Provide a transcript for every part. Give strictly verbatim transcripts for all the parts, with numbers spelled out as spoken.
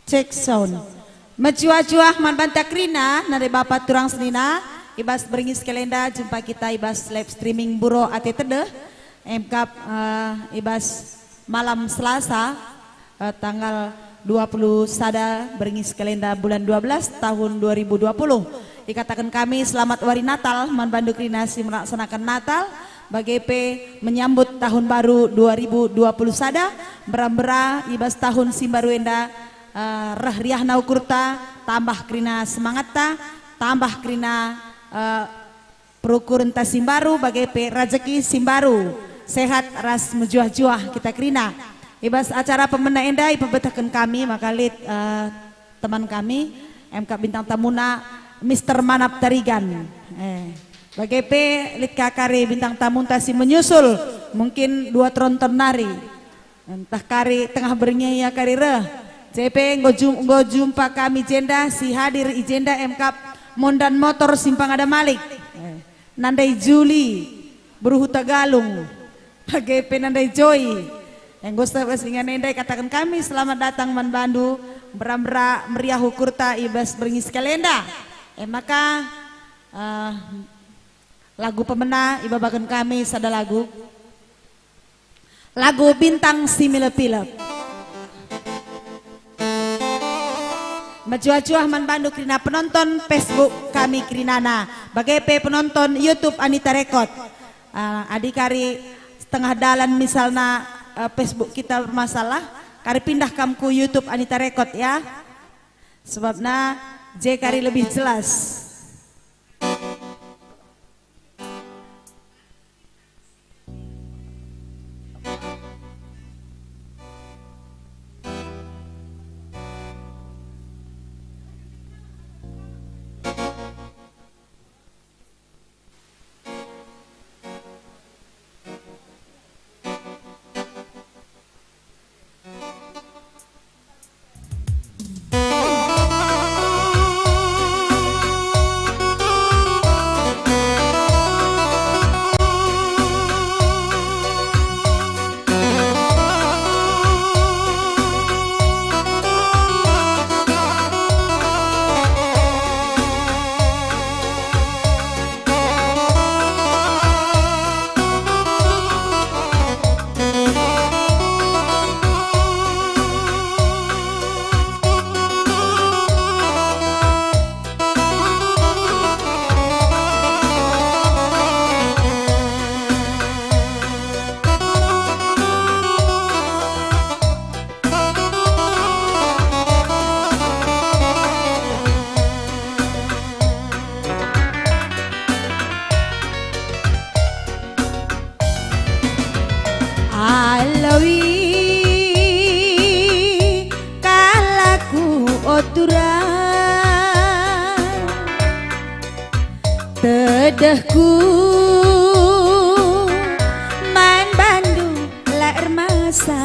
Cek sound. Mejuah-juah man banta kerina, nande bapa turang senina, i bas berngi si kalenda jumpa kita i bas live streaming Buro Ate Tedeh, emkap, eh, i bas malam Selasa, eh, tanggal dua puluh sada berngi si kalenda bulan dua belas tahun dua ribu dua puluh. Ikataken kami selamat wari Natal man bandu kerina si melaksanaken Natal, bage pe menyambut tahun baru dua ribu dua puluh sada, mbera-mbera i bas tahun si mbaru enda, eh, reh riahna ukurta, tambah kerina semangatta, tambah kerina, eh, perukurenta si mbaru, bage pe rejeki si mbaru, sehat ras mejuah-juah kita kerina. I bas acara pemena enda ipebetehken kami maka lit, eh, teman kami, emkap bintang tamuna Mister Manap Tarigan. Eh, bage pe lit ka kari bintang tamunta si menyusul, mungkin dua tronton nari. Ntah kari tengah berngi ia kari reh. Cepe enggo jum-, enggo jumpa kami jenda si hadir i jenda emkap Mondan Motor Simpang Ada Malik. Eh, nandai Juli, beru Huta Galung. Bage pe nandai Joy. Enggo seh bas ingan enda ikataken kami selamat datang man bandu, mbera-mbera meriah ukurta i bas berngi si kalenda. E maka, eh, lagu pemena ibabaken kami sada lagu. Lagu Bintang si Milep-ilep. Mejuah-juah man bandu kerina penonton Facebook kami kerinana, bage pe penonton YouTube Anita Record. Ah, adi kari setengah dalan misalna, eh, Facebook kita bermasalah, kari pindah kam ku YouTube Anita Record ya. Sebabna je kari lebih jelas. Alawi kalakku, o turang, tedehku man bandu la ermasa.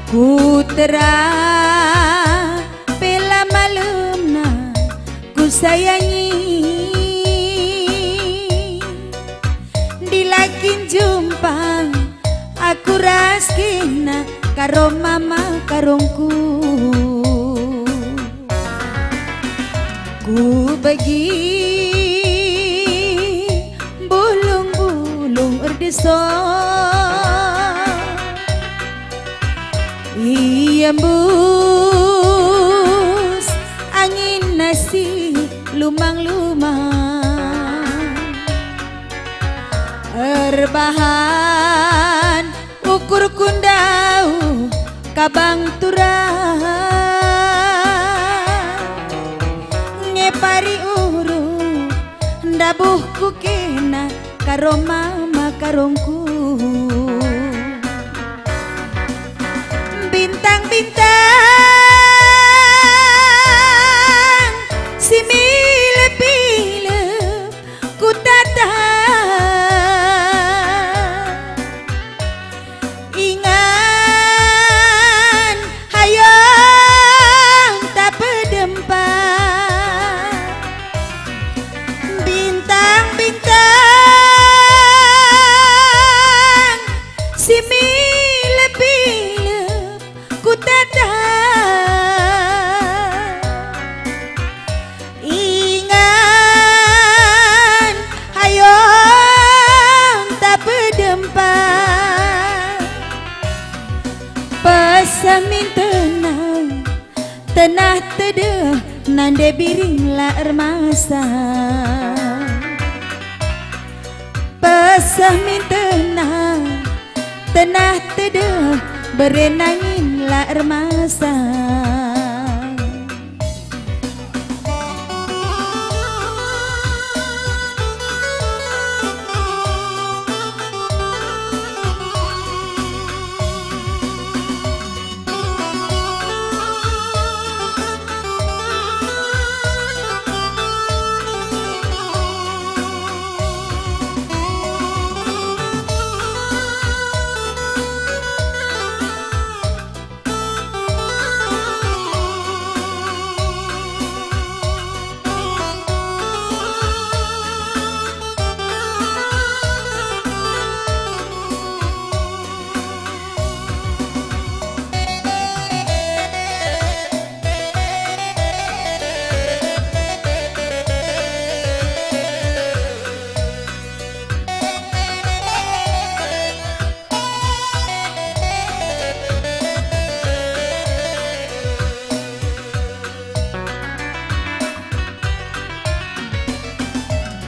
Kutera pe la malemna kusayangi. Ndila kin jumpa aku ras kena karo mama karongku. Kubegi bulung-bulung erdeso, iembus angin nasi lumang-lumang. Erbahan ukurku ndauh kabang turang, ngepari urung ndabuhku kena karo mama karongku. Bintang-bintang si milep-ilep kutata. Ingan hayang ta pedempa. Bintang-bintang si milep-ilep Tata. Ingan, ayonta pedempa. Peseh min tenah, tenah tedeh, nande biring la ermasa. Peseh min tenah, tenah tedeh, bere nangin la ermasa.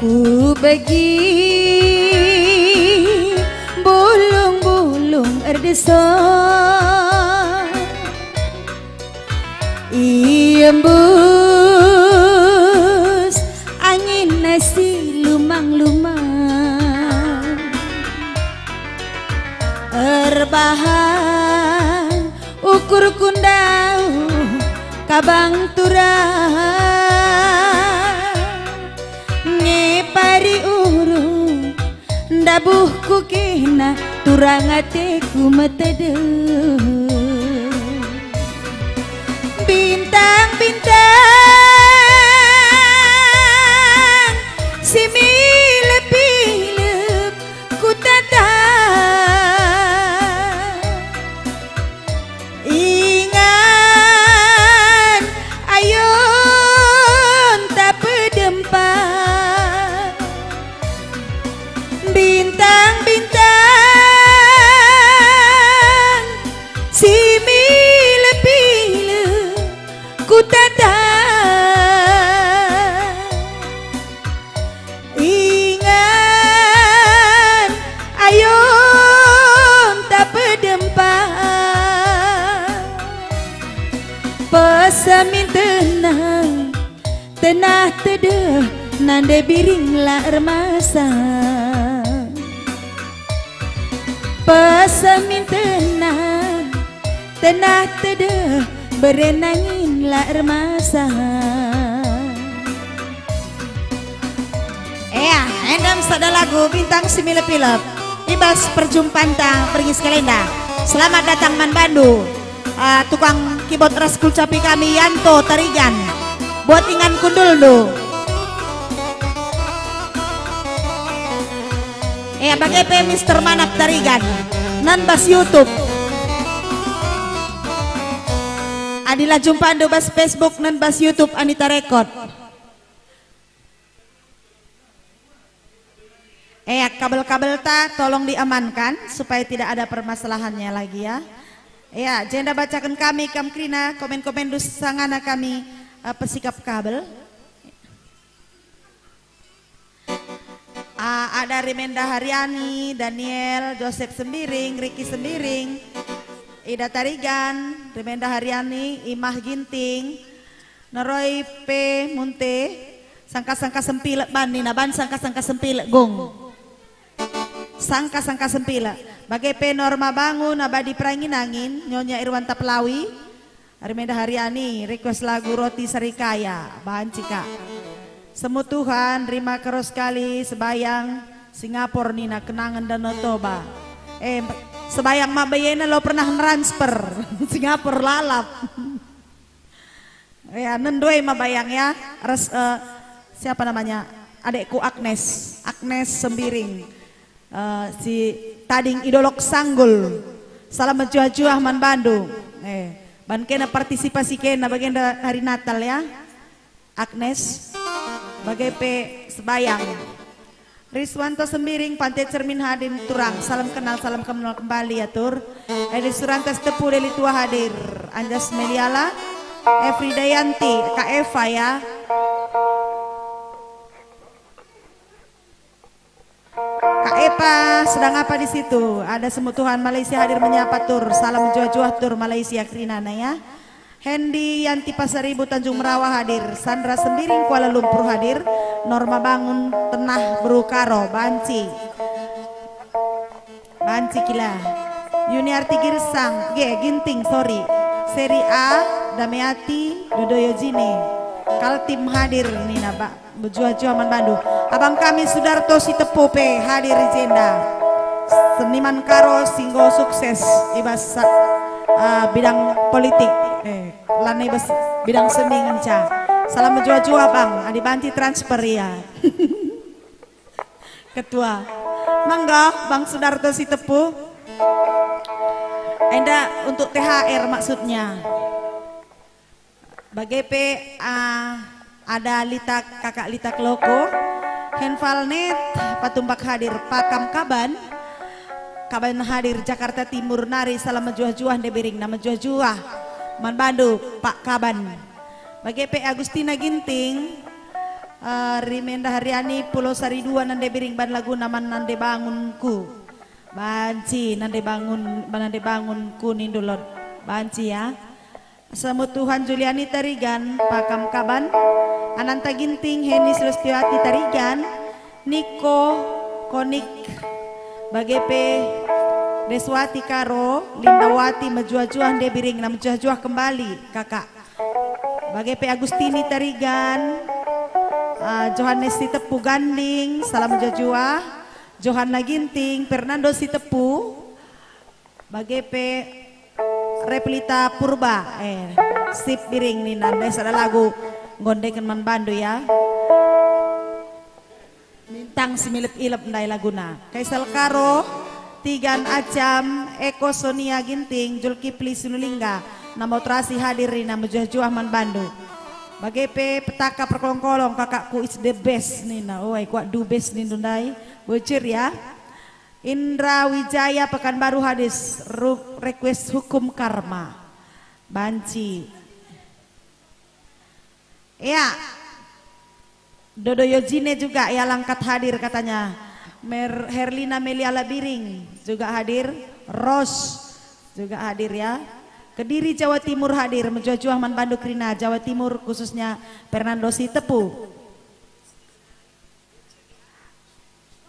Ku begi bulung-bulung erdeso, iembus angin si lumang-lumang. Erbahan ukurku ndauh kabang turang, ngepari urung ndabuhku kena turang ateku metedeh. Bintang-bintang si milep-milep kutata. Ingan, ayonta pedempa. Bintang-bintang si milep-milep kutata. Ingan, ayonta pedempa. Peseh min tenah, tenah tedeh, nande biring la ermasa. Peseh min tenah, tenah tedeh, bere nangin la ermasa. Ea, enda me sada lagu Bintang si Milep-milep i bas perjumpanta berngi si kalenda. Selamat datang man bandu, ah, tukang keyboard ras kulcapi kami, Yanto Tarigan. Buat ingan kundulndu. Ea, bage pe Mister Manap Tarigan, nen bas YouTube. Adi la jumpandu bas Facebook, nen bas YouTube Anita Record. Ea, kabel-kabelta tolong diamankan supaya tidak ada permasalahannya lagi, ya. Ea, jenda bacaken kami kam kerina komen-komenndu sangana kami, eh, pesikap kabel. Ah, ada Rimenda Haryani, Daniel, Joseph Sembiring, Riki Sembiring, Ida Tarigan, Rimenda Haryani, Imah Ginting, Neroi pe Munte, Sangka-sangka Sempilek ban nina, ban Sangka-sangka Sempilek, Gung. Sangka-sangka Sempilek. Bage pe Norma Bangun, Abadi Perangin-angin, Nyonya Irwanta Pelawi, Rimenda Haryani, request lagu Roti Sarikaya, banci, Kak. Semu Tuhan, rima karo sekali sebayang Singapore nina, kenangan Danau Toba. Eh, sebayang maba iena lo pernah nransfer. Singapore lalap. Ya, nendoi ma bayang ya. Res, eh, siapa namanya? Adekku Agnes, Agnes Sembiring. Eh, si tading i Dolok Sanggul. Salam mejuah-juah man bandu. Eh, Ban kena partisipasi kena bagenda hari Natal ya. Agnes, bage pe Sebayang. Riswanto Sembiring, Pante Cermin hadir turang, salam kenal, salam kenal kembali ya tur. Edi Suranta Sitepu, Deli Tua hadir, Anjas Meliala, Efri Dayanti, Kak Eva ya. Kak Epa, sedang apa di situ? Ada Semut Tuhan Malaysia hadir menyapa tur. Salam juah-juah tur Malaysia kerinana ya. Hendy Yanti Pasaribu Tanjung Merawa hadir. Sandra Sembiring Kuala Lumpur hadir. Norma Bangun Tenah Beru Karo, banci. Banci kila. Yuniarti Girsang, ge, Ginting, sorry. Seri A, Dameati, Dodoyo Jine. Kaltim hadir nina ba. Bejuah-juah man bandu. Abang kami Sudarto Sitepu pe hadir i jenda. Seniman Karo si enggo sukses i bas, ah, bidang politik. Eh, lanai bas bidang seni ngenca. Salam bejuah-juah, Bang. Adi banci transfer ia. Ketua. Mangga, Bang Sudarto Sitepu. Enda untuk T H R maksudnya. Bage pe, ah, ada Litak, Kakak Litak Loko, Henvalnet, Patumbak hadir, Pakam Kaban, Kaban hadir, Jakarta Timur nari, salam mejuah-juah nde biringna, mejuah-juah man bandu, Pak Kaban. Bage pe Agustina Ginting, ah, Rimenda Haryani, Pulau Sari dua nande biring ban laguna man nande bangunku. Banci nande bangun, nande bangunku nindu lot. Banci ya. Semut Tuhan Juliani Tarigan, Pakam Kaban, Ananta Ginting, Heni Sulestiwati Tarigan, Niko, Konik, bage pe Deswati Karo, Lindawati, mejuah-juah nde biringna, mejuah-juah kembali, Kakak. Bage pe Agustini Tarigan, ah, Johannes Sitepu Ganding, salam mejuah-juah, Johanna Ginting, Fernando Sitepu, bage pe Replita Purba, eh, sip biring nina, ndai sada lagu nggo ndeken man bandu ya. Bintang si milep-ilep ndai laguna. Kaisal Karo, Tigan Acam, Eko Sonia Ginting, Julkipli Sinulingga, Namo Terasi hadir nina, mejuah-juah man bandu. Bage pe Petaka Perkolong-kolong, kakakku is the best nina. Oi, kuat du best nindu ndai. Bocor ya. Indra Wijaya Pekanbaru hadir, ru-, request Hukum Karma. Banci. Ya. Dodo Yojine juga ya langkat hadir katanya. Mer-, Herlina Meliala Biring juga hadir. Ros juga hadir ya. Kediri Jawa Timur hadir, mejuah-juah man bandu kerina Jawa Timur, khususnya Fernando Sitepu.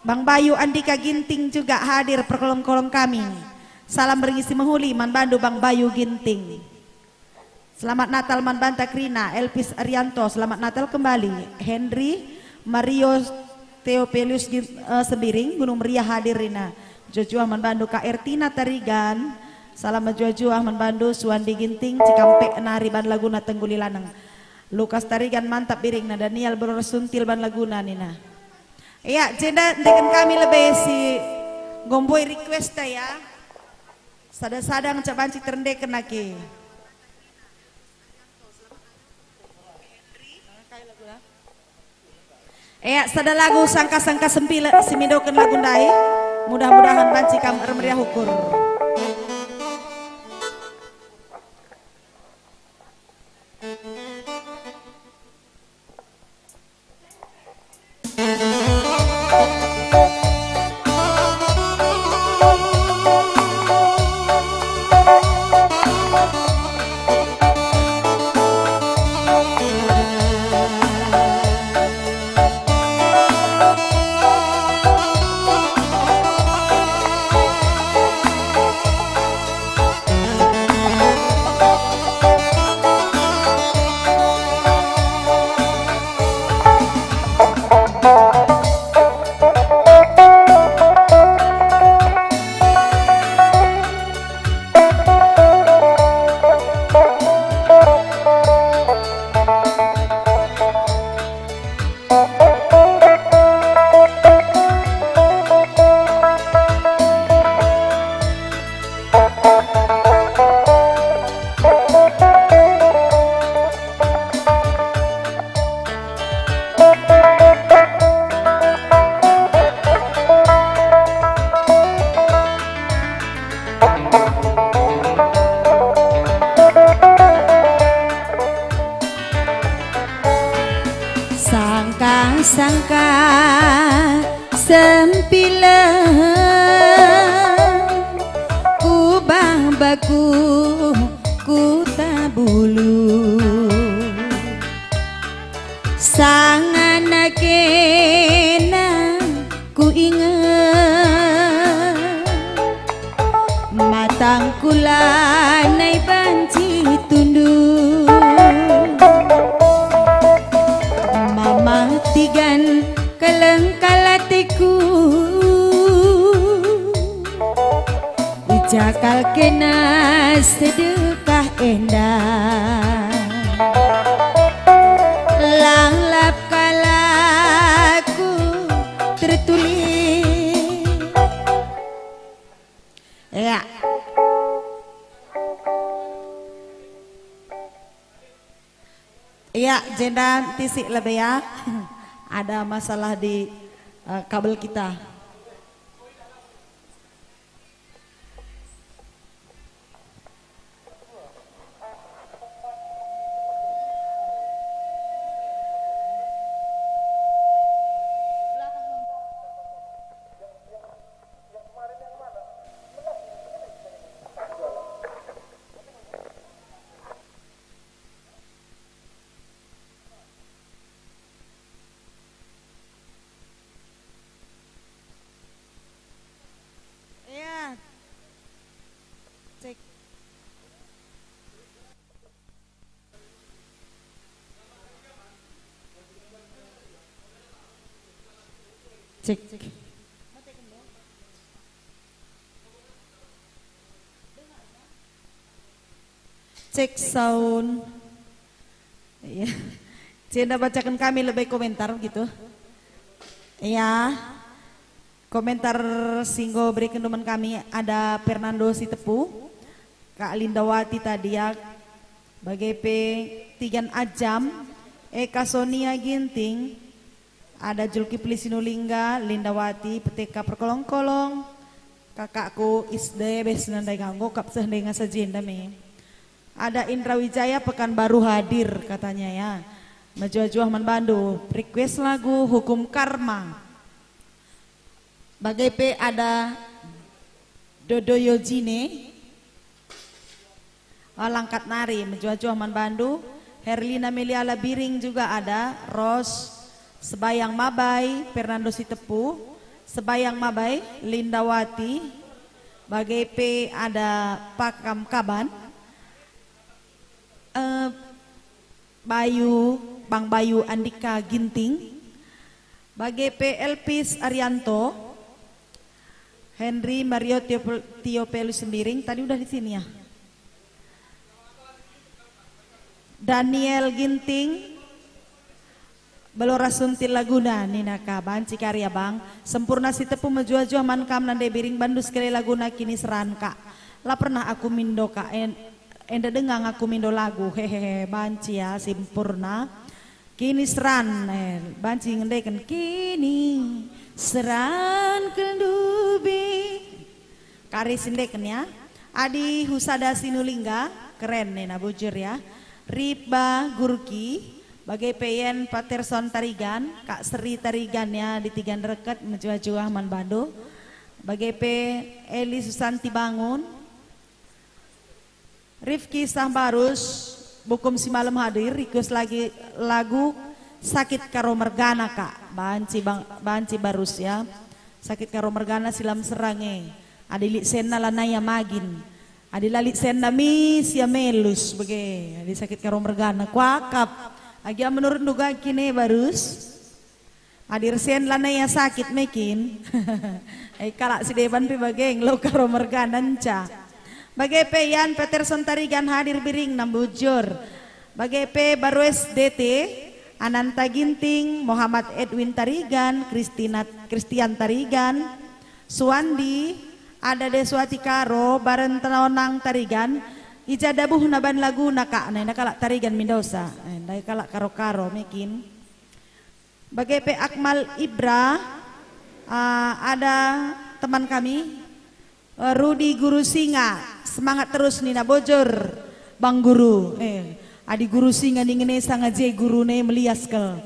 Bang Bayu Andika Ginting juga hadir perkolong-kolong kami. Salam berngi si mehuli man bandu Bang Bayu Ginting. Selamat Natal man banta kerina, Elvis Arianto, selamat Natal kembali. Henry Mario Theopelius Gin-, eh, Sembiring, Gunung Meriah hadir rina. Juah-juah man bandu Kak Ertina Tarigan. Salam mejuah-juah man bandu Suwandi Ginting, Cikampek nari ban laguna Tengguli Laneng. Lukas Tarigan mantap biringna, Daniel Beror Suntil ban laguna nina. Ia, jenda ndeken kami lebe si nggo mbue request ya. Sada-sada ngenca banci terendeken ake. Ia, sada lagu sangka-sangka sempilek si mindoken lagu ndai. Mudah-mudahan banci kam ermeriah ukur. Sangka sempileng kubah baku kuta bulu. Sangana kena kuinget, matangku lanai banci tunduh. Mama tigan keleng kal ateku. Uja kal kena sedekah enda. Lang lap kal aku tertulis. Ya. Ya, jenda tisik lebe ya. Ada masalah di, eh, kabel kita. Ya. Cek. Cek. Cek sound. Iya. Jenda bacaken kami lebe komentar gitu. Iya. Komentar si enggo bereken man kami, ada Fernando Sitepu, Kak Lindawati Tadiak, bage pe Tigan Ajam, Eka Sonia Ginting, ada Julkipli Sinulingga, Lindawati, Peteka Perkolong-kolong, kakakku Isde, beh senandai kanggo kap seh ndai ngasa jenda me. Ada Indra Wijaya Pekanbaru hadir katanya ya. Mejuah-juah man bandu, request lagu Hukum Karma. Bage pe ada Dodo Yojine, oh, langkat nari, mejuah-juah man bandu. Herlina Meliala Biring juga ada, Ros, Sebayang Mabai, Fernando Sitepu, Sebayang Mabai, Lindawati, bage pe ada Pakam Kaban, eh, Bayu, Bang Bayu Andika Ginting, bage pe Elpis Arianto, Henry Mario Tio-, Tio Pelus Sembiring, tadi udah di sini ya. Daniel Ginting, Belora Suntil laguna, nina ka, banci kari abang. Sempurna Sitepu, mejuah-juah man kam nande Biring, bandu sekali laguna Kiniseran ka. La pernah aku mindo ka, en-, enda denga aku mindo lagu, hehehe, banci ya, Sempurna. Kiniseran, eh, banci ngendeken Kiniseran kal ndube. Kari si ndeken ya. Adi Husada Sinulingga, keren nena bujur ya. Riba Gurki, bage pe Yen Paterson Tarigan, Kak Seri Tarigan ya, di Tigan Reket, mejuah-juah man bandu. Bage pe Eli Susanti Bangun, Rifki Sahbarus, Bukum Simalem hadir, request lagi lagu Sakit Karo Mergana, Kak. Banci bang, banci Barus ya. Sakit Karo Mergana si lam serang e. Adi lit senna lanai ia magin. Adi la lit senna mis ia melus bage. Adi sakit Karo Mergana kuakap. Agia menurutndu gangkin e, Barus? Adi ersen lanai ia sakit me kin. Eh, kalak si deban pe bage ngelo Karo Mergana nca. Bage pe Yan Peterson Tarigan hadir Biring nambujur. Bage pe Barus D T, Ananta Ginting, Muhammad Edwin Tarigan, Kristina, Kristian Tarigan, Suwandi, ada Deswati Karo, Baren Tenonang Tarigan, i ja dabuhna ban laguna, Kak, nai nda kalak Tarigan mindosa, eh, ndai kalak Karo-Karo me kin. Bage pe Akmal Ibra, ah, ada teman kami, eh, Rudi Guru Singa, semangat terus nina bujur, Bang Guru. Eh, adi Guru Singa ningen e sanga je guruna e melias kal.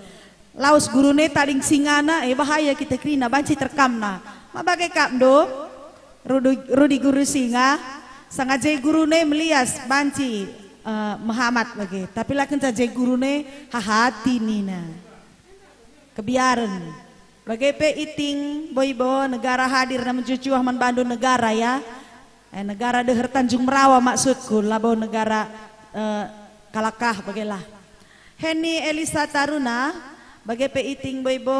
Lawes gurune tading singana, eh, bahaya kita kerina, banci terkamna. Ma bage kap ndo? Rudi, Rudi guru singa, sanga je gurune melias banci, eh, mehamat bage. Tapi la kenca je gurune hahati nina. Kebiaren. Bage pe Iting, Boibo, Negara hadir na mejuah-juah man bandu Negara ya. Eh, Negara deher Tanjung Merawa maksudku, labo Negara, eh, kalak kah, bagelah. Heni Elisa Taruna, bage pe Iting, Boibo,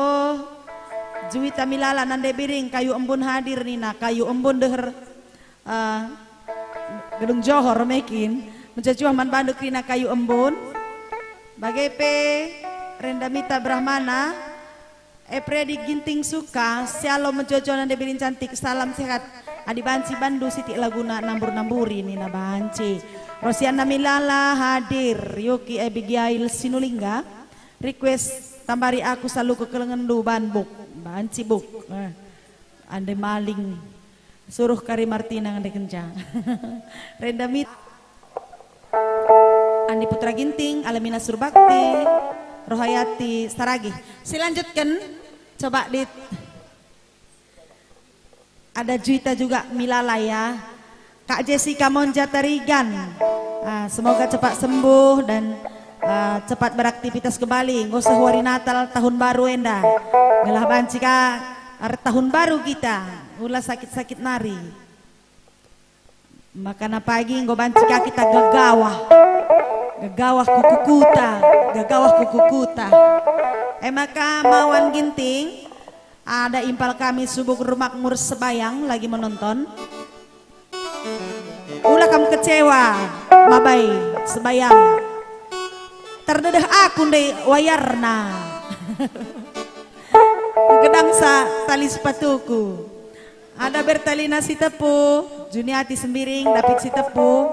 Juwita Milala, Nande Biring, Kayu Embun hadir nina, Kayu Embun deher, eh, Gedung Johor mekin, mejuah-juah man bandu kerina Kayu Embun. Bage pe Rendamita Brahmana, Epredi Ginting Suka, Sialo mejuah-juah Nande Biring cantik, salam sehat. Adi banci bandu sitik laguna nambur-namburi nina banci. Rosiana Milala hadir, Yoki Abigail Sinulingga, request tambari aku salu kekelengenndu ban buk, banci buk. Eh, ande maling. Suruh kari Martina ngendekenca. Renda Mit-, Andi Putra Ginting, Alamina Surbakti, Rohayati Saragih. Silanjutken, coba dit. Ada Juita juga Milala ya. Kak Jessica Monja Tarigan. Ah, semoga cepat sembuh dan, ah, cepat beraktivitas kembali. Enggo seh wari Natal tahun baru enda. Gelah banci ka er tahun baru kita. Ula sakit-sakit nari. Makana pagi enggo banci ka kita gegawah. Gegawah kukukuta, gegawah kukukuta. E maka Mawan Ginting, ada impal kami subuk rumakmur Sebayang lagi menonton. Ula kam kecewa, mabai Sebayang. Terdedeh aku ndai wayarna. Gedangsa tali sepatuku. Ada Bertalina Sitepu, Juniati Sembiring, David Sitepu.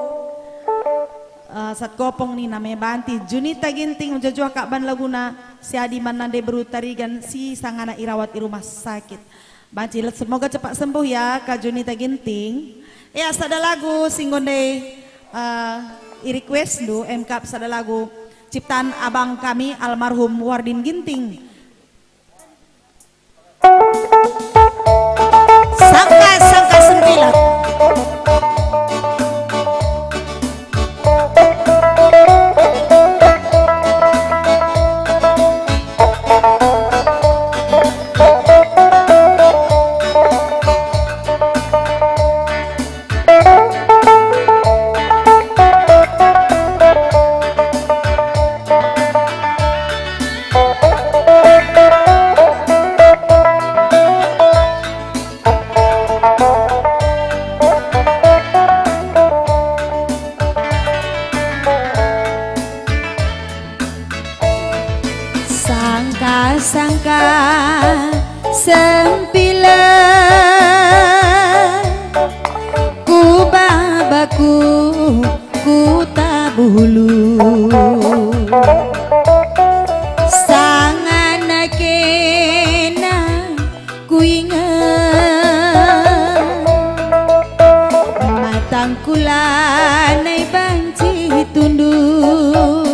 Eh, Sat Kopong nina me banti, Junita Ginting mejuah-juah kak ban laguna, si adi man Nande Beru Tarigan, si sangana irawat i rumah sakit. Banci, semoga cepat sembuh ya, Kak Junita Ginting. Ya, sada lagu si enggo ndai, eh, i-request ndu, emkap sada lagu ciptaan abang kami, almarhum Wardin Ginting. Sangka-sangka sembilan. Sangka-sangka sempilen ku babaku Kuta Bulu. Sangana kena kuinget, matangku lanai banci tunduh.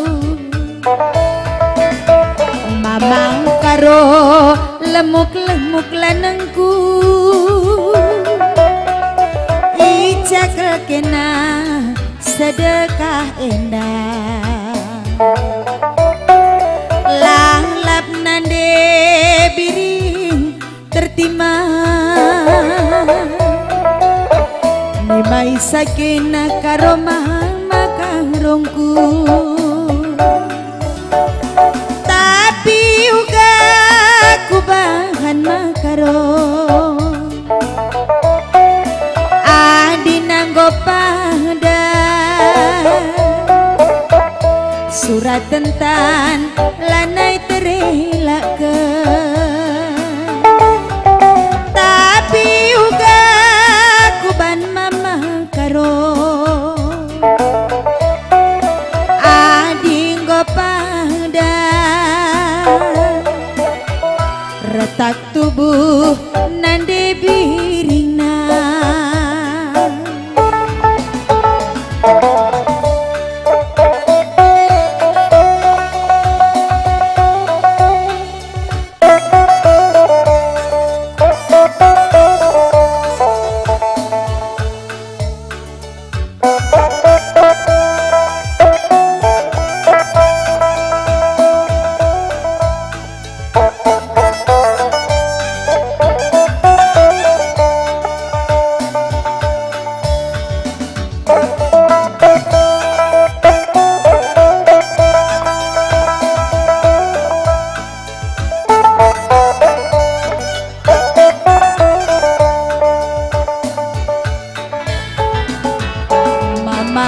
Mamang Karo lemuk-lemuk lanengku, icakel kena sedekah enda. Lalap Nande Biring tertima. Nimai sakena Karo maka rongku. Tapi uga kubahan maka ro. Adi nanggo pada surat tentan lanai terelaken. Tapi uga kuban Mama Karo. Adi enggo pada retak tubuh Nande Biringna.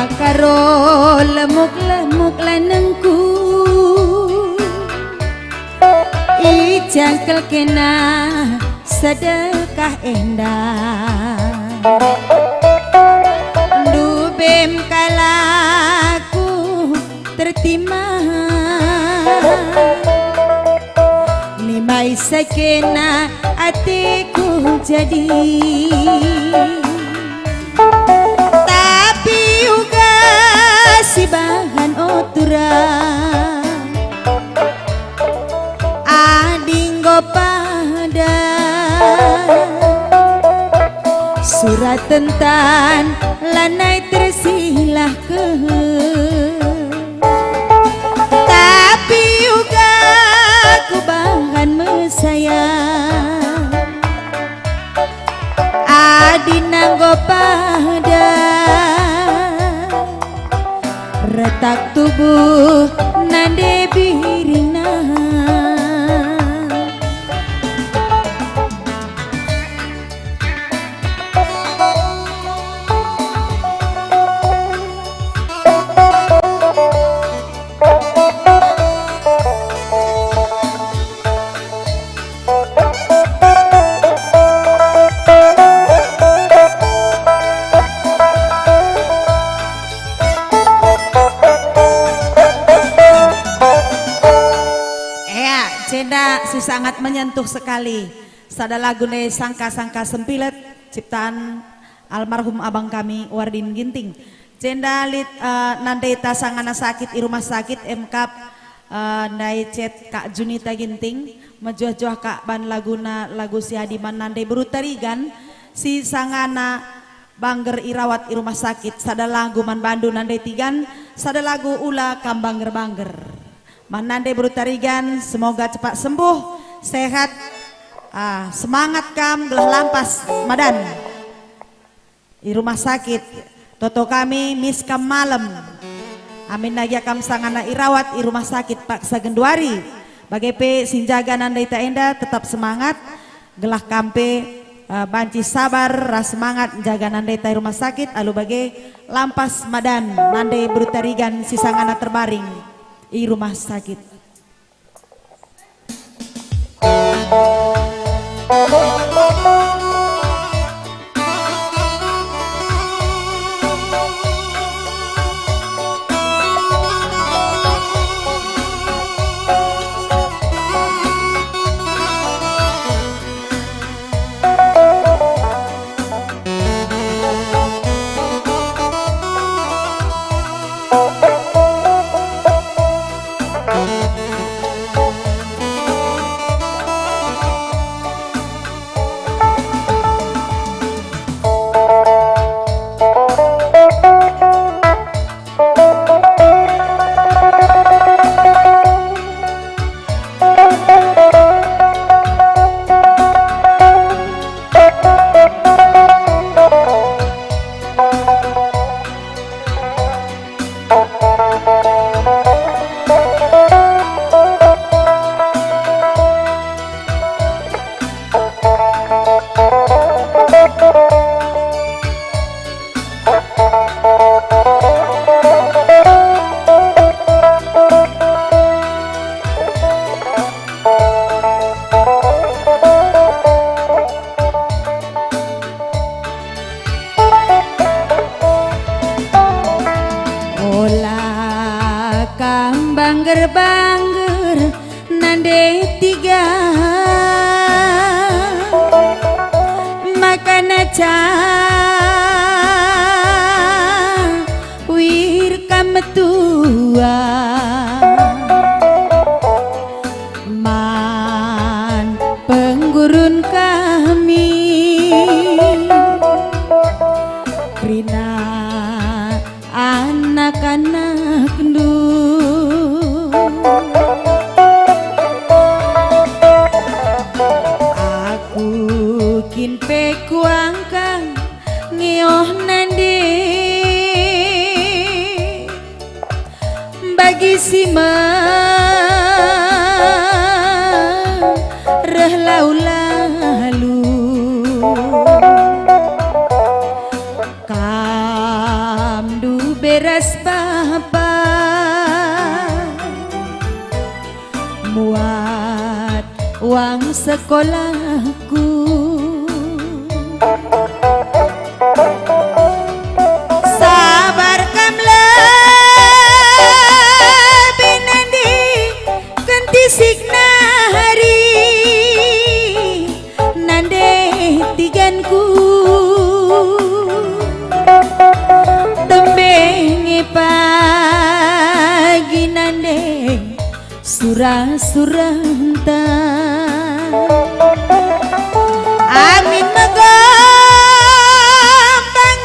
Karo lemuk-lemuk lanengku, icangkel kena sedekah enda. Ndubem kalakku tertima, nimai sakena ateku jadi. Tapi uga sibahan oturan, adi enggo pada surat tentan lanai tersilahken. Tapi uga kubahan mesaya, adi enggo pada retak tubuh nande biringna. Ea, jenda si sangat menyentuh sekali. Sada lagu nai Sangka-sangka Sempilet, ciptaan almarhum abang kami, Wardin Ginting. Jenda lit, eh, nandeta sangana sakit i rumah sakit, emkap, eh, ndai cet Kak Junita Ginting, mejuah-juah kak ban laguna, lagu si adi man nande beru Tarigan, si sangana bangger irawat i rumah sakit, sada lagu man bandu nande Tigan, sada lagu ula kam bangger-bangger. Man nande beru Tarigan, semoga cepat sembuh, sehat, ah, semangat kam gelah lampas madan i rumah sakit. Toto kami mis kam malem. Amin na gia kam sangana irawat i rumah sakit paksa genduari. Bage pe si njaga nandeta enda tetap semangat, gelah kam pe, eh, banci sabar ras semangat njaga nandeta i rumah sakit, alu bage lampas madan nande beru Tarigan si sangana terbaring i rumah sakit. Ola kam bangger-bangger nande Tigan, maka na cawir kam metua. Man penggurun kami, kerina anak-anakndu. Aku kin pe kuangkang ngeoh nande. Bagi si mereh lau lalu, kam ndu ras bapa, muat uang sekolahku. Sabar kam lebih nande, kentisik nari nande tiganku. Tembe nge pagi nande sura-suranta. Amin megombang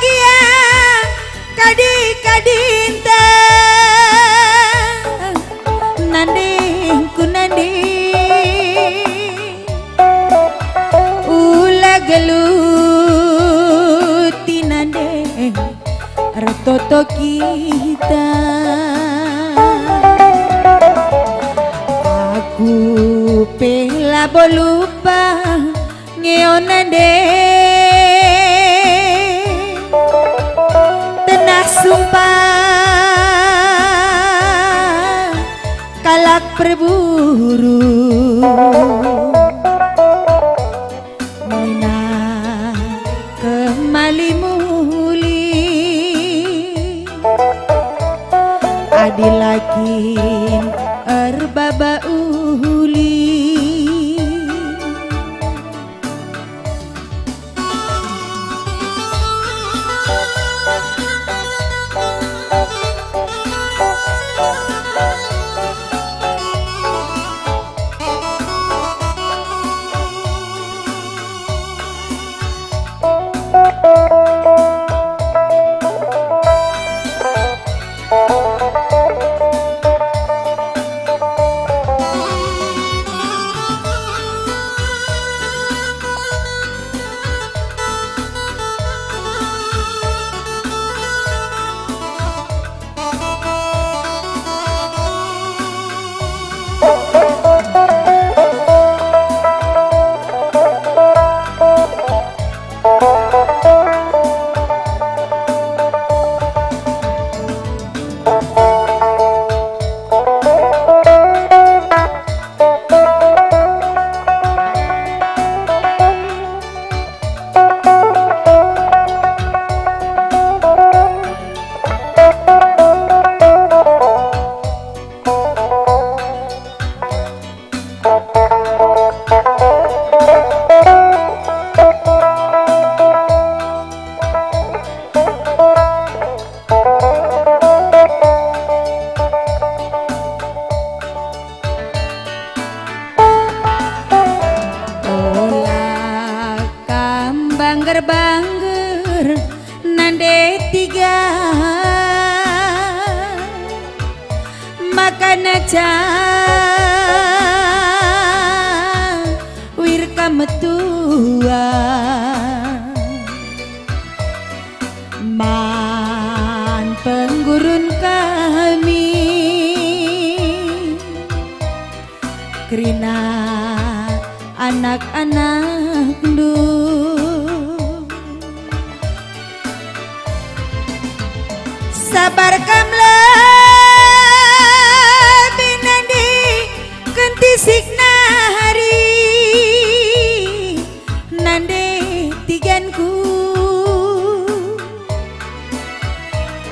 gia kadi-kadinta, nandingku nanding. Ula geluti nande ertoto kita. Aku pe labo lupa ngeo nande tenah sumpah kalak perburu. Nina kemali muli, adi la kin erbaba uli. Ola kam bangger-bangger nande tiga, maka nacawir kam metua. Man penggurun kami, kerina anak-anakndu. Sabar kam lebih nande, kentisik nari nande tiganku.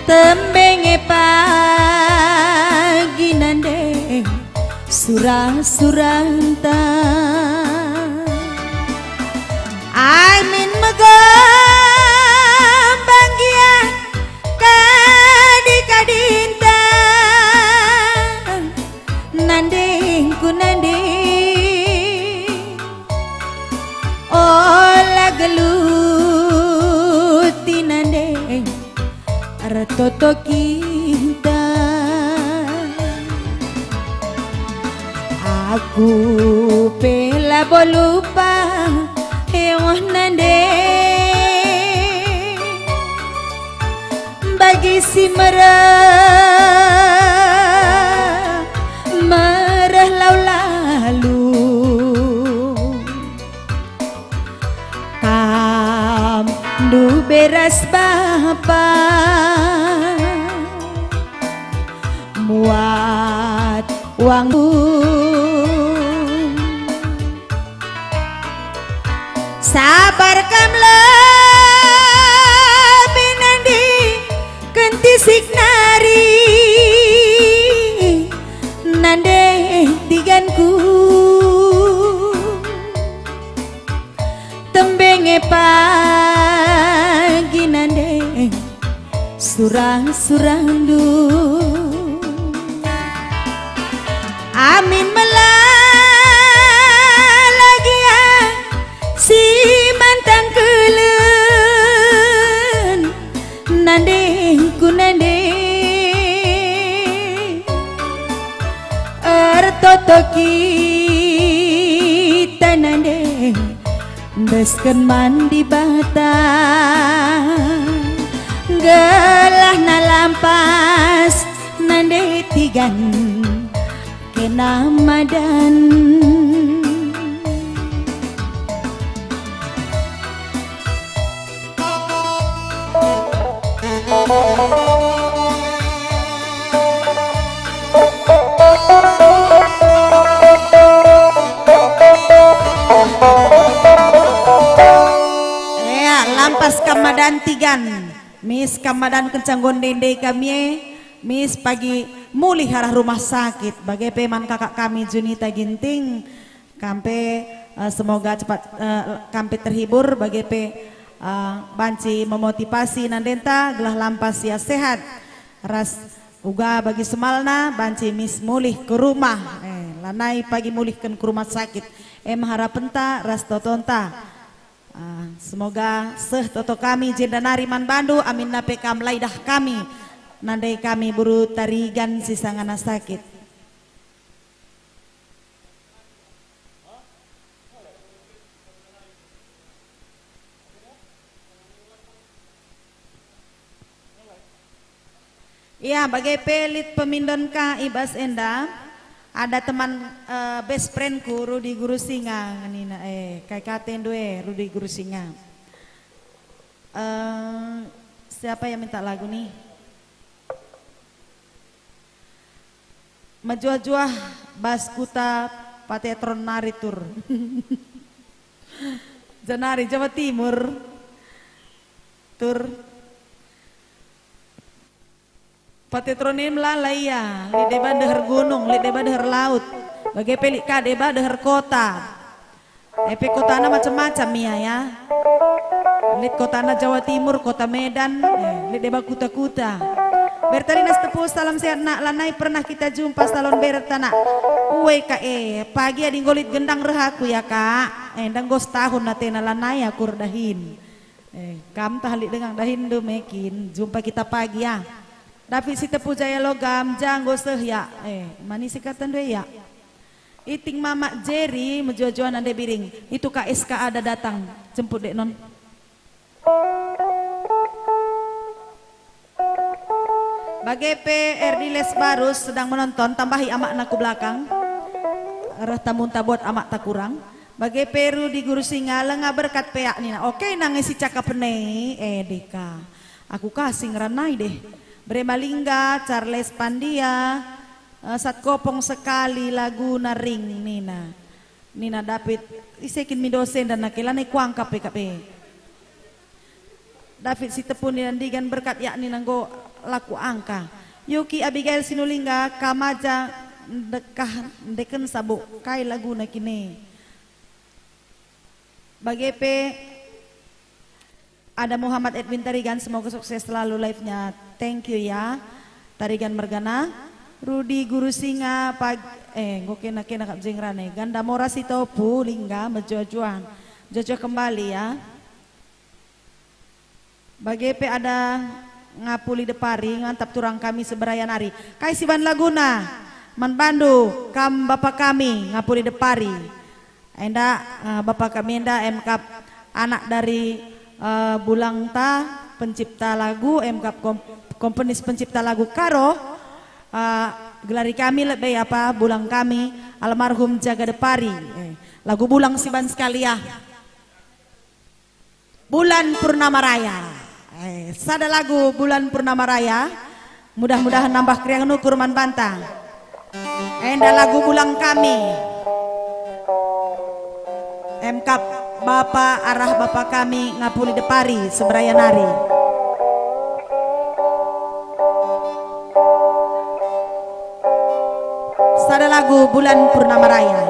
Tembe nge pagi nande sura-suranta. Amin megombang gia kadi-kadinta, nandingku nanding. Ola geluti nanding ertoto kita. Aku pe labo lupa, eoh nande. Bagi si mereh, mereh lau lalu. Kam ndube ras bapa, Wangku. Sabar kam lebih nande kentisik nari, nande tiganku. Tembenge pagi nande surang-surangndu. Amin melala gia si mantang kelen nandengku nande. Ertoto kita nande besken man Dibata, gelahna lampas nande tigan kena madan. Ea, lampas kam madan tigan. Mis kam madan kenca nggo ndai-ndai kami e. Mis pagi mulih arah rumah sakit. Bage pe man kakak kami Junita Ginting. Kam pe, eh, semoga cepat, eh, kam pe terhibur, bage pe, eh, banci memotivasi nandenta gelah lampas ia sehat. Ras uga bagi semalna banci mis mulih ke rumah, eh, lanai pagi mulihken ke rumah sakit. Em harapenta ras totonta. Ah, semoga seh toto kami jenda nari man bandu, aminna pe kam laidah kami, nandai kami beru Tarigan si sangana sakit. Ia, bage pe lit pemindon ka i bas enda, ada teman, eh, best friendku, Rudi Guru Singa, nina, eh, kai katendu e, Rudi Guru Singa. Eh, siapa yang minta lagu nih? Mejuah-juah bas kuta Patetron nari tur. Janari Jawa Timur. Tur. Patetron e melala ia, lit deba deher gunung, lit deba deher laut. Bage pe lit ka deba deher kota. E pe kotana macam-macam ia, ya. Lit kotana Jawa Timur, kota Medan, eh, lit deba kuta-kuta. Berta Rina Sitepu, salam sehat, Nak. Lanai pernah kita jumpa salon Berta, Nak. Ue ka e, pagi adi enggo lit gendang reh aku, ya, Kak. Eh, ndang enggo setahun atena lanai aku erdahin. Eh, kam tah lit denga dahinndu me kin, jumpa kita pagi, ya. David Sitepu Jaya Logam, ja enggo seh, ya. Eh, mani si katandu e, ya. Iting Mamak Jerry, mejuah-juah nande Biring. Itu K S K ada datang. Jemput dek non. Bage pe R D Les Barus sedang menonton, tambahi amakna ku belakang. Reh tamunta buat amakta kurang. Bage pe Rudi Guru Singa, lenga berkat peak nina. Oke, nang isi cakap ne, eh, deka. Aku kasing ranai deh. Bere Malingga, Charles Pandia, eh, sat kopong sekali laguna ring nina. Nina David, ise kin mi dosen dan nake lanai kuangka pe kape. David Sitepu nina ndigan berkat yakni nanggo laku angka. Yuki Abigail Sinulingga, kamaja ndekah ndeken sabuk kai laguna kine. Bage pe ada Muhammad Edwin Tarigan, semoga sukses selalu live-nya. Thank you ya. Tarigan mergana. Rudi Guru Singa pag-, eh, enggo kena-kena kap jengrane. Ganda Mora Sitopu Lingga mejuah-juah. Jojo kembali ya. Bage pe ada Ngapuli Depari, mantap turang kami seberayan ari. Kai siban laguna? Man bandu, kam bapa kami, Ngapuli Depari. Enda, eh, bapa kami enda emkap anak dari, eh, bulangta pencipta lagu, emkap kom-, komponis pencipta lagu Karo, eh, gelari kami lebe apa bulang kami almarhum Jaga Depari. Eh, lagu bulang siban sekali ya. Bulan Purnama Raya. Eh, sada lagu Bulan Purnama Raya. Mudah-mudahan nambah keriangen ukur man banta. Enda lagu bulan kami. Emkap bapa arah bapa kami ngapuli depari seberaya nari. Sada lagu bulan Purnama Raya.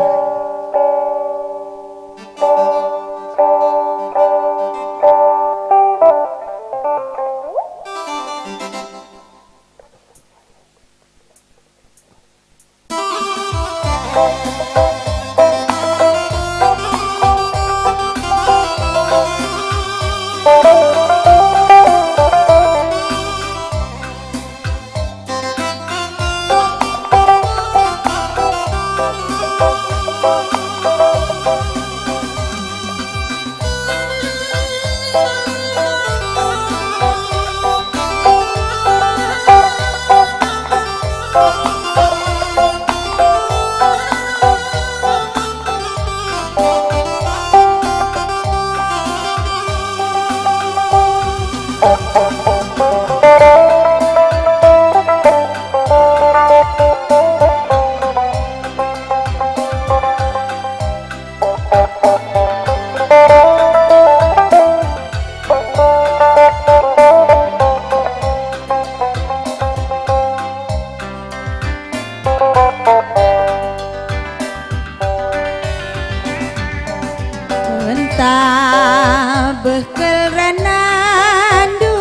Ntah beh kel ranandu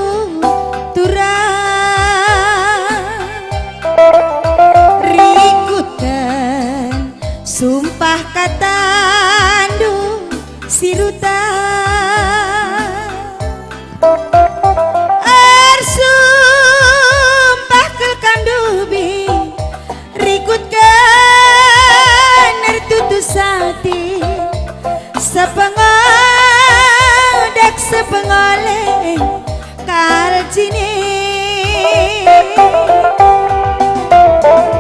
turang, rikutken sumpah katandu si rutang. Ersumpah kel kam ndubi, rikutken ertutus ati, sepengodek sepengole kal jine.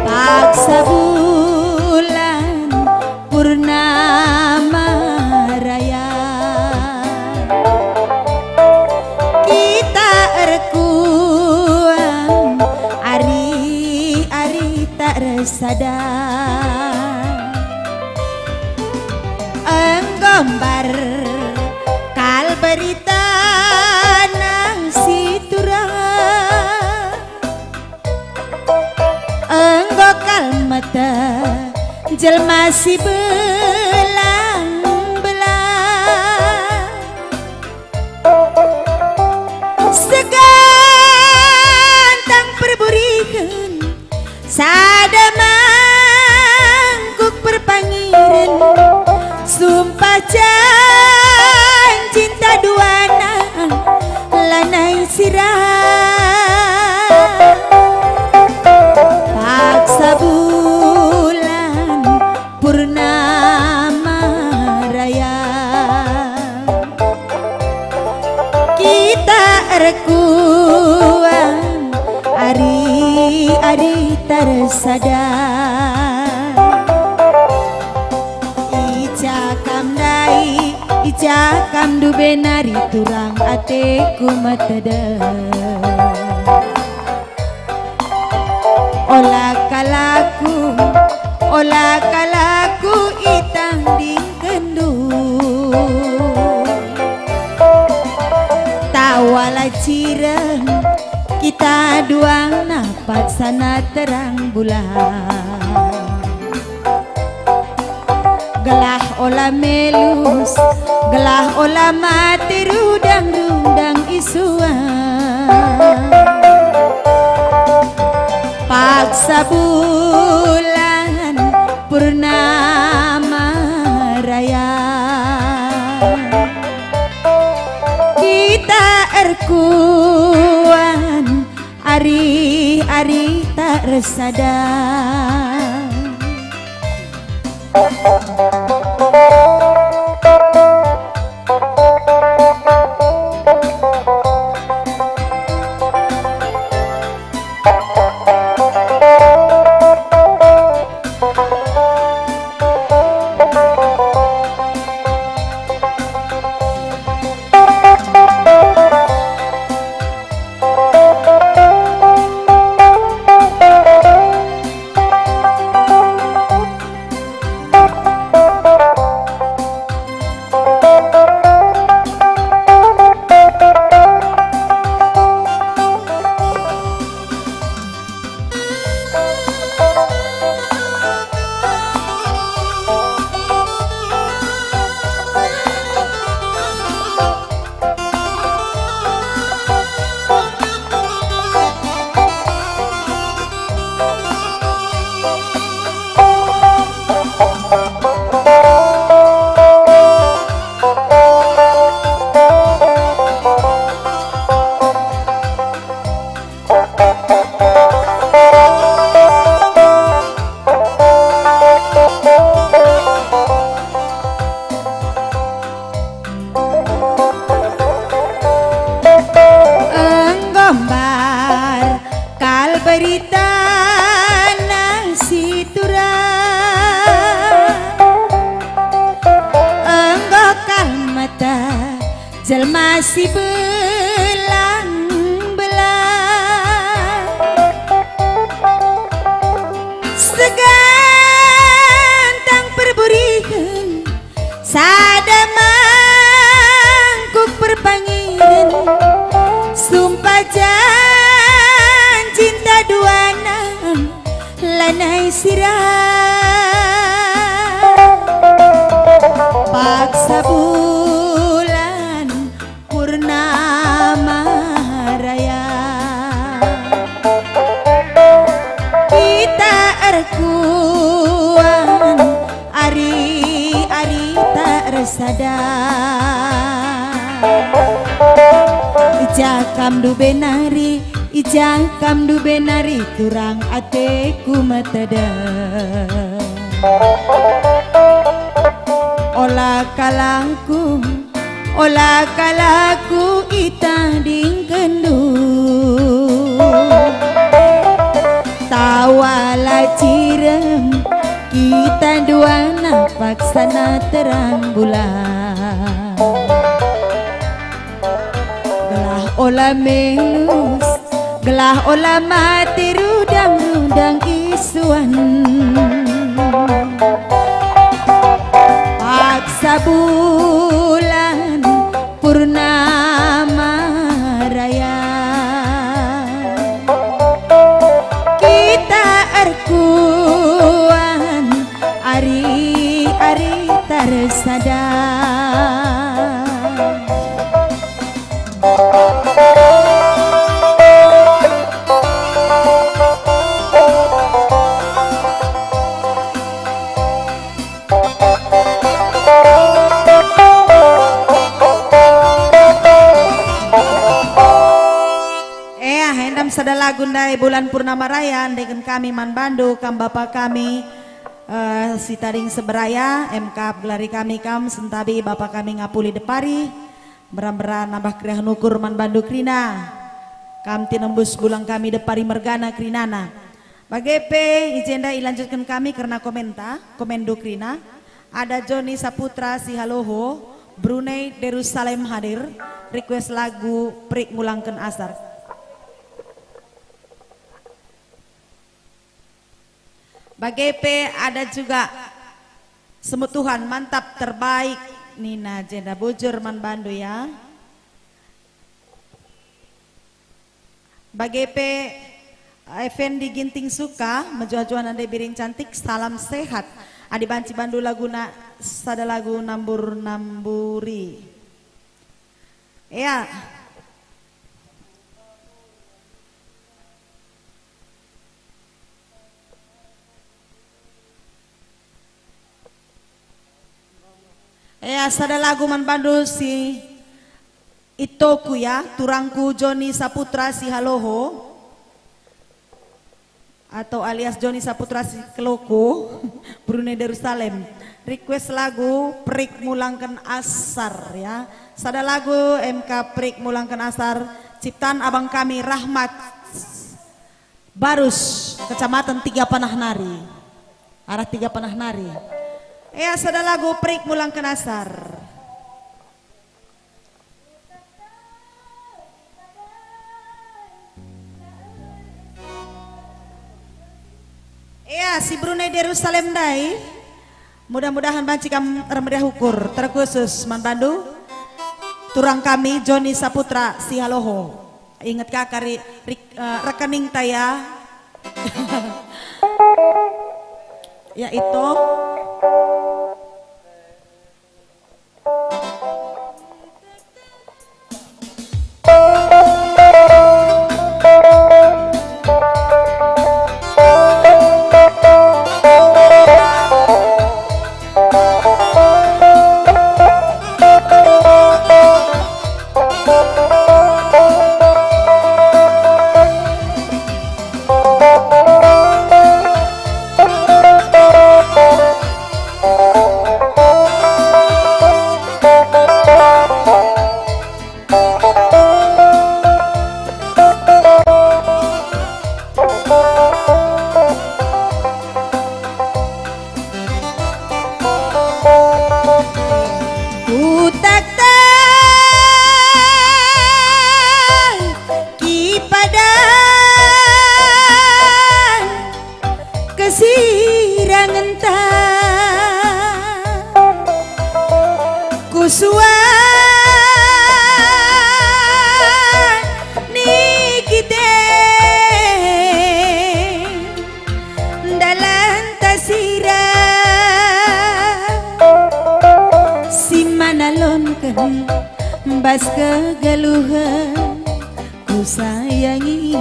Paksa bulan purnama raya, kita erkuan ari-ari tak ersada. Enggo mbar kal berita nang si turang. Enggo kal meteh jelma si belang-belang. Segantang perburihen sada mangkuk perpangiren, sumpah janjinta duana lanai sirang. Paksa bulan purnama raya, kita erkuan ari-ari tak ersada. I ja kam ndai, i ja kam ndube nari turang ateku metedeh. Ola kal aku, ola kal aku itandingkenndu. Tawala cireng kita duana paksana terang bulan. Gelah ola melus, gelah ola mate rundang-rundang isuan. Paksa bulan purnama raya, kita erkuan ari-ari tak ersada. Beritana si turang, enggo kal mata jelma si belang-belang. Segantang perburihen, sada mangkuk perpangiren, sumpah janjinta duana lanai sirang. Paksa bulan purnama raya, kita erkuan ari-ari tak ersada. I ja kam ndube nari, i ja kam ndube nari, turang ateku metedem. Ola kalangku, ola kalangku itadingkenndu. Tawa la cirem, kita duana paksana terang bulan. Gelah ola melus, gelah ola mate rudang-rudang isuan. Paksa bulan purnama raya, kita erkuan ari-ari tak ersada. Ea, enda me sada lagu ndai Bulan Purnama Raya, endeken kami man bandu, kam bapa kami, eh, si tading seberaya, emkap gelari kami kam, sentabi bapa kami ngapuli depari, mera-mera nambah keriahen ukur man bandu kerina. Kam tinembus bulan kami depari mergana kerinana. Bage pe i jenda ilanjutken kami kerna komenta, komenndu kerina. Ada Joni Saputra Sihaloho, Brunei Darussalam hadir, request lagu Perik Ngulangken Asar. Bage pe ada juga Semut Tuhan, mantap, terbaik, nina jenda, bujur man bandu ya. Bage pe, eh, Effendi Ginting Suka, mejuah-juah nande biring cantik, salam sehat. Adi banci bandu laguna, sada lagu nambur-namburi. Ea. Ea, sada lagu man bandu si itoku ya, turangku Joni Saputra Sihaloho. Atau alias Joni Saputra Sikeloko, Brunei Darussalam. Request lagu Perik Ngulangken Asar ya. Sada lagu emkap Perik Ngulangken Asar, ciptaan abang kami Rahmat Barus, Kecamatan Tiga Panah nari. Arah Tiga Panah nari. Ea, sada lagu Perik Ngulangken Asar. Ea, si Brunei Darussalam ndai, mudah-mudahan banci kam ermeriah ukur, terkhusus man bandu, turang kami Joni Saputra Sihaloho. Inget ka kari rik-, eh, rekeningta ya. Ya itu. bas kegeluhen kusayangi.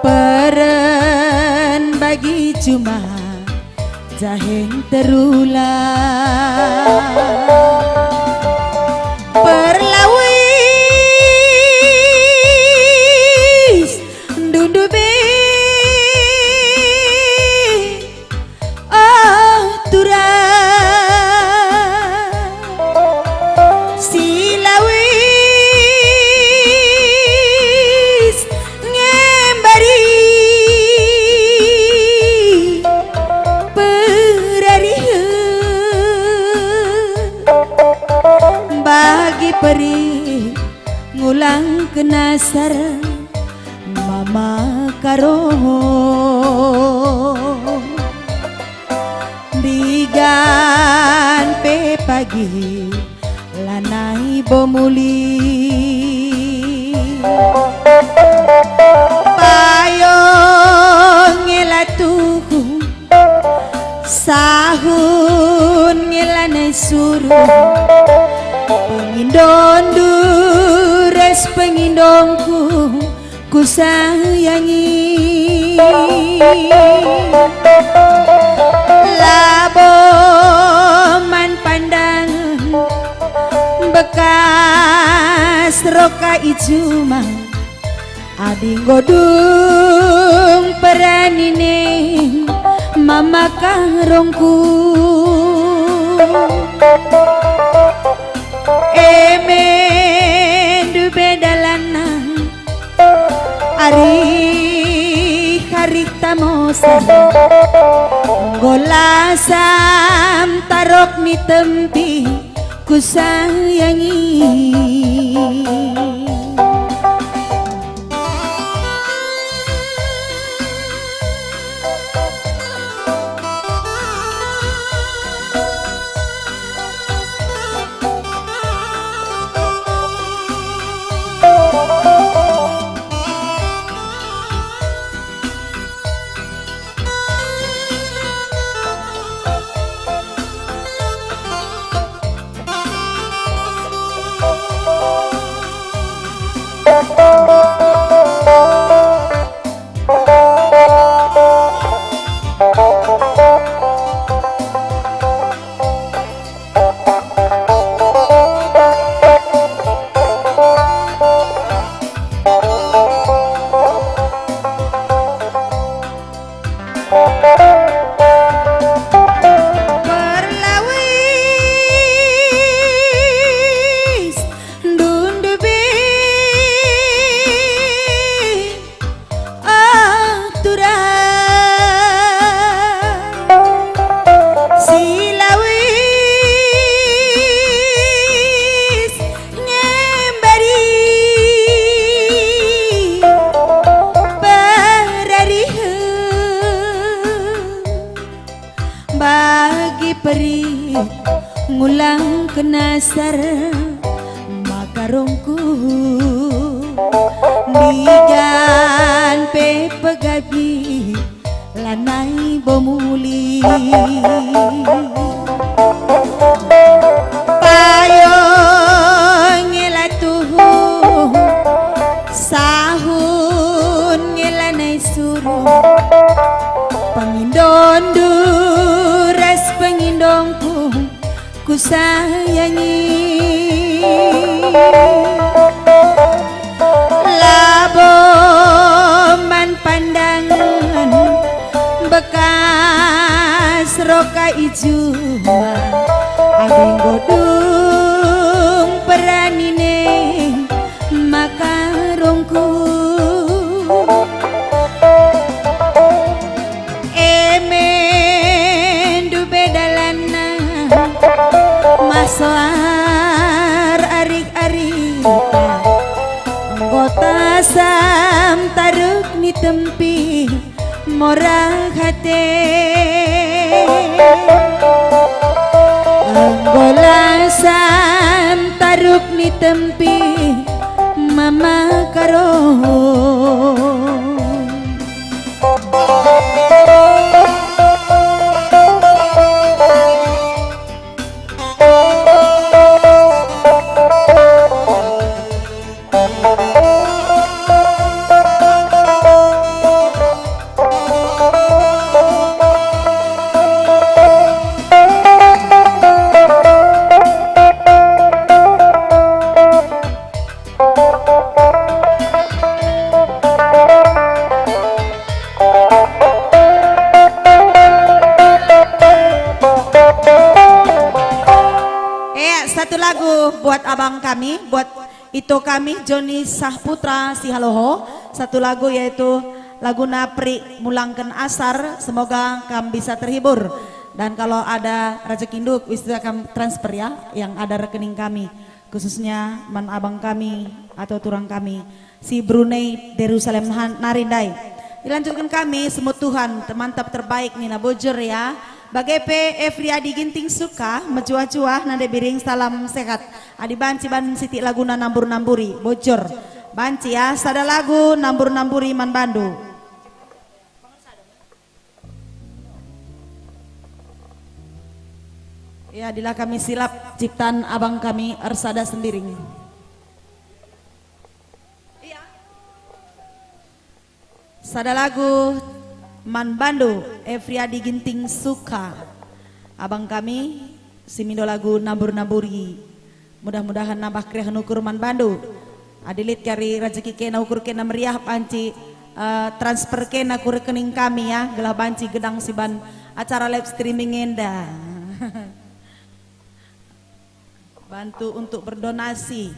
Peren bagi juma jahen terula. Perlawis ndundu be, oh, tura. Si lawis ngembari perarihen bagi peri ngulang kenasar mama karo. Ndigan pe pagi lanai bo muli. Payung nge la tuhu, sahun nge lanai suruh. Pengindondu ras pengindongku kusayangi. Labo man pandangen bekas roka i juma, adi enggo dung peraninen mama karongku. Emendu be dalanna, arih-arih tamosa, enggo lasam tarok ni tempi kusayangi. Perlawis ndundu be, oh, tura. Si lawis ngembari perarihen bagi peri ngulang kenasar makarongku. Ndigan pe pegabi lanai bo muli. Payung nge la tuhu, sahun nge lanai suruh. Pengindondu ras pengindongku kusayangi. Labo man pandangen bekas roka i juma, adi enggo dung peraninen makarongku. Emendu be dalanna, masoar arih-arihta, enggo tasam taruk ni tempi mora ate. Enggo lasam taruk ni tempi mama karo. kami, buat ito kami Joni Sahputra Sihaloho, satu lagu yaitu laguna Perik Mulangken Asar. Semoga kam bisa terhibur. Dan kalau ada rezekindu, bisa kam transfer ya, yang ada rekening kami, khususnya man abang kami atau turang kami si Brunei Jerusalem han-, nari ndai. Ilanjutken kami, semut Tuhan, mantap terbaik nina, bujur ya. Bage pe Efriadi Ginting Suka, mejuah-juah nande biring, salam sehat. Adi banci ban sitik laguna nambur-namburi, bujur. Banci ya, sada lagu nambur-namburi man bandu. Ya, adila kami silap, ciptaan abang kami ersada sendiring. Iya. Sada lagu man bandu, Efriadi Ginting Suka. Abang kami si mindo lagu nambur-namburi. Mudah-mudahan nambah kerehen ukur man bandu. Adi lit kari rezeki kena, ukur kena meriah, banci, eh, transfer kena ku rekening kami ya, gelah banci gedang siban acara live streaming enda. Bantu untuk berdonasi.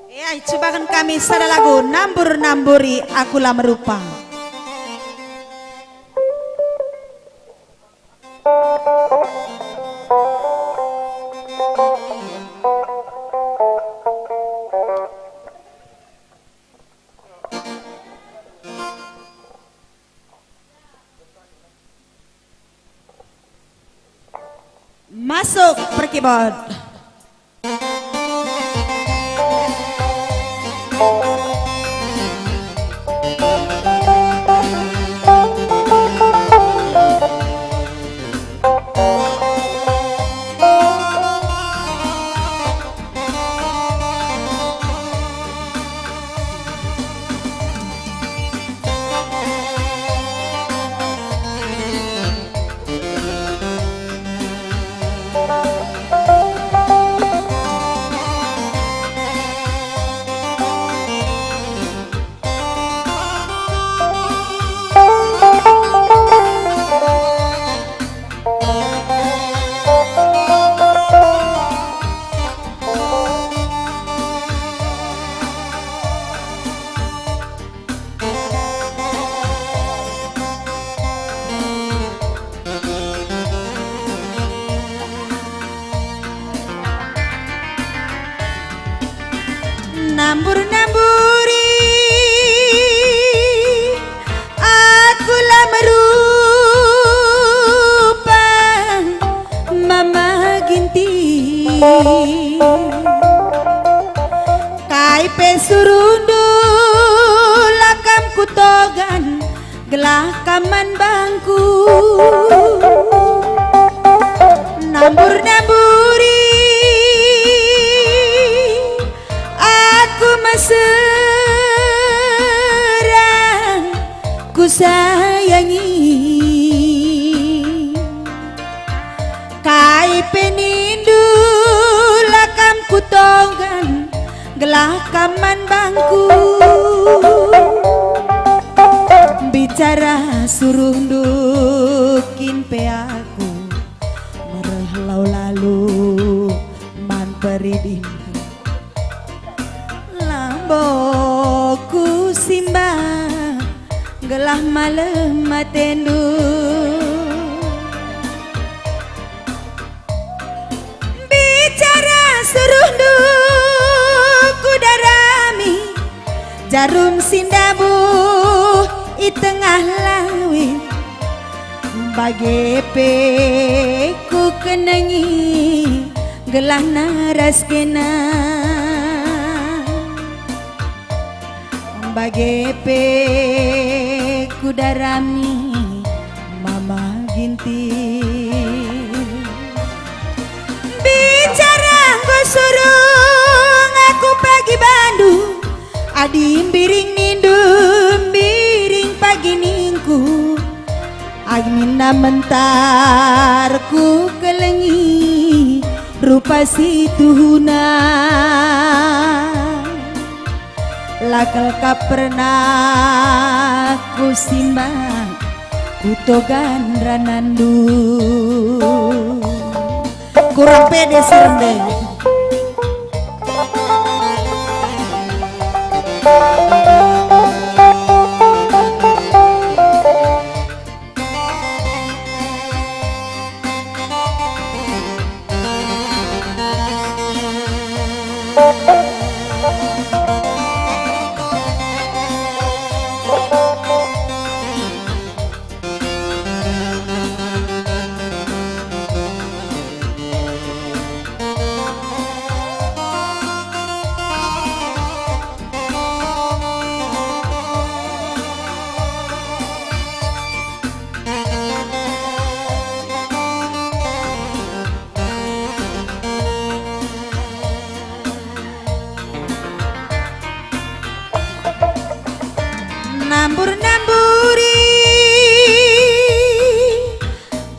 Ya, cubaken kami sada lagu, nambur-namburi Aku La Merupa. Masuk per keyboard. Nambur-namburi Aku La Merupa, Mama Ginting. Kai pe suruhndu la kam kutogan, gelah kam man bangku. Nambur-namburi Aku mesera kusayangi. Kai pe nindu la kam kutogan, gelah kam man bangku. Bicara suruhndu kin pe aku mereh lau lalu man peridin. Labo kusimbah gelah malem atendu. Bicara suruhndu kudarami jarum si ndabuh i tengah lawit. Bage pe kukenengi gelah naras kena. Bage pe kudarami Mama Ginting. Bicara enggo surung aku pe Adi mbiring nindu, mbiring pagi ningku, aminna mentar ku kelengi rupa si tuhuna. La kal ka pernah ku simbang kutogan ranandu. Kurang pede si rende. Nambur-namburi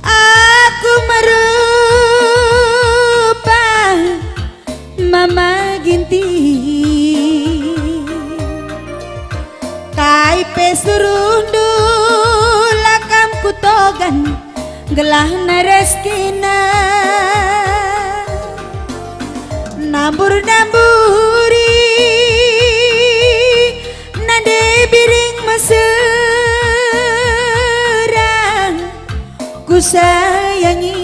aku merupa Mama Ginting. Kai pe suruhndu la kam kutogan, gelah naras kena. Nambur-namburi nande biring mesera kusayangi.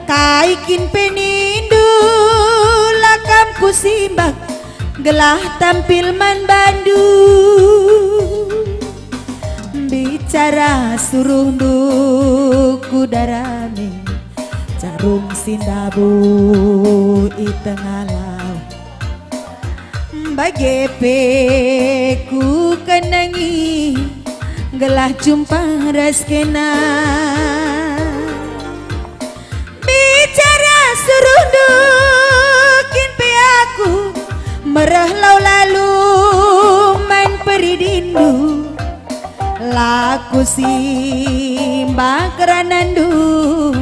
Kai kin pe nindu la kam kusimbak, gelah tampil man bandu. Bicara suruhndu kudarami jarum si ndabuh i tengah laut. Bage pe kukenangi gelah jumpa ras kena. Bicara suruhndu kin pe aku mereh lau lalu man peridindu. La kusimbak ranandu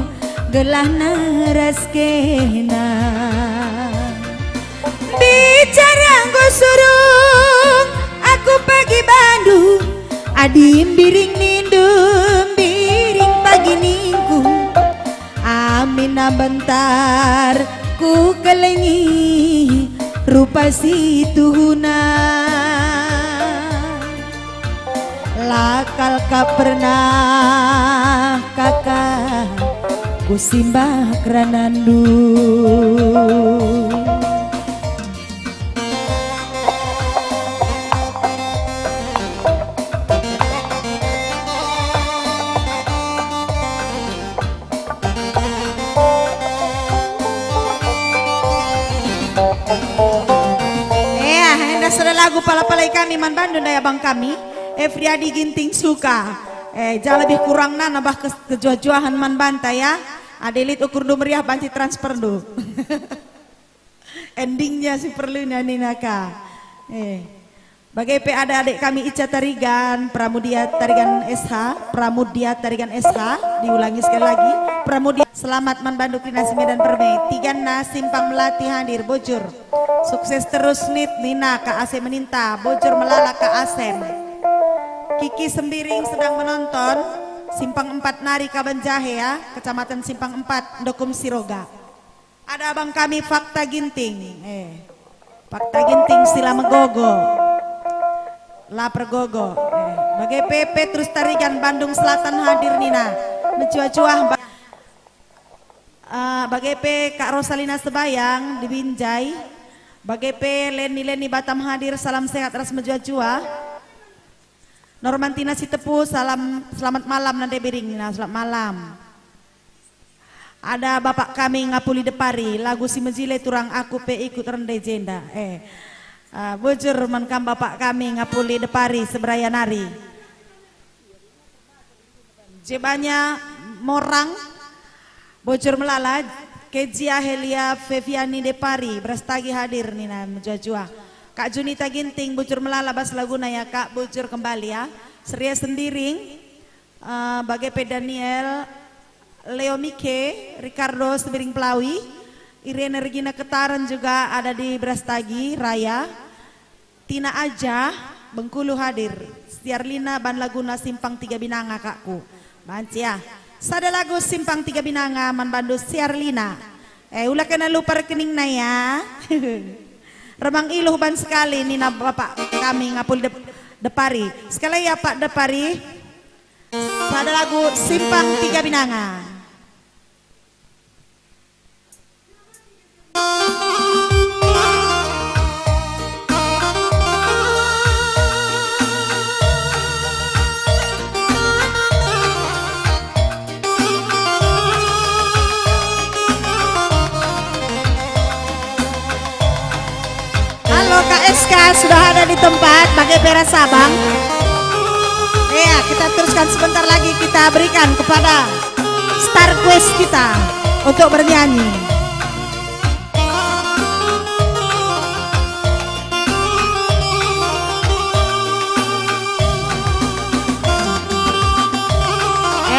gelah naras kena. Bicara enggo surung aku pagi bandu, adi mbiring nindu, mbiring pagi ningku. Amin bentar ku kelengi rupa si tuhuna. La kal ka pernah kaka kusimbak ranandu. Eh, enda sada lagu pala-palai kami man bandu ndai abang kami, Efriadi Ginting Suka. Eh, ja lebih kurangna nambah kes-, kejuah-juahen man banta ya. Adi lit ukurndu meriah banci transferndu. Endingnya si perluna nina ka. Eh. Bage pe ada adik kami Ica Tarigan, Pramudia Tarigan S H, Pramudia Tarigan S H, diulangi sekali lagi, Pramudia. Selamat man bandu kerina si Medan Perme, Tiganna Simpang Melati hadir, bujur. Sukses terus nit, nina Ka Asem Meninta, bujur melala Ka Asem. Kiki Sembiring sedang menonton, Simpang Empat nari Kaban Jahe ya, Kecamatan Simpang Empat, Ndokum Siroga. Ada abang kami Fakta Ginting. Eh, Fakta Ginting si la megogo. La pergogo. Eh, bage pe Petrus Tarigan Bandung Selatan hadir nina. Mejuah-juah ba-, eh, bage pe Kak Rosalina Sebayang di Binjai. Bage pe Leni-Leni Batam hadir, salam sehat ras mejuah-juah. Normantina Sitepu, salam, selamat malam nande biring nina, selamat malam. Ada bapak kami Ngapuli Depari, lagu si mejile turang aku pe ikut rende jenda. Eh, ah, bujur man kam bapak kami Ngapuli Depari seberaya nari. Jebanya morang, bujur melala, Kezia Helia Feviani Depari, berastagi hadir nina mejuah-juah. Kak Junita Ginting, bujur melala bas laguna ya, Kak, bujur kembali ya. Seria Sendiring, eh, bage pe Daniel, Leo Mike, Ricardo Sembiring Pelawi, Irene Regina Ketaren juga ada di Berastagi Raya. Tina Aja, Bengkulu hadir. Siarlina ban laguna Simpang Tiga Binanga, kakku. Banci ah. Sada lagu Simpang Tiga Binanga man bandu Siarlina. Eh, ula kena lupa rekeningna ya. Remang iluh ban sekali nina bapak kami ngapul Dep-, Depari. Sekali ya, Pak Depari. Sada lagu Simpang Tiga Binanga. Halo, K S K sudah ada di tempat, bage pe rasa, Bang? Iya, kita teruskan sebentar lagi, kita berikan kepada star quest kita untuk bernyanyi.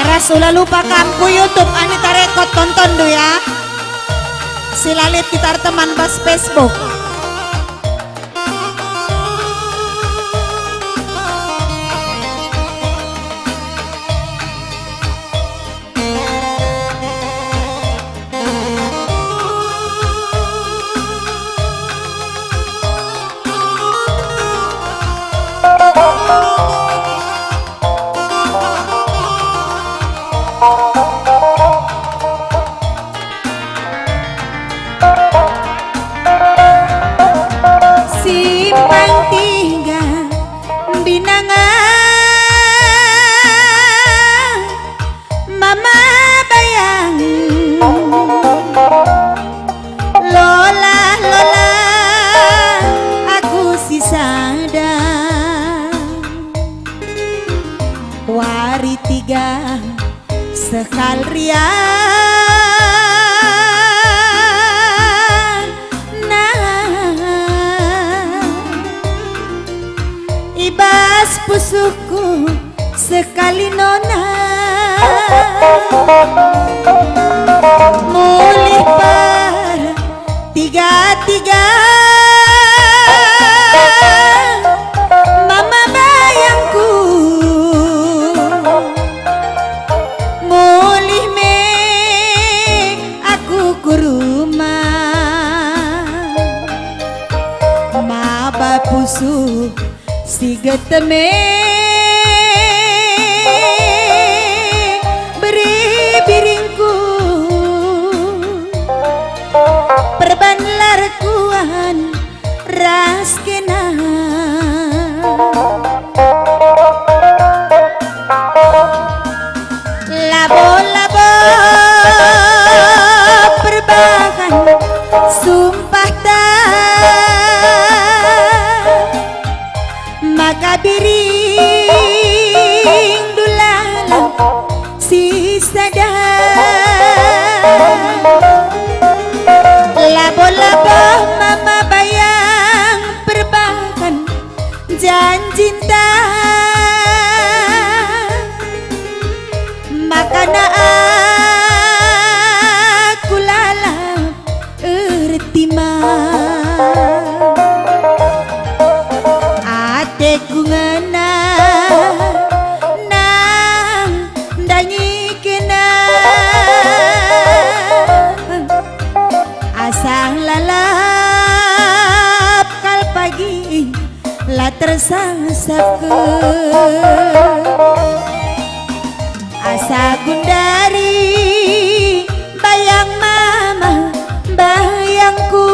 Eras, ula lupa kam ku YouTube Anita Record, tontonndu ya. Si la lit kita erteman bas Facebook. Simpang Tiga Binanga, mama bayang. Lola, lola, aku si sada. Wari tiga sekal riana. I bas pusuhku sekali nona. Mulih per tiga-tiga, mama bayangku. Mulih me aku ku rumah, maba pusuh si getem e beri biringku, perban larkuan ras kena. Labo-labo perbahan sumpahta. Maka biring dulalah si sada. Labo-labo mama bayang perbahan janjinta. Maka na aku lalap ertima. Ateku ngena nang ndangi kena. Asa lalap kal pagi la tersasapken. Asa gundari bayang mama bayangku.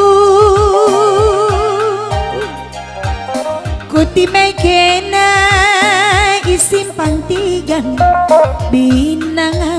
Kutimai kena i Simpang Tiga Binanga.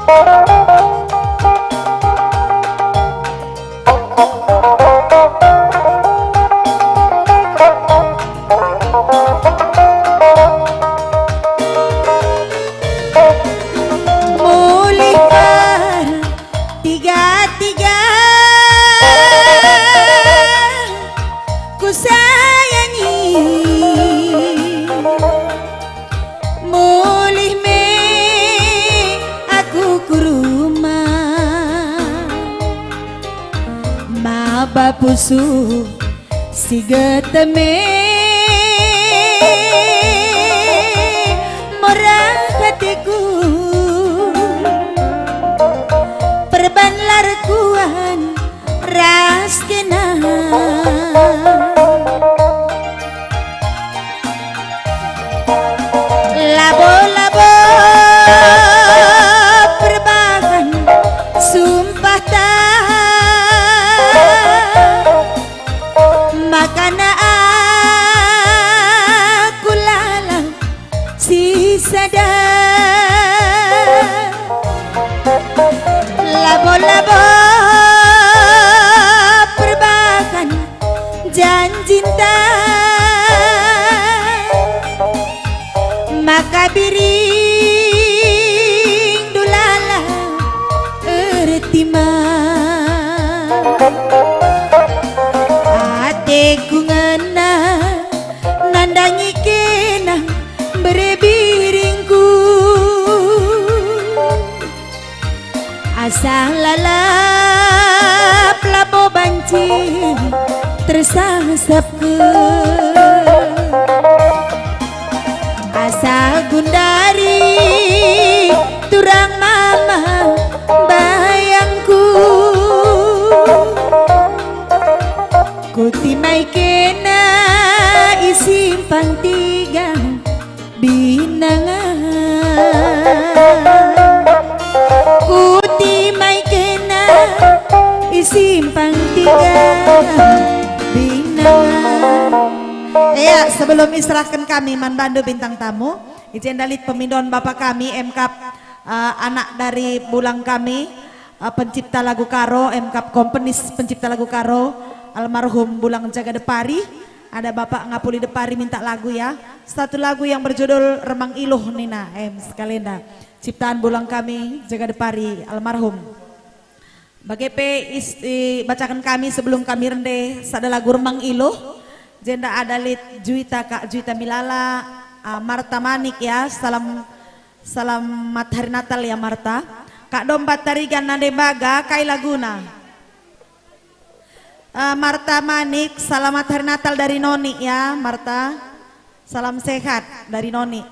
Mulih ka tiga-tiga kusayangi. Mulih me aku ku rumah, maba pusuh si geteme mora hatiku. Perban larkuan ras kena. Labo-labo perbahan sumpahta, makana aku lalap sisada. Labo-labo perbahan janjinta, maka biring dulala ertima. Ateku ngena nandangi kena mbere biringku. Asa lalap labo banci tersasapku. Asa gundari turang mama bayangku. Kutimai kena i Simpang Tiga binanga. Kutimai kena i Simpang Tiga binanga. Ya, sebelum iserahken kami man bandu bintang tamu, i jenda lit pemindon bapa kami, M Kap, eh, anak dari bulang kami, eh, pencipta lagu Karo, M Kap komponis pencipta lagu Karo, almarhum Bulang Jaga Depari. Ada Bapak Ngapuli Depari minta lagu, ya. Satu lagu yang berjudul Remang Iluh nina, em, sekalenda. Ciptaan bulang kami, Jaga Depari, almarhum. Bage pe is-, i, bacaken kami sebelum kami rende sada lagu Remang Iluh. Jenda ada lit Juita, Kak Juita Milala, ah, Marta Manik, ya. Salam, selamat Hari Natal, ya, Marta. Kak Dombat Tarigan Nandembaga, kai laguna? Eh, Marta Manik, selamat Hari Natal dari Noni, ya, Marta. Salam sehat dari Noni.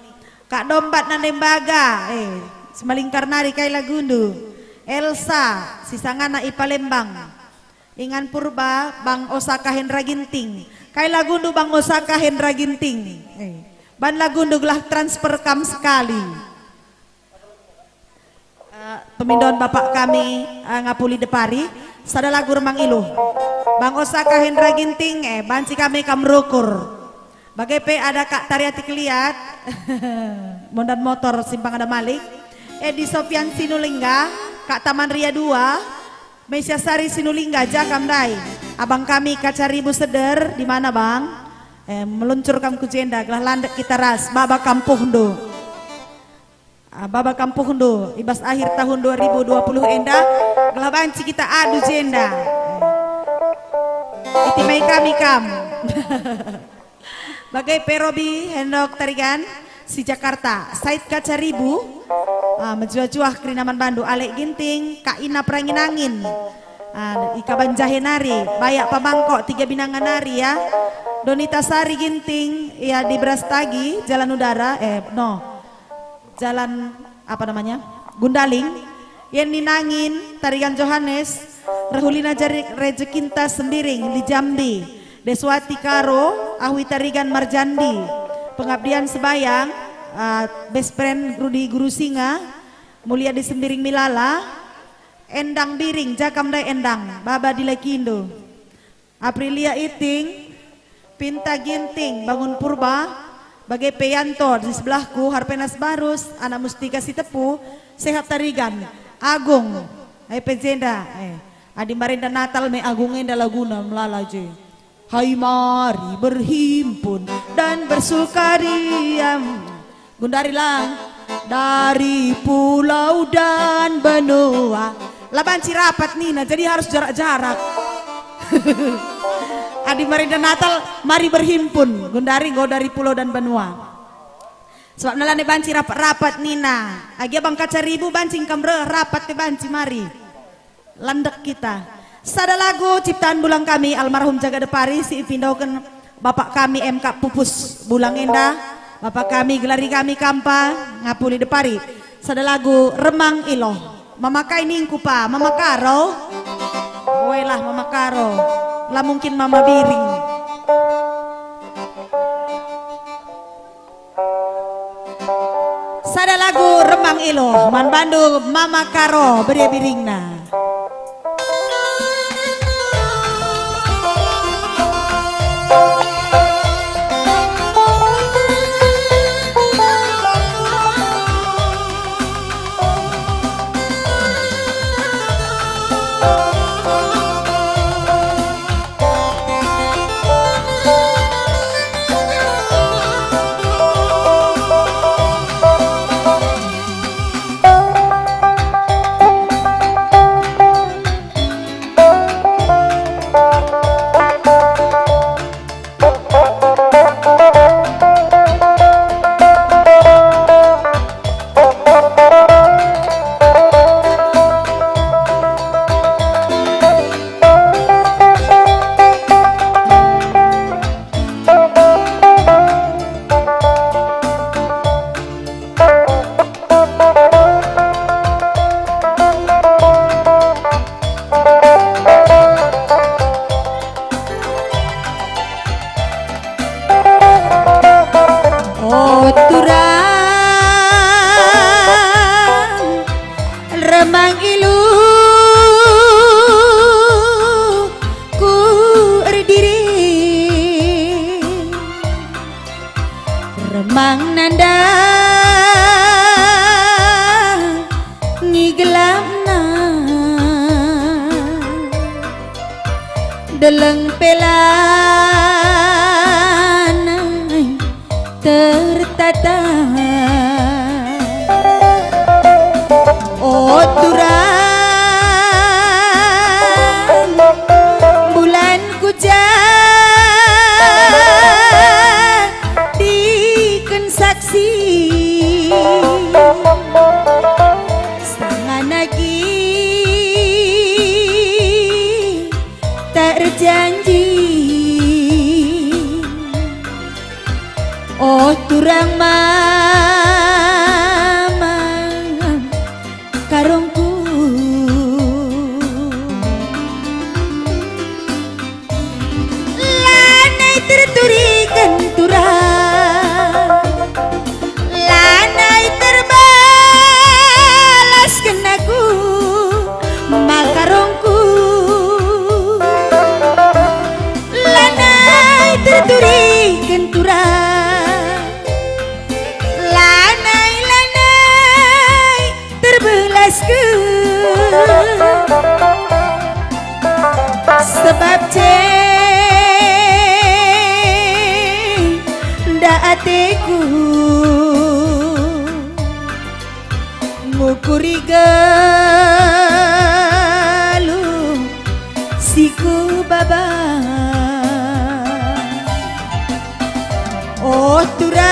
Kak Dombat Nandembaga, eh, Simalingkar nari, kai lagundu? Elsa, sisangana i Palembang. Ingan Purba, Bang Osaka Hendra Ginting. Kai lagundu, Bang Osaka Hendra Ginting? Eh, ban lagundu gelah transfer kam sekali. Eh, pemindon Bapak kami, eh, Ngapuli Depari, sada lagu Remang Iluh. Bang Osaka Hendra Ginting, eh, banci kami kam rukur. Bage pe ada Kak Tariati Keliat, Mondan Motor, Simpang Ada Malik, Edi Sofian Sinulingga, Kak Taman Ria dua, Mesia Sari Sinulingga, ja kam ndai. Abang kami Kacaribu Seder, di mana, Bang? Eh, meluncur kam ku jenda, gelah landek kita ras, baba kampuhndu. Ah, baba kampuhndu, i bas akhir tahun dua ribu dua puluh enda, gelah banci kita adu jenda. Itimai kami kam. Bage pe Robi Henok Tarigan, si Jakarta, Said Kacaribu, ah, mejuah-juah kerina man bandu, Alek Ginting, Kak Ina Perangin-angin, ah, i Kaban Jahe nari, Bayak Pamangkok, Tiga Binanga nari, ya. Donita Sari Ginting, ya, di Brastagi, Jalan Udara, eh, no. Jalan, apa namanya, Gundaling, Yeni Nangin, Tarigan Johanes, Rahulina Jari-, Rejekinta Sembiring di Jambi, Deswati Karo, Ahui Tarigan Marjandi, Pengabdian Sebayang, ah, best friend Rudi Guru Singa, Mulia di Sembiring Milala, Endang Biring, ja kam ndai Endang, baba di Lekindo. Aprilia Iting, Pinta Ginting, Bangun Purba, bage pe Yanto di sebelahku, Harpenas Barus, Anak Mustika Sitepu, Sehat Tarigan, Agung, eh, pe jenda, eh. Adi marenda Natal me Agung enda laguna melala je. Hai mari berhimpun dan bersukaria. Gundari lang dari pulau dan benua. La banci rapat nina, jadi harus jarak-jarak. Adi marenda Natal, mari berhimpun. Gundari enggo dari pulau dan benua. Sebab nalani banci rapat-rapat nina. Agi abang kaca ribu banci engkam reh, rapat pe banci mari. Landek kita. Sada lagu ciptaan bulang kami almarhum Jaga Depari si ipindoken bapak kami M K Pupus bulang enda. Bapak kami, gelari kami Kampa, ngapuli Depari. Sada lagu Remang Iloh. Mama kai ningku pa, Mama Karo? Welah Mama Karo. La mungkin Mama Biring. Sada lagu Remang Iloh, man bandu Mama Karo, beria biringna. O turang, remang iluh ku erdiri, remang nandangi gelapna. Deleng pe lanai tertata. O turang, bulan ku jadiken saksi. Sanga nagi tak erjanji. Oh turang mama karungku, lanai terturiken turang. Lanai terbalasken aku makarungku, lanai terturiken turang, lanai, lanai terbelasken, sebab cenda ateku ngukuri galuh si kubaba. Oh turang,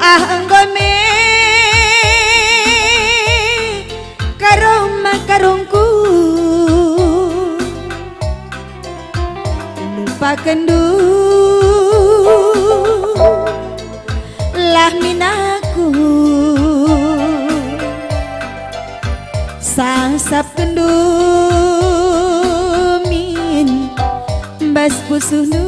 ah enggo me karo makarungku, lupakenndu lah min aku. Sasapkenndu min bas pusuhndu.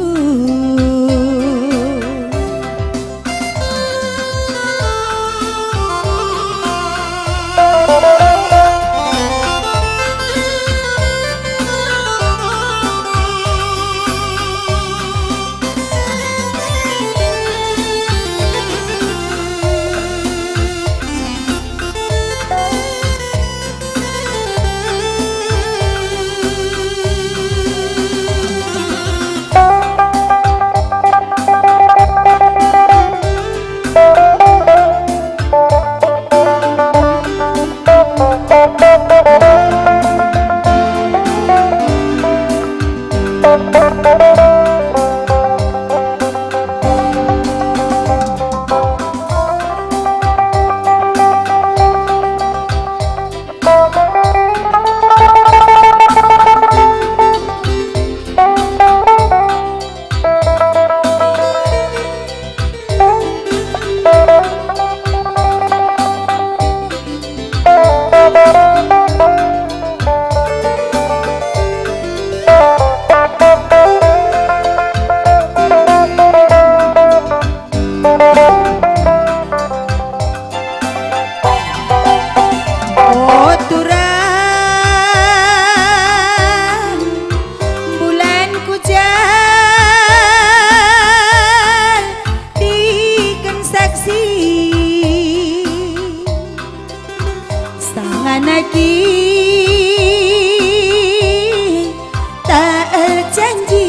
Kita erjanji,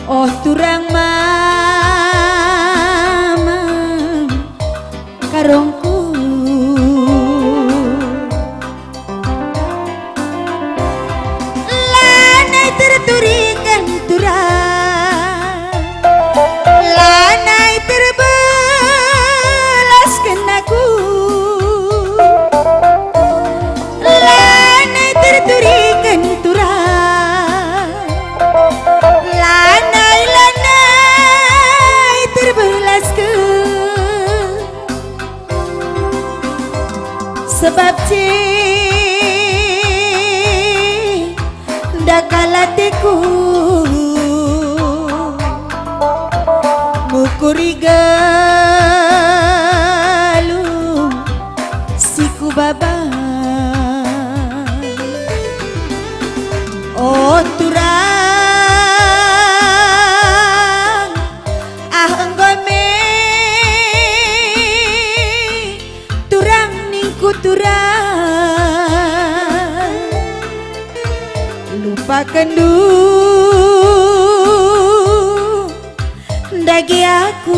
oh turang mama karongku. Lanai terturiken turang, lanai terbelasken aku. Lanai terturiken turang, lanai, lanai terbelasken. Sebab si ndakal ateku ngukuri galung si kubaba. Oh turang, ah enggo me turang ningku turang, lupakenndu ndage aku.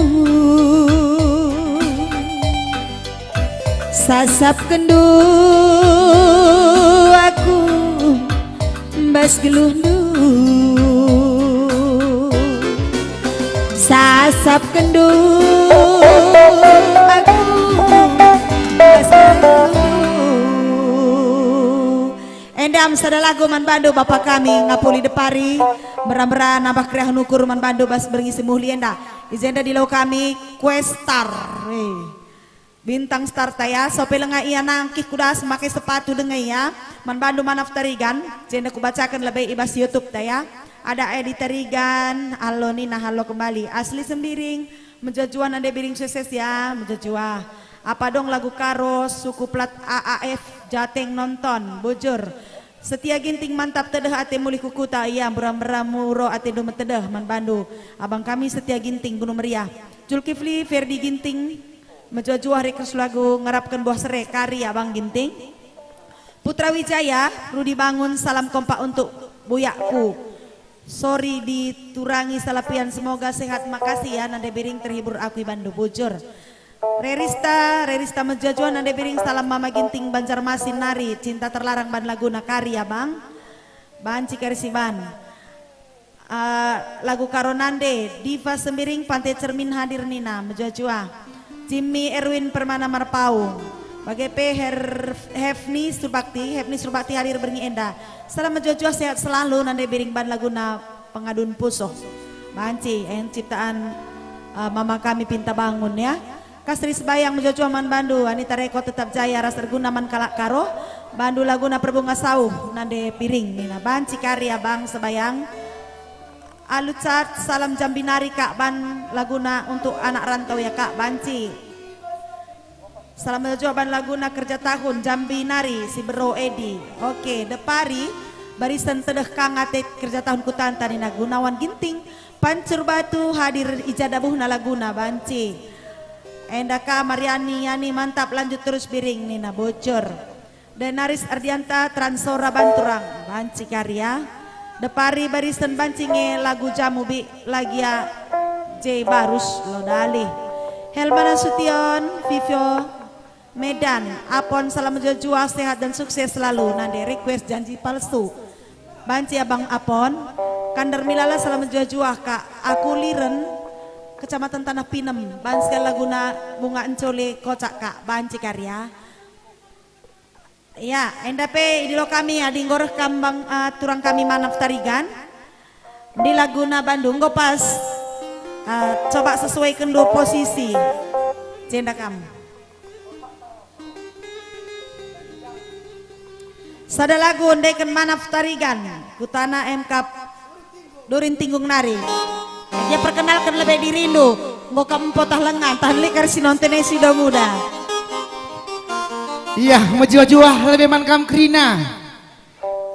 Sasapkenndu aku bas geluhndu. Sasapkenndu aku bas geluhndu. Enda me sada lagu man bandu bapa kami ngapuli depari, mera-mera nambah keriahen ukur man bandu bas berngi si muhli enda. I jenda dilo kami Questar. Eh. Bintang Star ta ya, sope lenga ia nangkih kudas make sepatu denga ia, man bandu Manaf Tarigan, jenda kubacaken lebe i bas YouTube ta ya. Ada Edi Tarigan, halo Nina, halo kembali. Asli Sembiring, mejuah-juah nande Biring sukses ya, mejuah-juah. Apa dong lagu Karo, suku plat A A F, Jateng nonton, bujur. Setia Ginting mantap tedeh ate mulih ku kuta ia, mbura-mbura muro atendu metedeh man bandu. Abang kami Setia Ginting, Gunung Meriah. Julkifli, Ferdi Ginting, mejuah-juah request lagu ngarapken buah sere, kari Abang Ginting. Putra Wijaya, Rudi Bangun, salam kompak untuk buyakku. Sorry diturangi salah pian, semoga sehat, makasih ya, nande Biring terhibur aku i bandu, bujur. Rerista, Rerista mejuah-juah nande Biring, salam Mama Ginting Banjarmasin nari, cinta terlarang ban laguna kari Abang. Banci kari si ban. Ah, lagu Karo nande, Diva Sembiring Pante Cermin hadir nina, mejuah-juah. Jimmy Erwin Permana Marpaung. Bage pe Her-, Hefni Surbakti, Hefni Surbakti hadir berngi enda. Salam mejuah-juah, sehat selalu, nande Biring ban laguna Pengadun Pusuh. Banci, en ciptaan, eh, mama kami Pinta Bangun ya. Kasri Sebayang mejuah-juah man bandu, Anita Reko tetap jaya ras erguna man kalak Karo, bandu laguna Perbunga Sauh, nande Biring nina, banci kari Abang Sebayang. Alu Cat, salam Jambi nari kak, ban laguna untuk anak rantau ya kak, banci. Salam mejuah ban laguna Kerja Tahun, Jambi nari, si Bero Edi. Oke, depari, barisen tedeh kang ate Kerja Tahun kutanta nina Gunawan Ginting, Pancur Batu hadir i ja dabuhna laguna, banci. Enda ka Mariani Yani mantap, lanjut terus Biring nina, bujur. Denaris Ardianta, Transora Banturang, banci kari ya. Depari barisen banci nge lagu Jamu Bik, Lagia J Barus, Lodali. Helma Nasution, Vivio Medan, Apon, salam mejuah-juah, sehat dan sukses selalu, nande request Janji Palsu. Banci Abang Apon, Kandar Milala, salam mejuah-juah kak, aku Liren, Kecamatan Tanah Pinem, banci kal laguna Bunga Encole Kocak kak, banci kari ya. Ya, enda pe idilo kami adi enggo reh kam bang, eh, turang kami Manaf Tarigan. Di laguna bandu enggo pas, eh, coba sesuaiken dua posisi. Jenda kam. Sada lagu ndeken Manaf Tarigan, kutana M K Durin Tinggung nari. Ia perkenalken lebe dirindu, enggo kam empo tah lenga, tah lit kari si nonton e si do nguda. Iah, mejuah-juah lebe man kam kerina.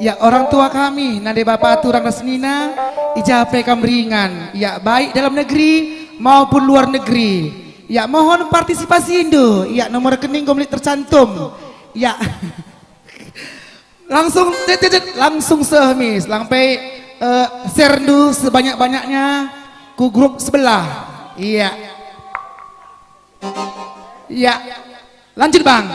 Ya, orang tua kami, nande bapa turang ras nina, i ja pe kam ringan, ya, baik dalam negeri maupun luar negeri. Ya, mohon partisipasindu, ya, nomor rekening enggo lit tercantum. Ya. Langsung, cet, cet, cet, langsung seh mis, lang pe, eh, share ndu sebanyak-banyaknya ku grup sebelah. Iya. Iya. Lanjut, Bang.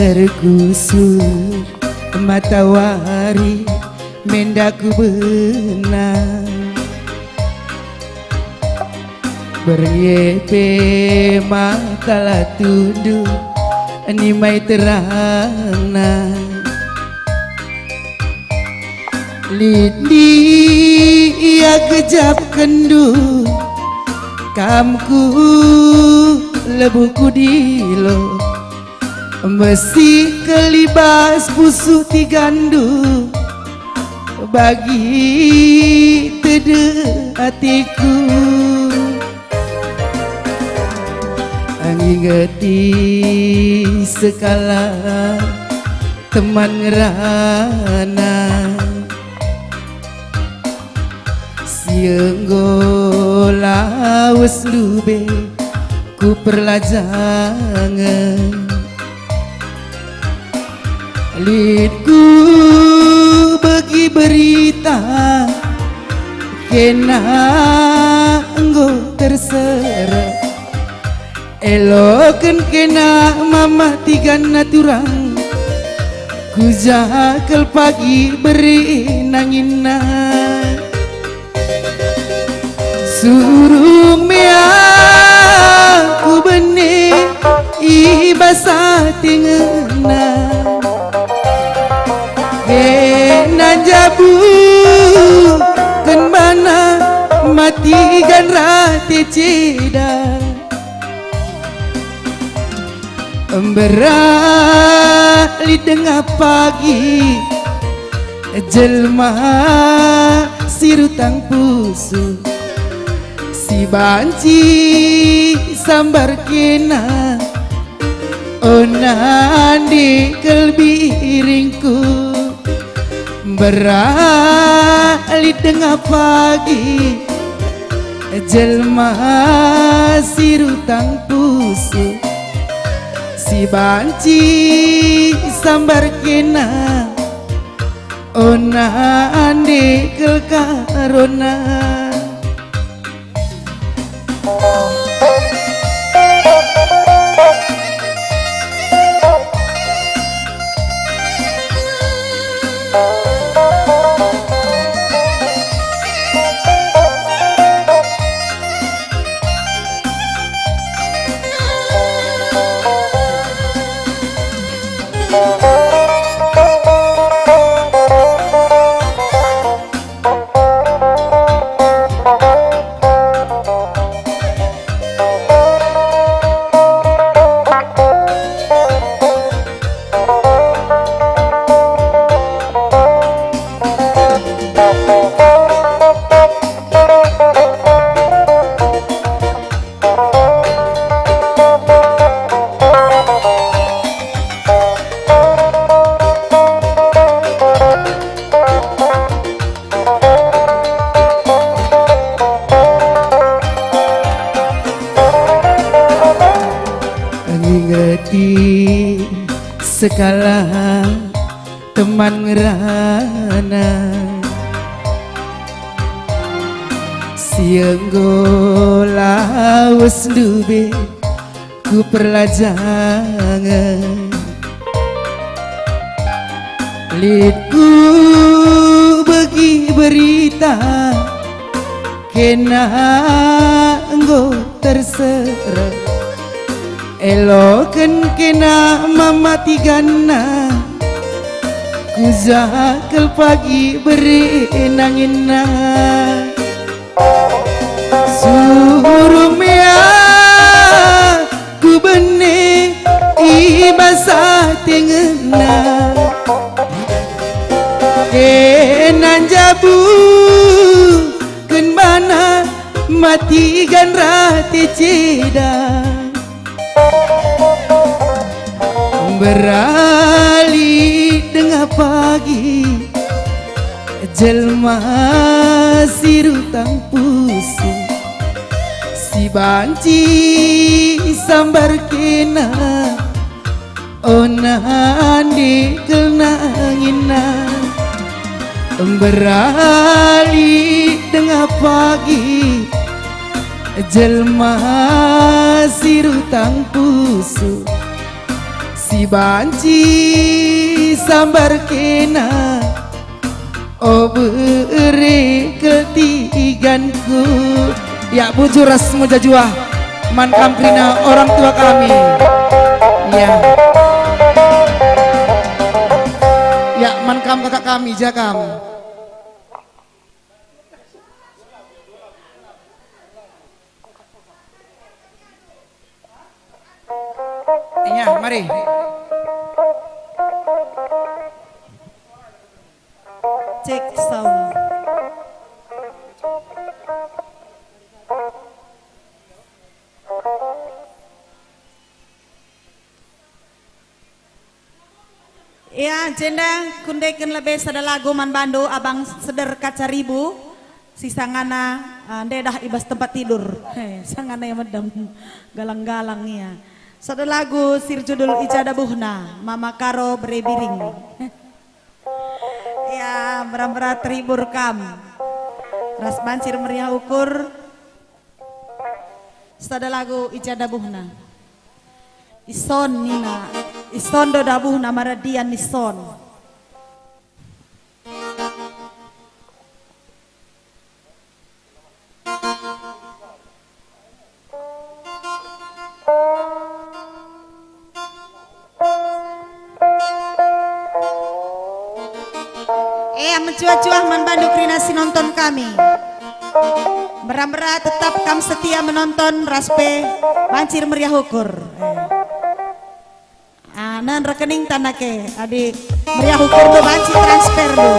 Erkusur matawari menda kubena. Berngi pe mata la tunduh nimai terangna. Lit ndia gejapkenndu, kam ku lebuh kudilo. Mesikel i bas pusuh tigandu, bagi tedeh atiku. Ngingeti sekalak teman ngerana. Si enggo lawes ndube ku perlajangen, lit ku begi berita kena enggo terserah. Eloken kena mama tiganna turang, ku jakel pagi beri nanginna. Surung mea ku bene i bas atengenna, kena njabuken bana matigan rate ceda. Mberat lit denga pagi jelma si rutang pusuh, si banci sambar kena, ona ndai kal biringku. Mberat lit denga pagi jelma si rutang pusuh, si banci sambar kena, ona ndai kal karona. Ingeti sekalak teman ngerana si enggo lawes ndube ku perlajangen. Lit ku begi berita kena enggo terserah. Eloken kena mamatiganna, ku jakel pagi bere nanginna. Suruh mea ku bene i bas atengenna. Kena njabu ken bana matigan rate ceda. Berali denga pagi jelma si rutang pusuh, si banci sambar kena. Ona ndikel nanginna, mberali denga pagi, jelma si rutang pusuh, si banci sambar kena. O bere keltiganku. Ya, bujur ras mejajuah man kam kerina orang tua kami. Ya. Ya, man kam kakak kami, ja kam. Ya, mari. Cek sound. Ya, jenda kundeken lebe sada lagu man bandu Abang Seder Kacaribu, si sangana, eh, ndedah i bas tempat tidur. He, sangana ia medem, galang-galang ia. Sada lagu si erjudul I Ja Dabuhna, Mama Karo Bere Biring. Ya, mera-mera terhibur kam. Ras banci ermeriah ukur. Sada lagu I Ja Dabuhna. Ison nina, ison do dabuhna maradian ison. Eh, mejuah-juah man bandu kerina si nonton kami. Mera-mera tetap kam setia menonton ras pe banci ermeriah ukur. Eh. Ah, nen rekening tanah ke, adi meriah ukur tu banci transfer tu.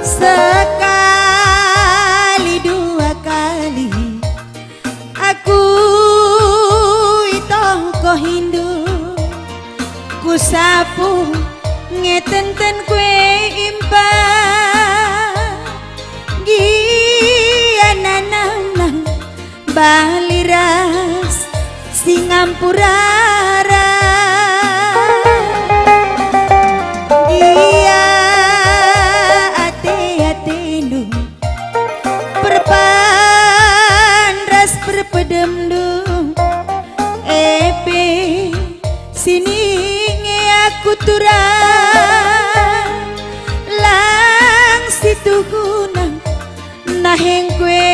Sekali dua kali aku itongkohindu, kusapu nge tenten kue impa. Gia nanang-nang bali ras si ngampurara. Gia ate Tuhuna naheng kue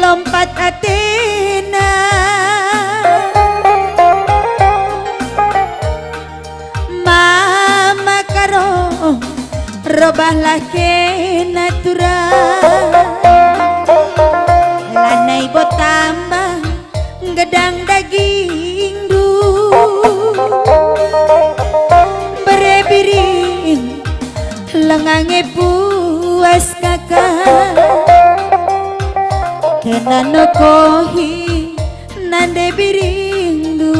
lompat atena. Mama Karo, robahlah kena turang. Lanai bo tambah gedang dagingndu. Bere biring lenga nge puas kaka. Kena nokohi nande biringndu.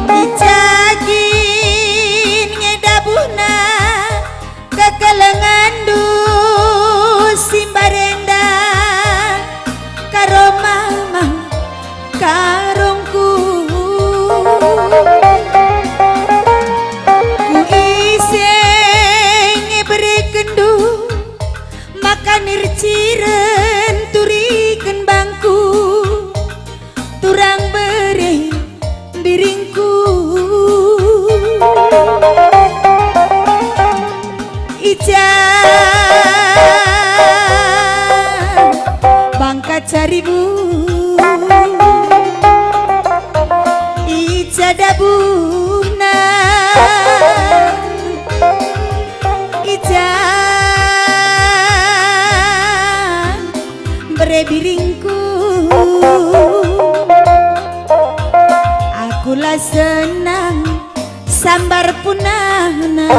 I ja kin nge dabuhna kekelengenndu si mbarenda, Karo Mama Karongku. Ku ise nge berekenndu maka nirciren turiken bangku. Turang bere biringku. I ja bangkat caribu, i ja dabuhna, i ja bere biringku. Aku la senang sambar punahna.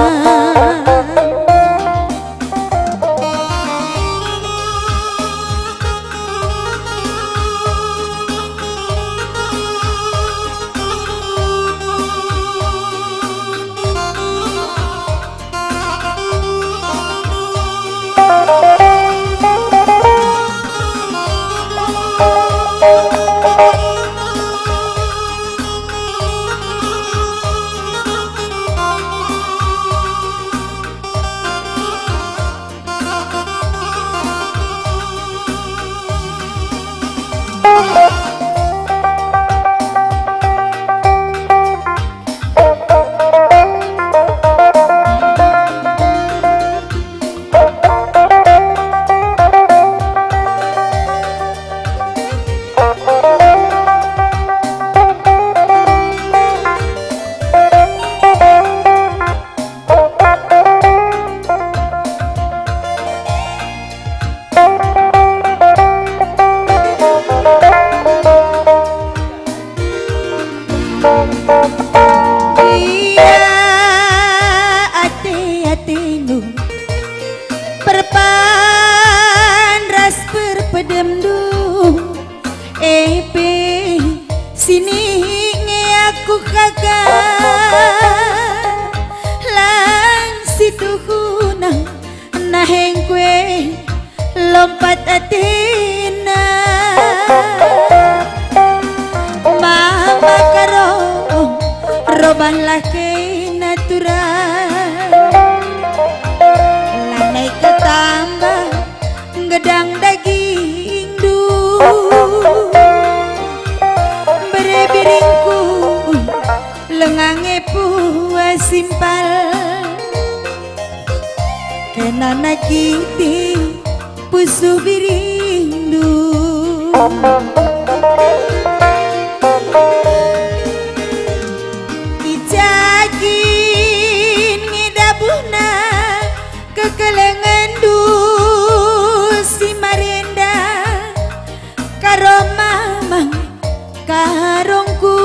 Ia ate-atendu perpan ras perpedemndu, e pe sinik nge aku kaka. Lang situhuna naheng kue lompat atena. Mama Karo, robahlah kena turang. Lanai ketambah gedang dagingndu. Bere biringku lenga nge puas simpal. Kena nakiti pusuh biringndu. I ja kin nge dabuhna kekelengenndu si marenda. Karo mamang karongku.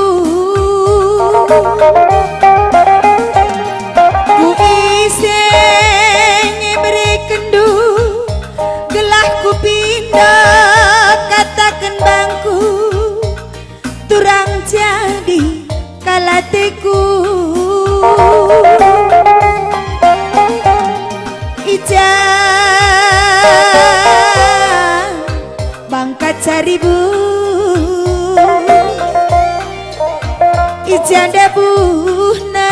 Ku ise nge berekenndu gelah kupindo kataken bangku, turang jadi kal ateku. I ja bangkat caribu, i ja dabuhna,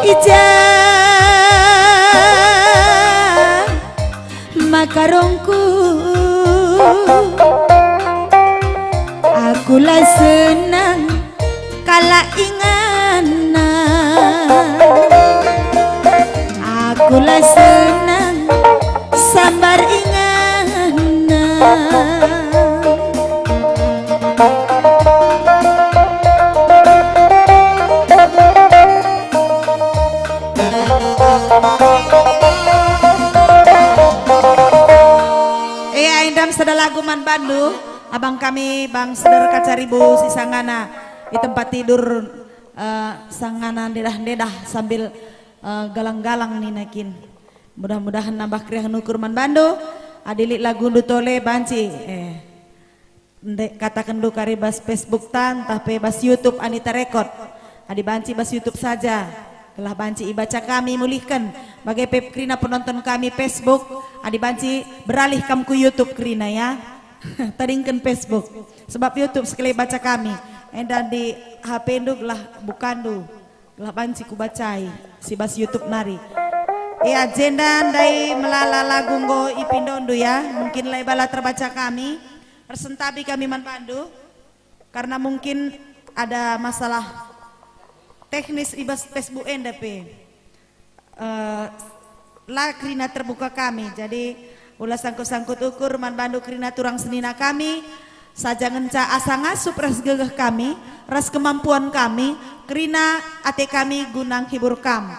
i ja makarongku. Aku la senang Kalak inganna, aku la senang sambar inganna. Eh, aindam sada lagu man bandu, abang kami, Bang Seder Kacaribu, si sangana i tempat tidur, eh, sangana ndedah-ndedah sambil, eh, galang-galang nina kin. Mudah-mudahan nambah keriahen ukur man bandu. Adi lit lagundu tole banci, eh, ndek katakenndu kari bas Facebook ta, ntah pe bas YouTube Anita Record. Adi banci bas YouTube saja, gelah banci ibaca kami mulihken. Bage pe kerina penonton kami Facebook, adi banci beralih kam ku YouTube kerina ya. Tadingken Facebook, sebab YouTube sekali baca kami. Enda di H P-ndu gelah bukandu, gelah banci kubacai si bas YouTube nari. E, ajenda ndai melala lagu enggo ipindondu ya, mungkin laiba la terbaca kami, ersentabi kami man bandu, karena mungkin ada masalah teknis i bas Facebook enda pe. Eh, la kerina terbuka kami, jadi ula sangkut-sangkut ukur man bandu kerina turang senina kami, saja ngenca asa ngasup ras gegeh kami, ras kemampuan kami, kerina ate kami guna nghibur kam.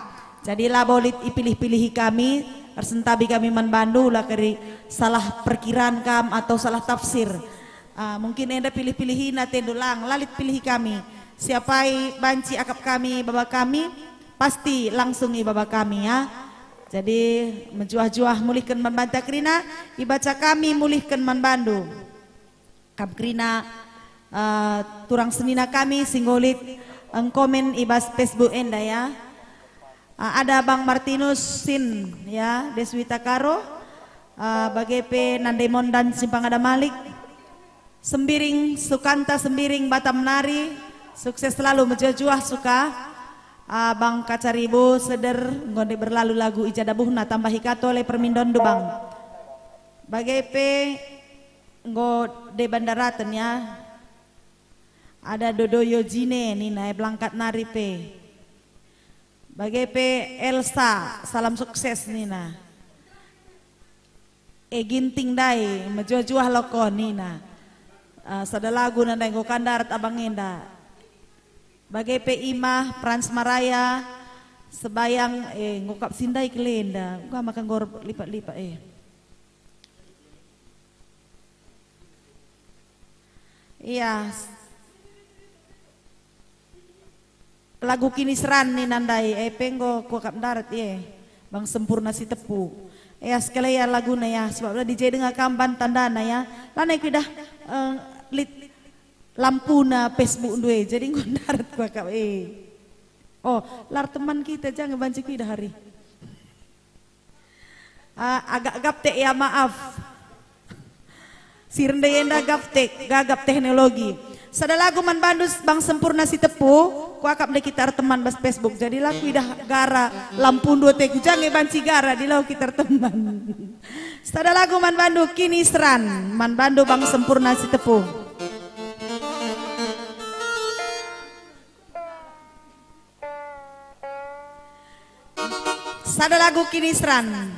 Jadi labo lit ipilih-pilihi kami, ersentabi kami man bandu, ula keri salah perkiraan kam atau salah tafsir. Ah, mungkin enda pilih-pilihina atendu lang, la lit pilihi kami. Siapai banci akap kami, baba kami, pasti langsung ibaba kami, ya. Jadi, mejuah-juah mulihken man banta kerina, ibaca kami mulihken man bandu. Kam kerina, eh, turang senina kami si nggo lit engkomen i bas Facebook enda, ya. Eh, ada Bang Martinus Sin, ya, Deswita Karo, eh, bage pe Nande Mondan Simpang Ada Malik. Sembiring, Sukanta Sembiring, Batam nari, sukses selalu, mejuah-juah Suka. Ah, Bang Kacaribu, Seder, enggo ndai berlalu lagu i ja dabuhna, tambahi ka tole permindonndu, Bang. Bage pe enggo ndai bandaraten, ya. Ada Dodo Yojine nina, e, berangkat nari pe. Bage pe Elsa, salam sukses nina. E, Ginting ndai, mejuah-juah loko nina. Ah, sada lagu na ndai enggo ka ndarat abang enda. Bage pe Imah, Frans Maraya, Sebayang, e, enggo kap si ndai kele enda. Uga maka enggo lipat-lipat, e. Iya. Lagu Kiniseran nina ndai, e pe enggo kuakap ndarat, e. Bang Sempurna Sitepu. E, ya, sekali ya laguna ya, sebab la dije denga kam ban tandana ya. Lanai kuidah, eh, lit lampuna Facebook ndue, jadi enggo ndarat kuakap, e. Oh, lar teman kita jangan banci kuidah hari. Ah, agak gaptek ya, maaf. Si rende enda gaptek, gagap teknologi. Sada lagu man bandu Bang Sempurna Sitepu, kuakap ndai kita erteman bas Facebook. Jadi la kuidah gara lampundu ateku, jange banci gara, dilau kita erteman. Sada lagu man bandu Kiniseran, man bandu Bang Sempurna Sitepu. Sada lagu Kiniseran.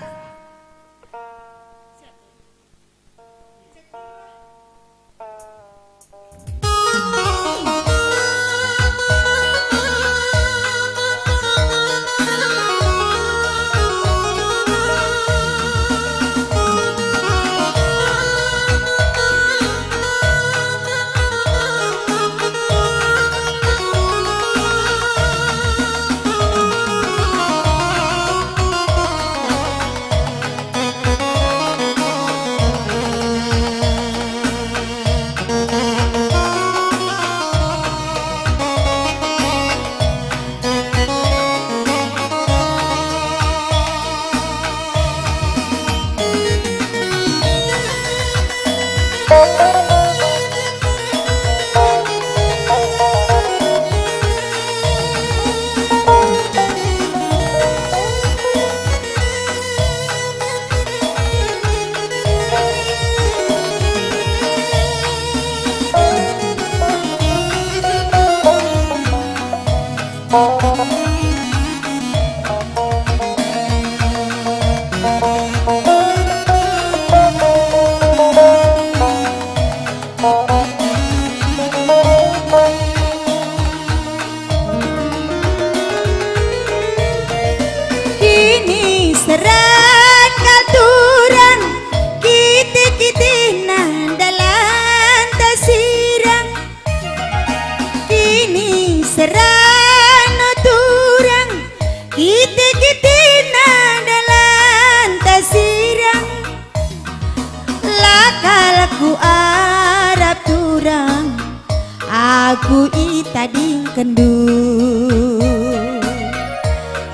Aku itadingkenndu,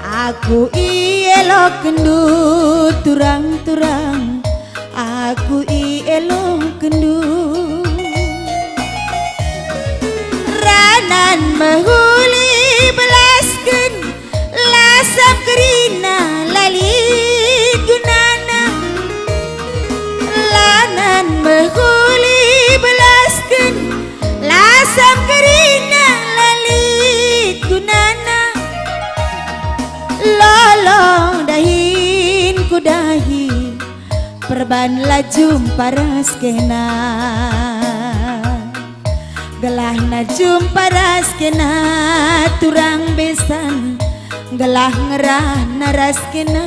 aku ielokenndu turang-turang, aku ielokenndu. Ranan mehuli belasken, lasam kerina la lit gunana. Ranan mehuli belasken, lasam kerina la lit gunana. Lolo dahin kudahi, perban la jumpa ras kena. Gelahna jumpa ras kena turang besan, gelah ngerahna ras kena.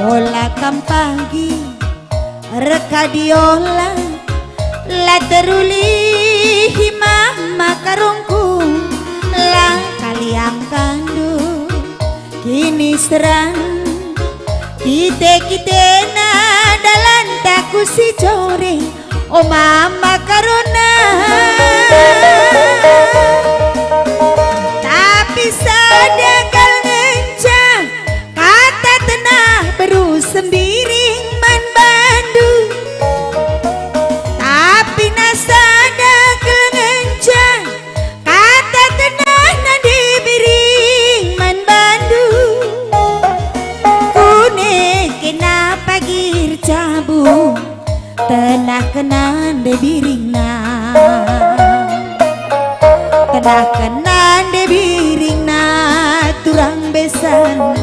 Ola kam pagi, reka diola, la terulihi mama karungku, la kaliangkandu kiniseran. Kite-kitena dalanta ku si jore, o mama karona. Tapi sada kal ngenca, kata tenah beru sembiring man bandu. Tapi na sada kal ngenca, kata tenah nande biring man bandu. Kune kena pagi ercabu, tenah kena nande biringna. Tenah kena nande biringna turang besan,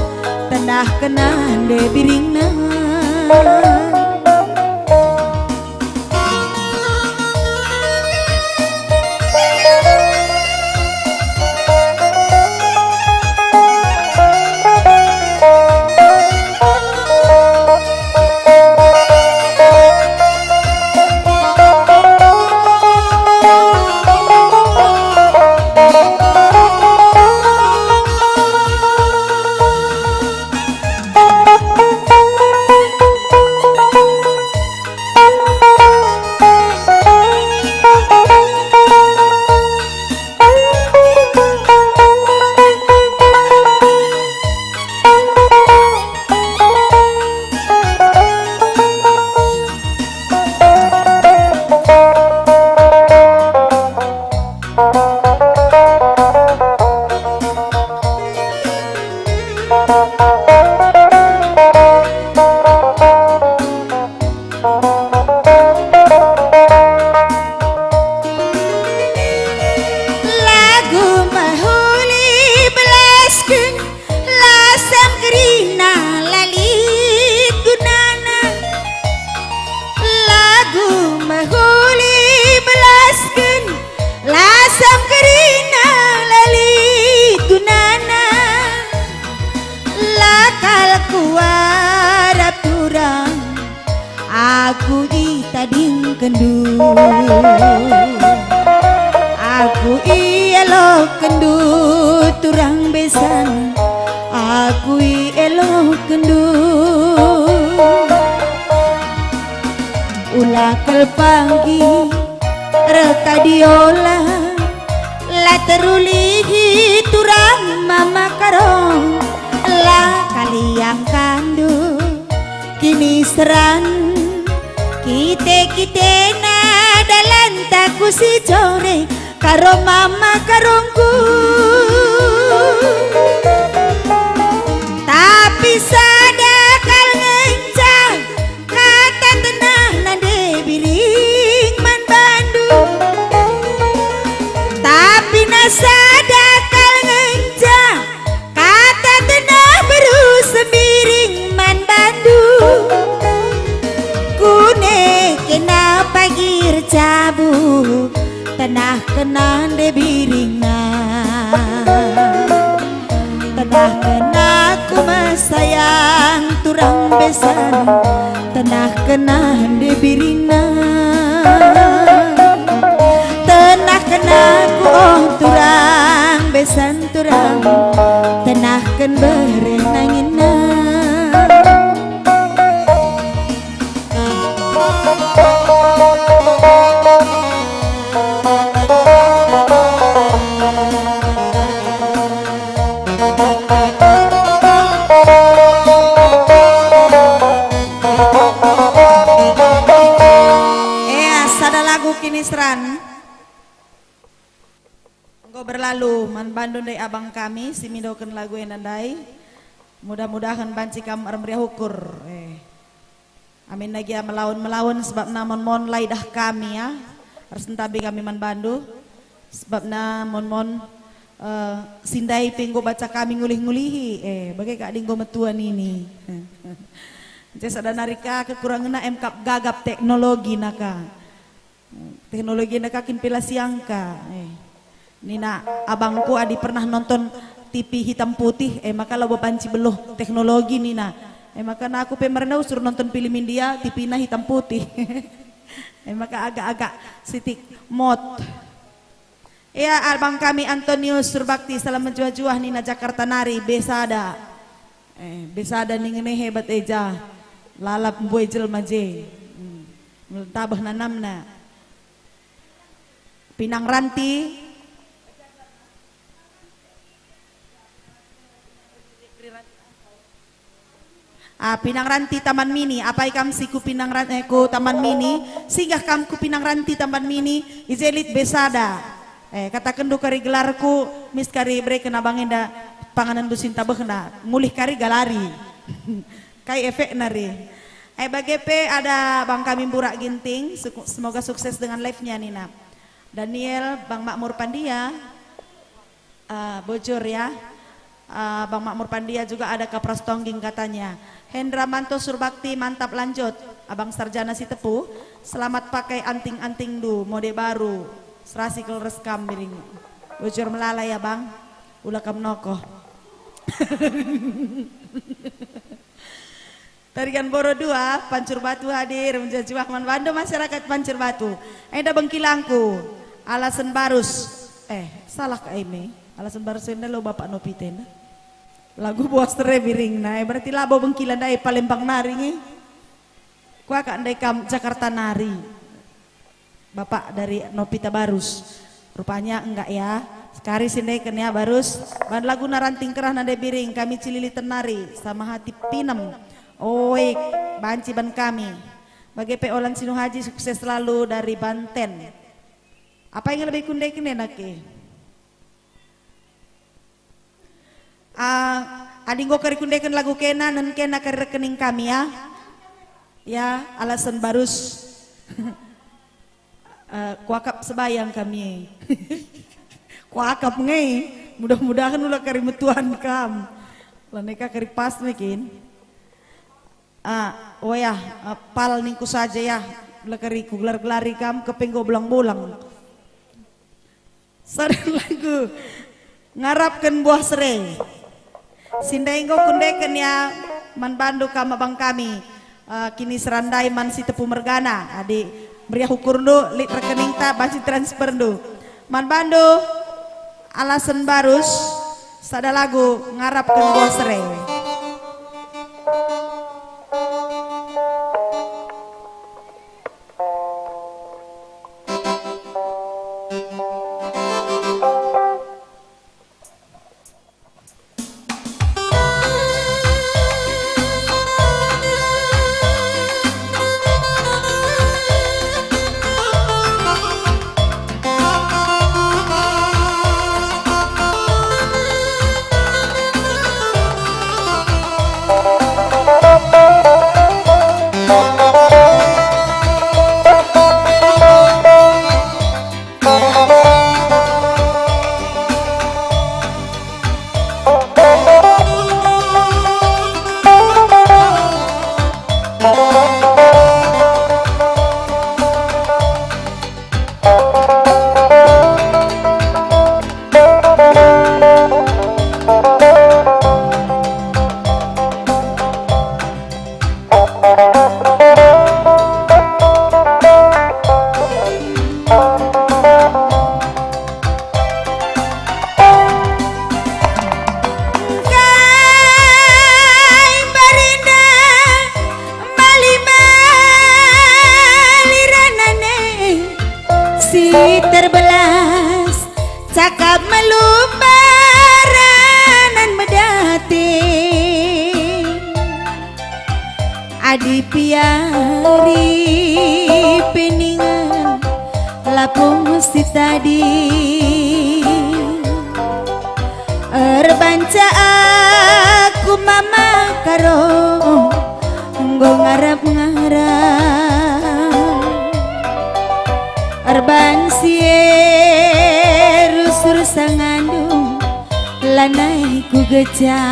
tenah kena nande biringna. Lagu mehuli belasken, lasam kerina la lit gunana. Lagu mehuli belasken, lasam kerina la lit gunana. La kal kuarap turang, aku itadingkenndu. Aku ielokenndu turang besan, aku ielokenndu. Ula kal pagi reka diola, la terulihi turang mama karong, la kaliangkandu kiniseran. Kite-kitena dalanta ku si jore, karo mama karongku. Tapi sada kal ngenca, kata tenah nande biring man bandu. Tapi na sada kal ngenca, kata tenah beru sembiring man bandu. Kune kena pagi ercabu, tenah kena nande biringna. Tenah kena ku mesayang turang besan, tenah kena nande biringna. Tenah kena ku oh turang besan turang, tenah ken bere nanginna. Lagu Kiniseran enggo berlalu man bandu ndai abang kami si mindoken lagu enda ndai. Mudah-mudahen banci kam ermeriah ukur. Eh. Amin lagi ya melaun-melaun sebabna mon-mon la idah kami ya. Harus entabi kami man bandu. Sebabna mon-mon, eh, si ndai pe enggo banci kami ngulih-ngulihi. Eh, bage kak enggo metua nini. Jadi sada nari ka kekurangenna em kap gagap teknologi naka. Teknologi enda ka kin pe la siangka. Eh. Nina abangku adi pernah nonton T V hitam putih, eh, maka labo banci beluh teknologi nina. Eh, maka aku pe merna usur nonton film India, T V-na hitam putih. Eh, maka agak-agak sitik mot. Ya, abang kami Antonius Surbakti, salam mejuah-juah nina Jakarta nari, Besada. Eh, Besada ningen e hebat eja. Lalap mbue jelma je. Hmm. Ntabeh nanamna. Pinang Ranti. Ah, Pinang Ranti Taman Mini, apai kam si ku Pinang Ran-, eh, ku Taman Mini, singgah kam ku Pinang Ranti Taman Mini, i je lit Besada. Eh, katakenndu kari gelarku, mis kari bereken abang enda panganenndu si ntabehna, mulih kari galari. Kai efekna ri. Eh, bage pe ada bang kami Mburak Ginting, suku-, semoga sukses dengan live-nya nina. Daniel, Bang Makmur Pandia. Eh, bujur ya. Eh, Bang Makmur Pandia juga ada Kapras Tongging katanya. Hendra Manto Surbakti, mantap lanjut. Abang Sarjana Sitepu, selamat pakai anting-antingndu, mode baru. Serasi kal ras kam biring. Bujur melala ya bang. Ula kam nokoh. Tarigan Boro dua, Pancur Batu hadir, mejuah-juah man bandu masyarakat Pancur Batu. Enda bengkilangku, Alasen Barus. Eh, salah ka eme. Alasen Barus enda lo Bapak Nopi tenda. Lagu Buas Tere biringna, eh, berarti labo bengkila ndai Palembang nari nge. Kuakap ndai kam Jakarta nari. Bapak dari Nopi Tabarus. Rupanya enggak ya. Sekali sindeken ya, Barus. Ban laguna Ranting Kerah nande biring, kami cilili tenari, sama hati pinem. Oi, banci ban kami. Bage pe Olan Sinuhaji sukses selalu dari Banten. Apai nge lebih kundeken enak e? Ah, adi enggo kari kundeken lagu kena, nen kena kari rekening kami ya. Ya, Alasen Barus. Eh, kuakap sebayang kami. Kuakap nge, mudah-mudahan ula kari metuan kam. Laneka kari pas mekin. Ah, wayah, eh, pal ningku saja ya. Ula kari kugelar-gelari kam kepe enggo bulang-bulang. Sada lagu ngarapken buah sere. Sindai enggo kundeken ya man bandu kam abang kami, eh, kini serandai man si tepu mergana. Adi meriah ukurndu, lit rekeningta banci transferndu. Man bandu Alasen Barus, sada lagu ngarapken buah sere. Engkai barenda mali-mali ranane si terbelas, cakap melumbaranan medate. Adi piari peningan Apung si tadi, erbanca aku mama Karo enggo ngarap-ngarap. Erban si e rusur sangandung lanai kugeja.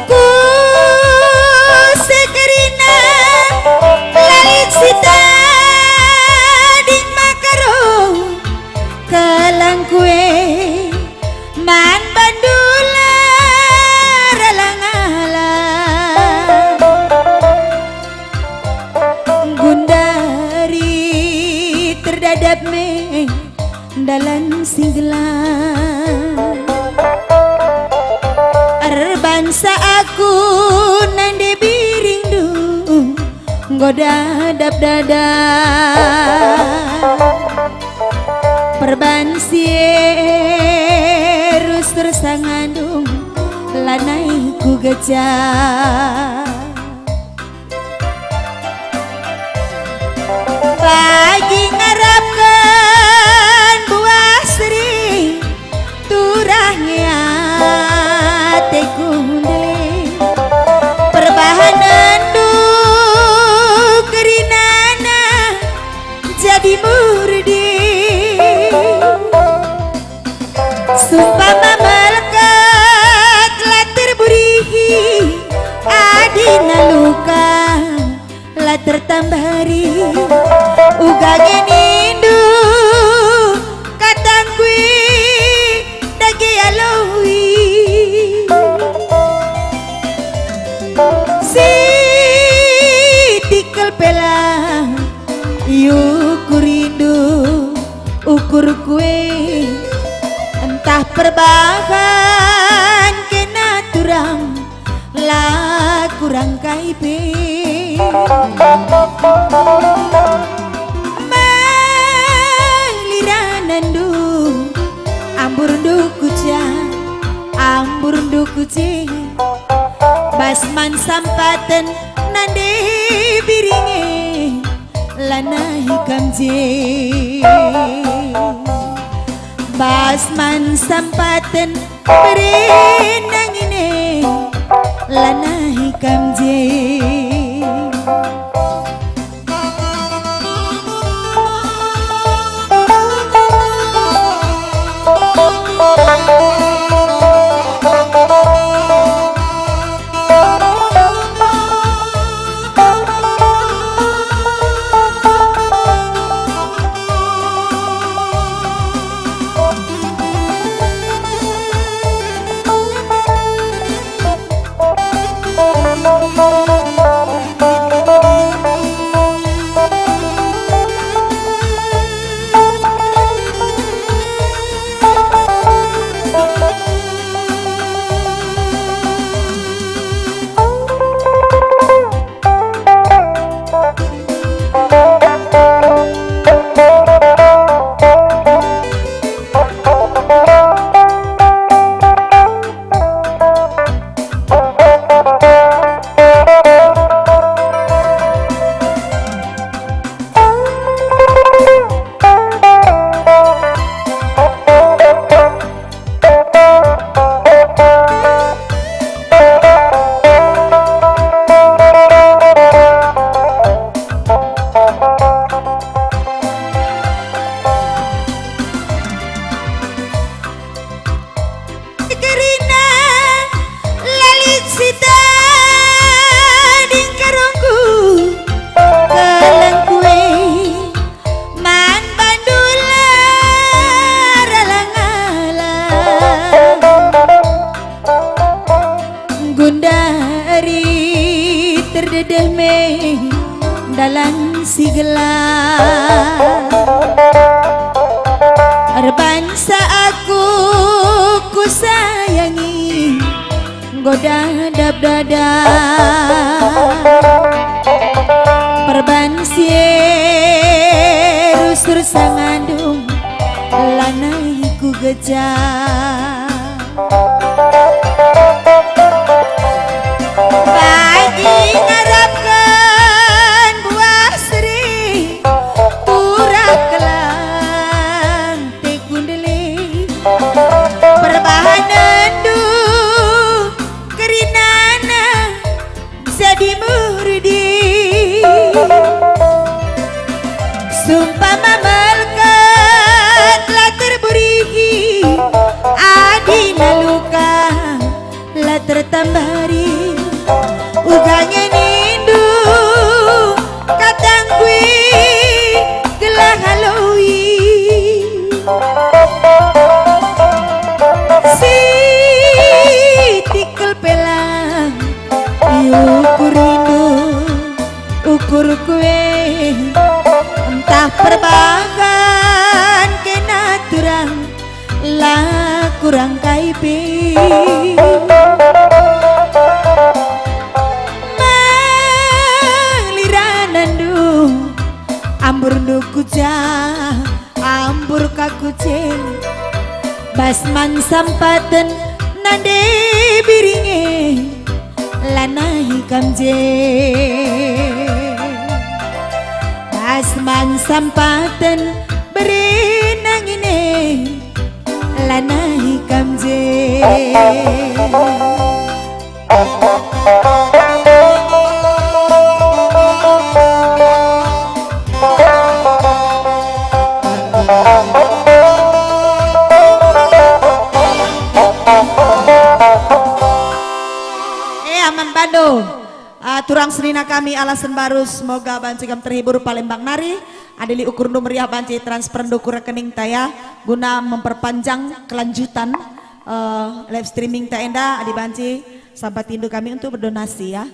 Ku sekerina lalin si tading makaro, kalangku e man bandula ralang-alang. Gundari terdadap me dalan si nggelah. Erbansa aku nande biringndu enggo dadap-dadap. Perban si e rusur sangandung lanai kugeja. Bagi ngarapken buah seri, turah nge ateku ndele. Perbahanenndu kerinana jadi murdi. Sumpama melekat la terburihi, adina luka la tertambari. Uga nge nindu katangku e dage aloi. Si tikel pela iukurindu ukurku e, ntah perbahan kena turang la kurang kai pe. Meliranandu, amburndu kuja, amburndu kuje, bas man sampaten nande biringe lanai kam je. Bas man sampaten berenang ine lanai kam je. Kerina lalin si tading karungku, kelengku e man bandula ralang-alang. Gundari terdedeh me dalan si gelah. Erbansa aku kusayangi, enggo dadap dada. Perban si e rusur sangandung, lanai kugeja. Bagi ngarapken buah Umpama melket la terburihi, adina luka la tertambari. Uga nge nindu katangku i gelah aloi. Si tikel pelang iukurindu ukur kue, ntah perbahan kena turang, la kurang kai pe. Mangliranandu, amburndu kuja, ambur ka kucing, bas man sampaten nande biringe, lanai kam je. Bas man sampaten bere nangine, lanai kam je. Eh, aman bandu. Ah, turang senina kami Alasan Baru, semoga banci kam terhibur Palembang nari. Adi lit ukurndu meriah banci transferndu ku rekeningta ya, guna memperpanjang kelanjutan, eh, live streamingta enda, adi banci sampatindu kami untuk berdonasi ya.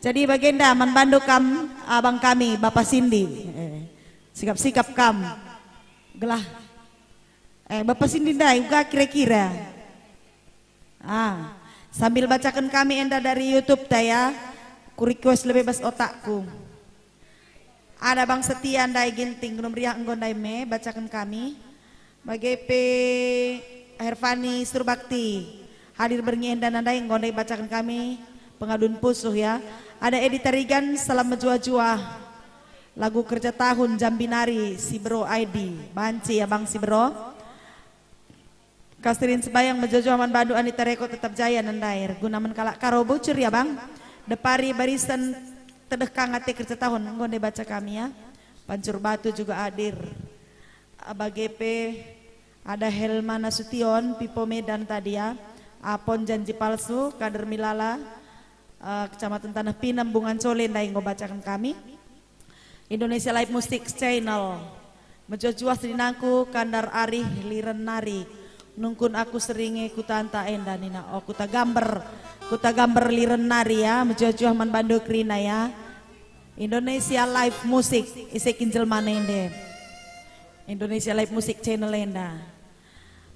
Jadi bagenda man bandu kam abang kami, Bapa Sindi. Eh, sikap-sikap kam. Gelah. Eh, Bapa Sindi ndai, uga kira-kira. Ah, sambil bacaken kami enda dari YouTube ta ya. Ku request lebe bas otakku. Ada Bang Setia ndai Ginting, Gunung Meriah enggo ndai me, bacaken kami. Bage pe Hervani Surbakti, hadir berngi enda nandai enggo ndai bacaken kami pengadun pusuh ya. Ada Edi Tarigan, salam mejuah-juah. Lagu kerja tahun Jambi nari, Sibero Aidi. Banci ya Bang Sibero. Kasirin Sebayang, mejuah-juah man bandu Anita Rekod, Tetap Jaya nandai. Guna man kalak Karo, bujur ya Bang. Depari Barisen, Tedeh Kang Ate kerja tahun, enggo ndai baca kami ya. Pancur Batu juga hadir. Bage pe ada Helma Nasution, Pipo Medan tadi ya. Apon Janji Palsu, Kader Milala, eh, Kecamatan Tanah Pinem, Bungan Cole ndai enggo bacaken kami. Indonesia Live Music Channel. Mejuah-juah seninangku Kandar Arih Liren nari. Nungkun aku seringe kutanta enda nina. Oh, Kuta Gamber. Kuta Gamber Liren nari ya. Mejuah-juah man bandu kerina ya. Indonesia Live Music. Ise kin jelmana ende. Indonesia Live Music Channel enda.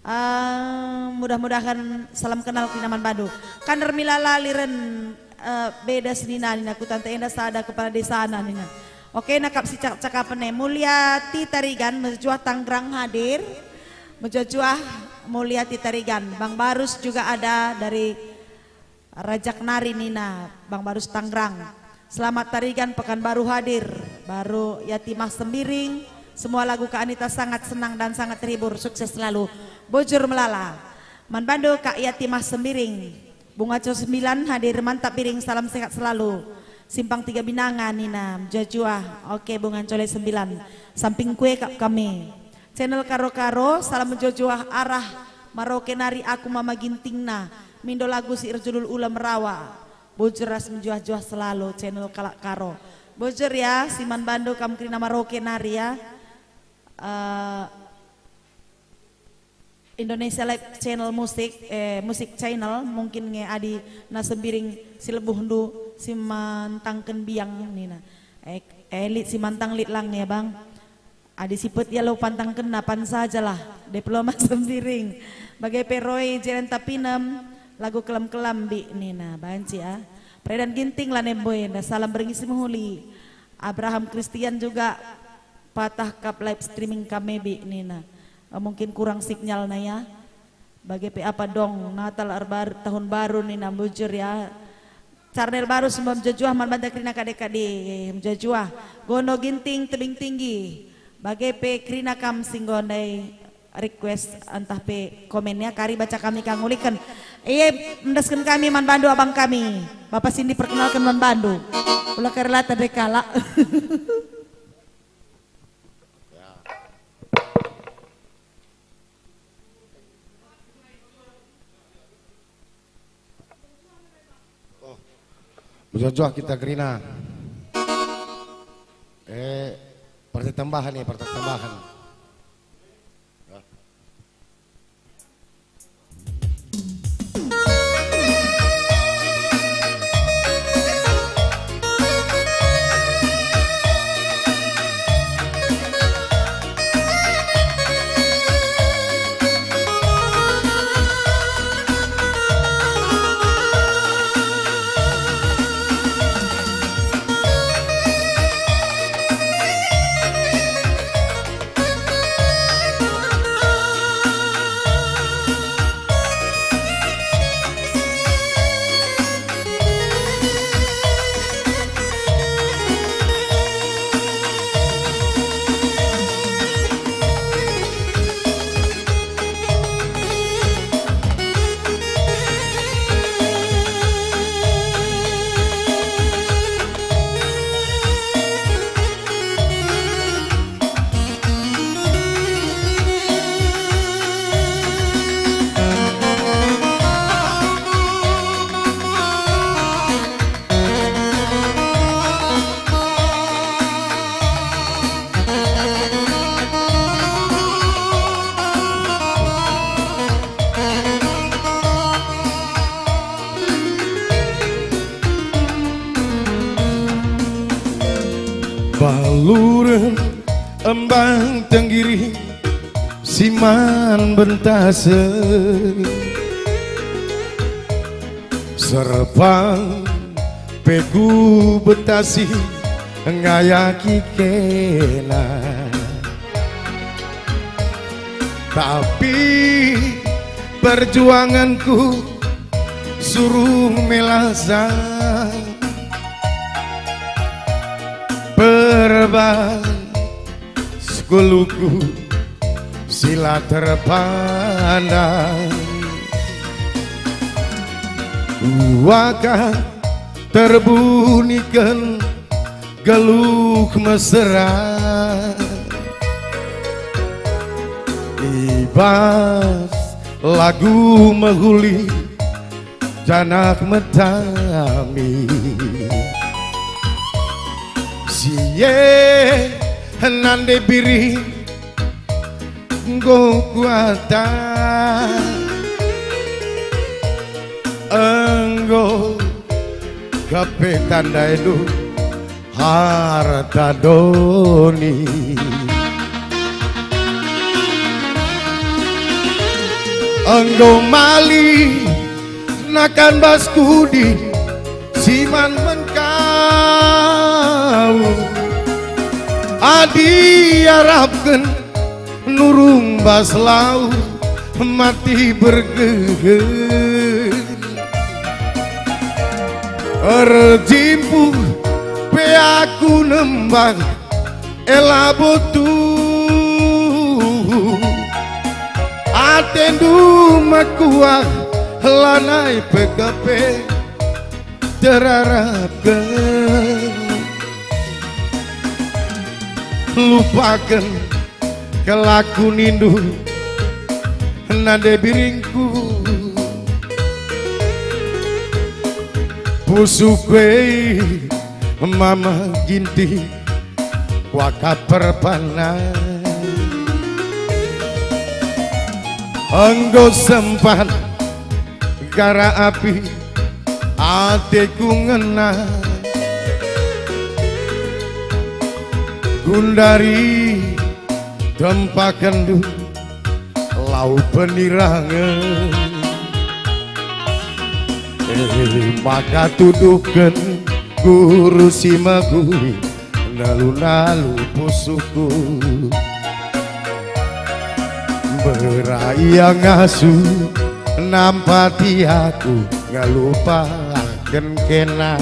Eh, mudah-mudahan salam kenal kerina man bandu. Kandar Milala Liren, eh, beda senina nina, kutanta enda sada kepala desana nina. Oke, nakap si cak-, cakapen e. Mulyati Tarigan, mejuah Tanggerang hadir. Mejuah-juah Mulyati Tarigan. Bang Barus juga ada dari Rajak nari nina Bang Barus Tanggerang. Selamat Tarigan Pekanbaru hadir. Baru Yatimah Sembiring. Semua lagu Kak Anita sangat senang dan sangat terhibur. Sukses selalu. Bujur melala. Man bandu Kak Yatimah Sembiring. Bunga Cole sembilan hadir, mantap Biring, salam sehat selalu. Simpang Tiga Binanga nina, mejuah-juah. Oke, Bunga Cole sembilan. Samping kue kap kami. Channel Karo-Karo, salam mejuah-juah arah Maroke nari aku Mama Gintingna. Mindo lagu si erjudul Ula Merawa. Bujur ras mejuah-juah selalu channel kalak Karo. Bujur ya, si man bandu kam kerina Maroke nari ya. Eh, Indonesia Live Channel Musik, eh, Musik Channel, mungkin nge adi na Sembiring si lebuhndu si mantangken biang nina. Eh, eh, lit si mantang lit lang ya, Bang. Adi sipet ia lo pantangkenna, pan sajalah. Diploma Sembiring. Bage pe Roy Jeren Tapinem, lagu kelam-kelam bi nina, banci ah. Predan Ginting la nembo enda, salam berngi si mehuli. Abraham Christian juga patah kap live streaming kami bi nina. Eh, mungkin kurang signalna ya. Bage pe apa dong, Natal erbar-, tahun baru nina, bujur ya. Carnel baru sembah mejuah-juah man banta kerina kade-kade, mejuah-juah. Gono Ginting Tebing Tinggi. Bage pe kerina kam si enggo ndai request ntah pe komen ya, kari baca kami ka nguliken. Iye, mendesken kami man bandu abang kami. Bapa Sindi perkenalken man bandu. Ula kari lata de kalak. Jojoh kita kerina. Eh, partai tambahan nih, partai tambahan. Baluren embang tenggiri siman bentase. Serpang pe ku betasi ngayaki kena. Tapi perjuanganku suruh melasa. Perban Sekuluku sila terpandang. Kuakap terbuniken geluh mesera i bas lagu mehuli janah metami. Si e nande biring enggo kuata, enggo kepe tandaindu harta doni. Enggo mali nakan bas kudi si man mengkau. Adi arapken nurung bas lau mati bergehen. Erjimpuh pe aku nembang e labo tuhu. Atendu mekuah lanai pe kepe terarapken. Lupaken kelaku nindu nande biringku. Pusuhku e mama Ginting kuakap perpana. Enggo sempat gara api ateku ngena. Gundari tempakenndu lau penirangen. Eh, maka tuduhken guru si megui nalu-nalu pusuhku. Mbera ia ngasup nampati aku ngelupaken kena.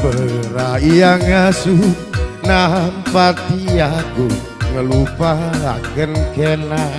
Mbera ia ngasup nampati aku ngelupaken kena.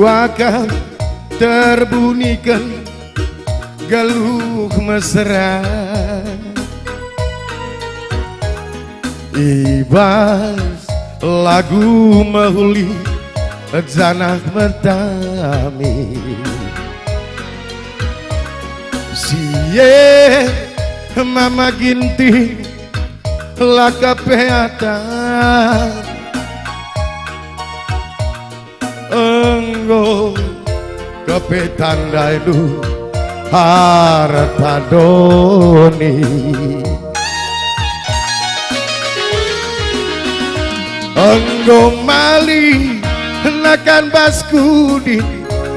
Akan terbuniken geluh mesra i bas lagu mehuli janah metami. Si e Mama Ginting la ka pe ata. Enggo kepe tandaindu harta doni. Enggo mali nakan bas kudi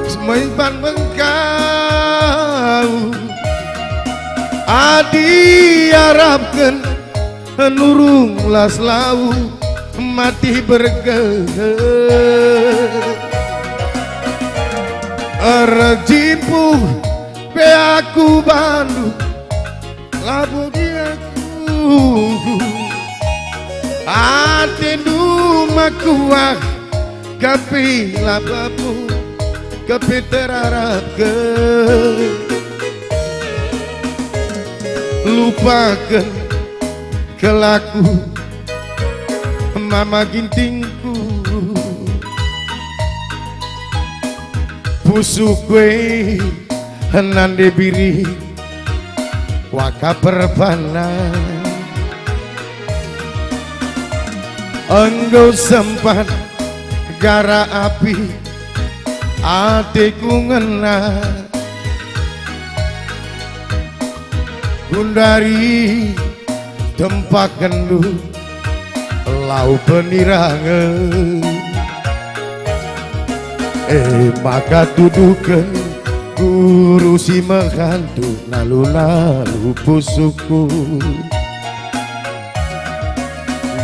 semepan mengkau. Adi arapken nurung las lau mati bergeh. Erjimpuh pe aku bandu, labo diaku. Atendu makuah, kepe labapu, kepe terarapken. Lupaken kelaku Mama Gintingku. Pusuhku e nande biri waka perpana. Enggo sempat gara api ateku ngena. Gundari tempakenndu lau penirangen. E maka tuduhken guru si mehantu nalu-nalu pusuhku.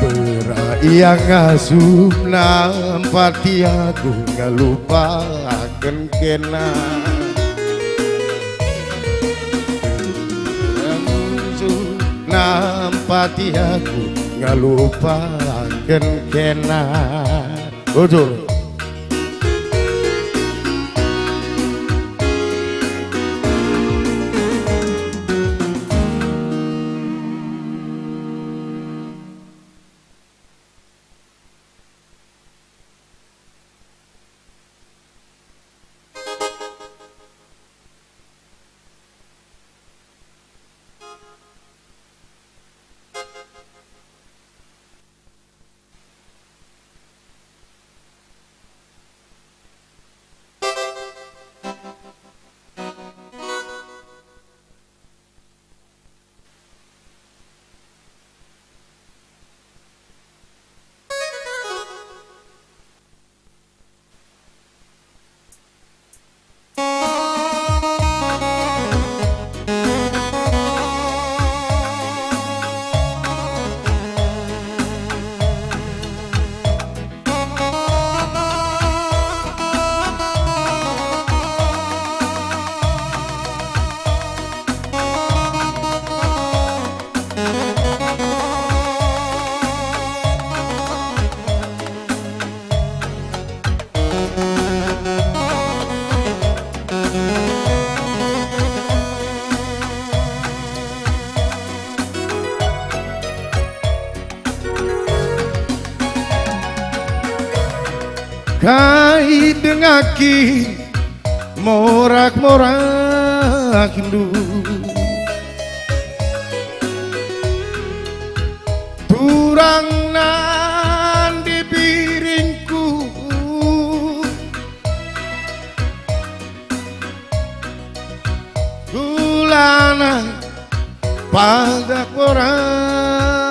Bera ia ngasup nampati aku ngelupaken kena. Ngasup nampati aku ngelupaken kena. Bujur. Kai dengaki morak-morakndu. Turang nande biringku, kulana padak oragi.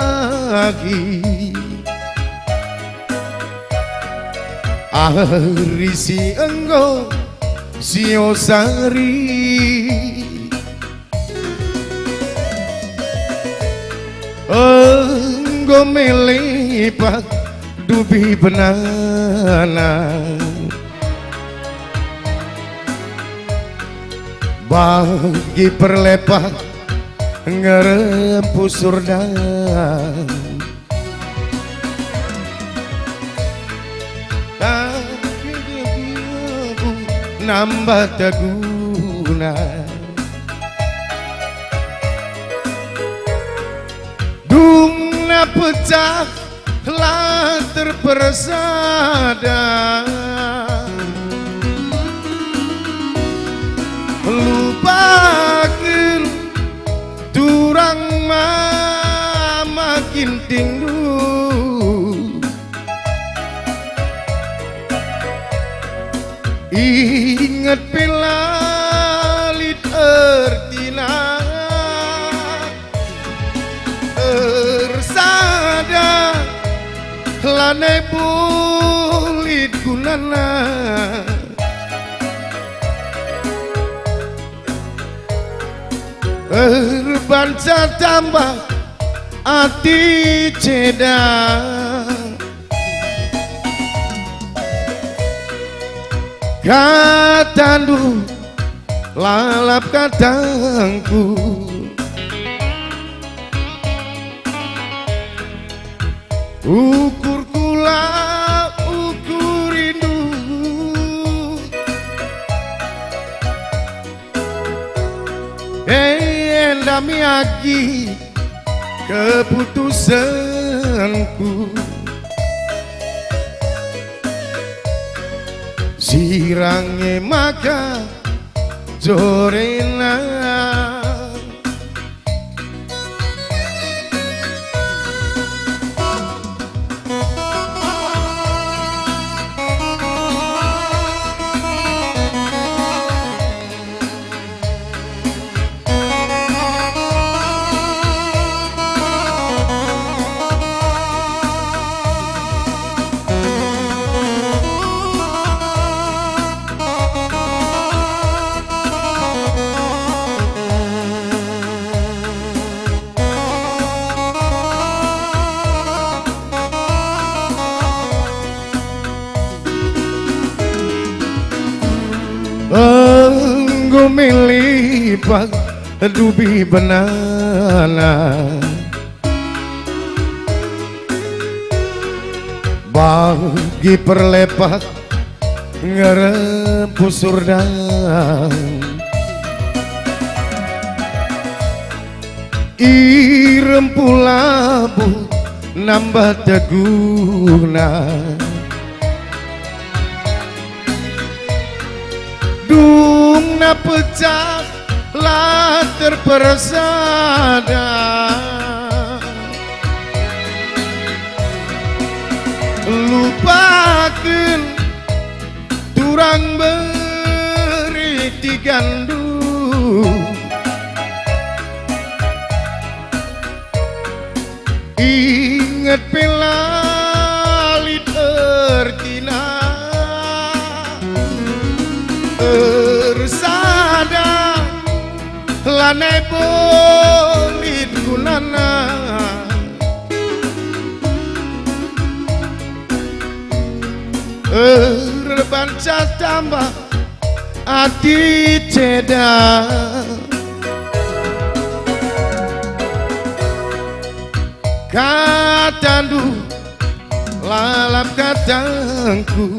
Ari si enggo siosari. Enggo melepak dubi benana. Bagi perlepak ngerempu surdan. nambah teguna. Dungna pecah la terpersada. Lupaken turang mama Gintingndu. Inget pe la lit ertina. Ersada lanai bo lit gunana. Erbanca tambah ati ceda. Katandu lalap katangku. Ukurku la ukurindu. Enda me agi keputusenku. Sirang e maka jorena. Enggo melipat dubi benana, bagi perlepat ngerempu surdan. Irempu labuh nambah teguna. Dungna pecah la terpersada. Lupaken turang beri tigandu. Inget pe la lit ertina. Ersada lanai bo lit gunana. Erbanca tambah ati ceda. Katandu lalap katangku.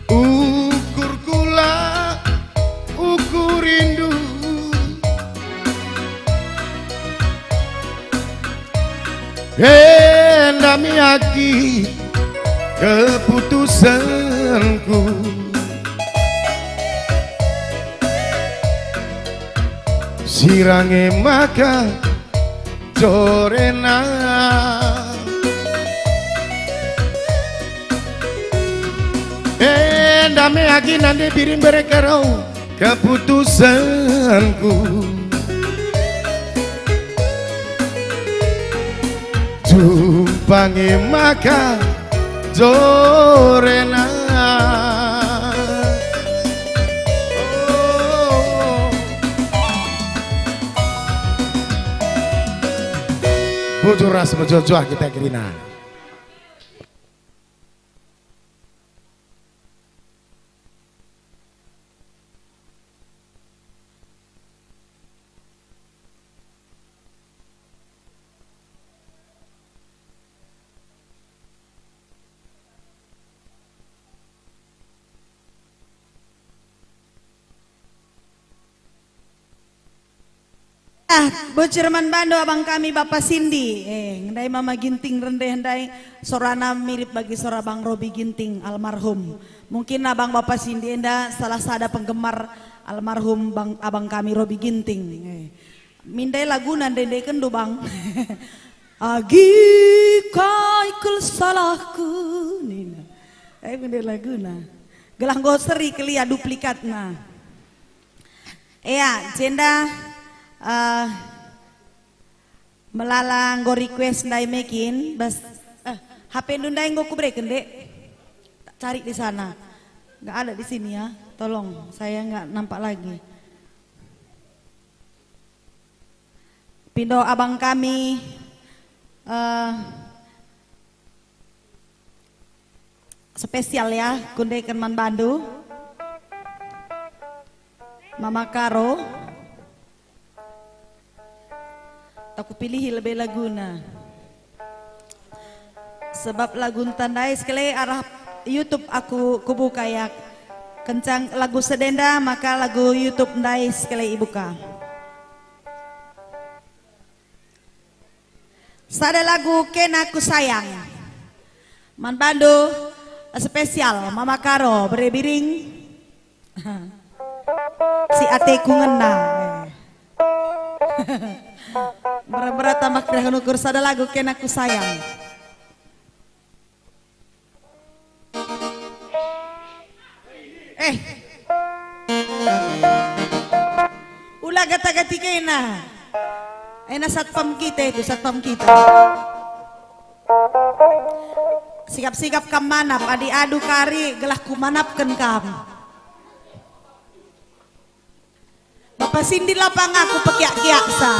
Ukurku la ukurindu. Enda me agi keputusenku. Sirang e maka jorena. Enda me agi nande biring bereka rau keputusenku. Jumpa nge maka jorena. Oh. Bujur ras mejuah-juah kita kerina. Ah, bocor man bandu abang kami Bapa Sindi. Eh, ndai Mama Ginting rende ndai, sorana mirip bagi sora Bang Robi Ginting almarhum. Mungkin abang Bapa Sindi enda salah sada penggemar almarhum Bang, abang kami Robi Ginting. Eh, mindai laguna ndai-ndai kendu, Bang. Agi kai kel salahku, nina. Eh, mindai laguna. Gelah enggo seri kelia duplikatna. Ea, jenda, eh, melala enggo request ndai mekin, bas, eh, H P ndu ndai enggo kubereken, Dek. Tak cari di sana. Nggak ada di sini ya. Tolong, saya nggak nampak lagi. Pindo abang kami, eh, spesial ya, kundeken man bandu. Mama Karo. Aku pilihi lebe laguna. Sebab lagu ntandai sekali arah YouTube aku kubuka ya. Kencang lagu sedenda maka lagu YouTube ndai sekali ibuka. Sada lagu Kena Ku Sayang. Man bandu spesial Mama Karo bere biring. Si ateku ngena. Berat-berat tambah kerehen ukur sada lagu Kena Ku Sayang. Eh. Ula gata-gati kena. Ena satpam kita itu, satpam kita. Sigap-sigap kam manap, adi adu kari gelah kumanapken kam. Bapa Sindi lapang aku pekiak-kiak sa.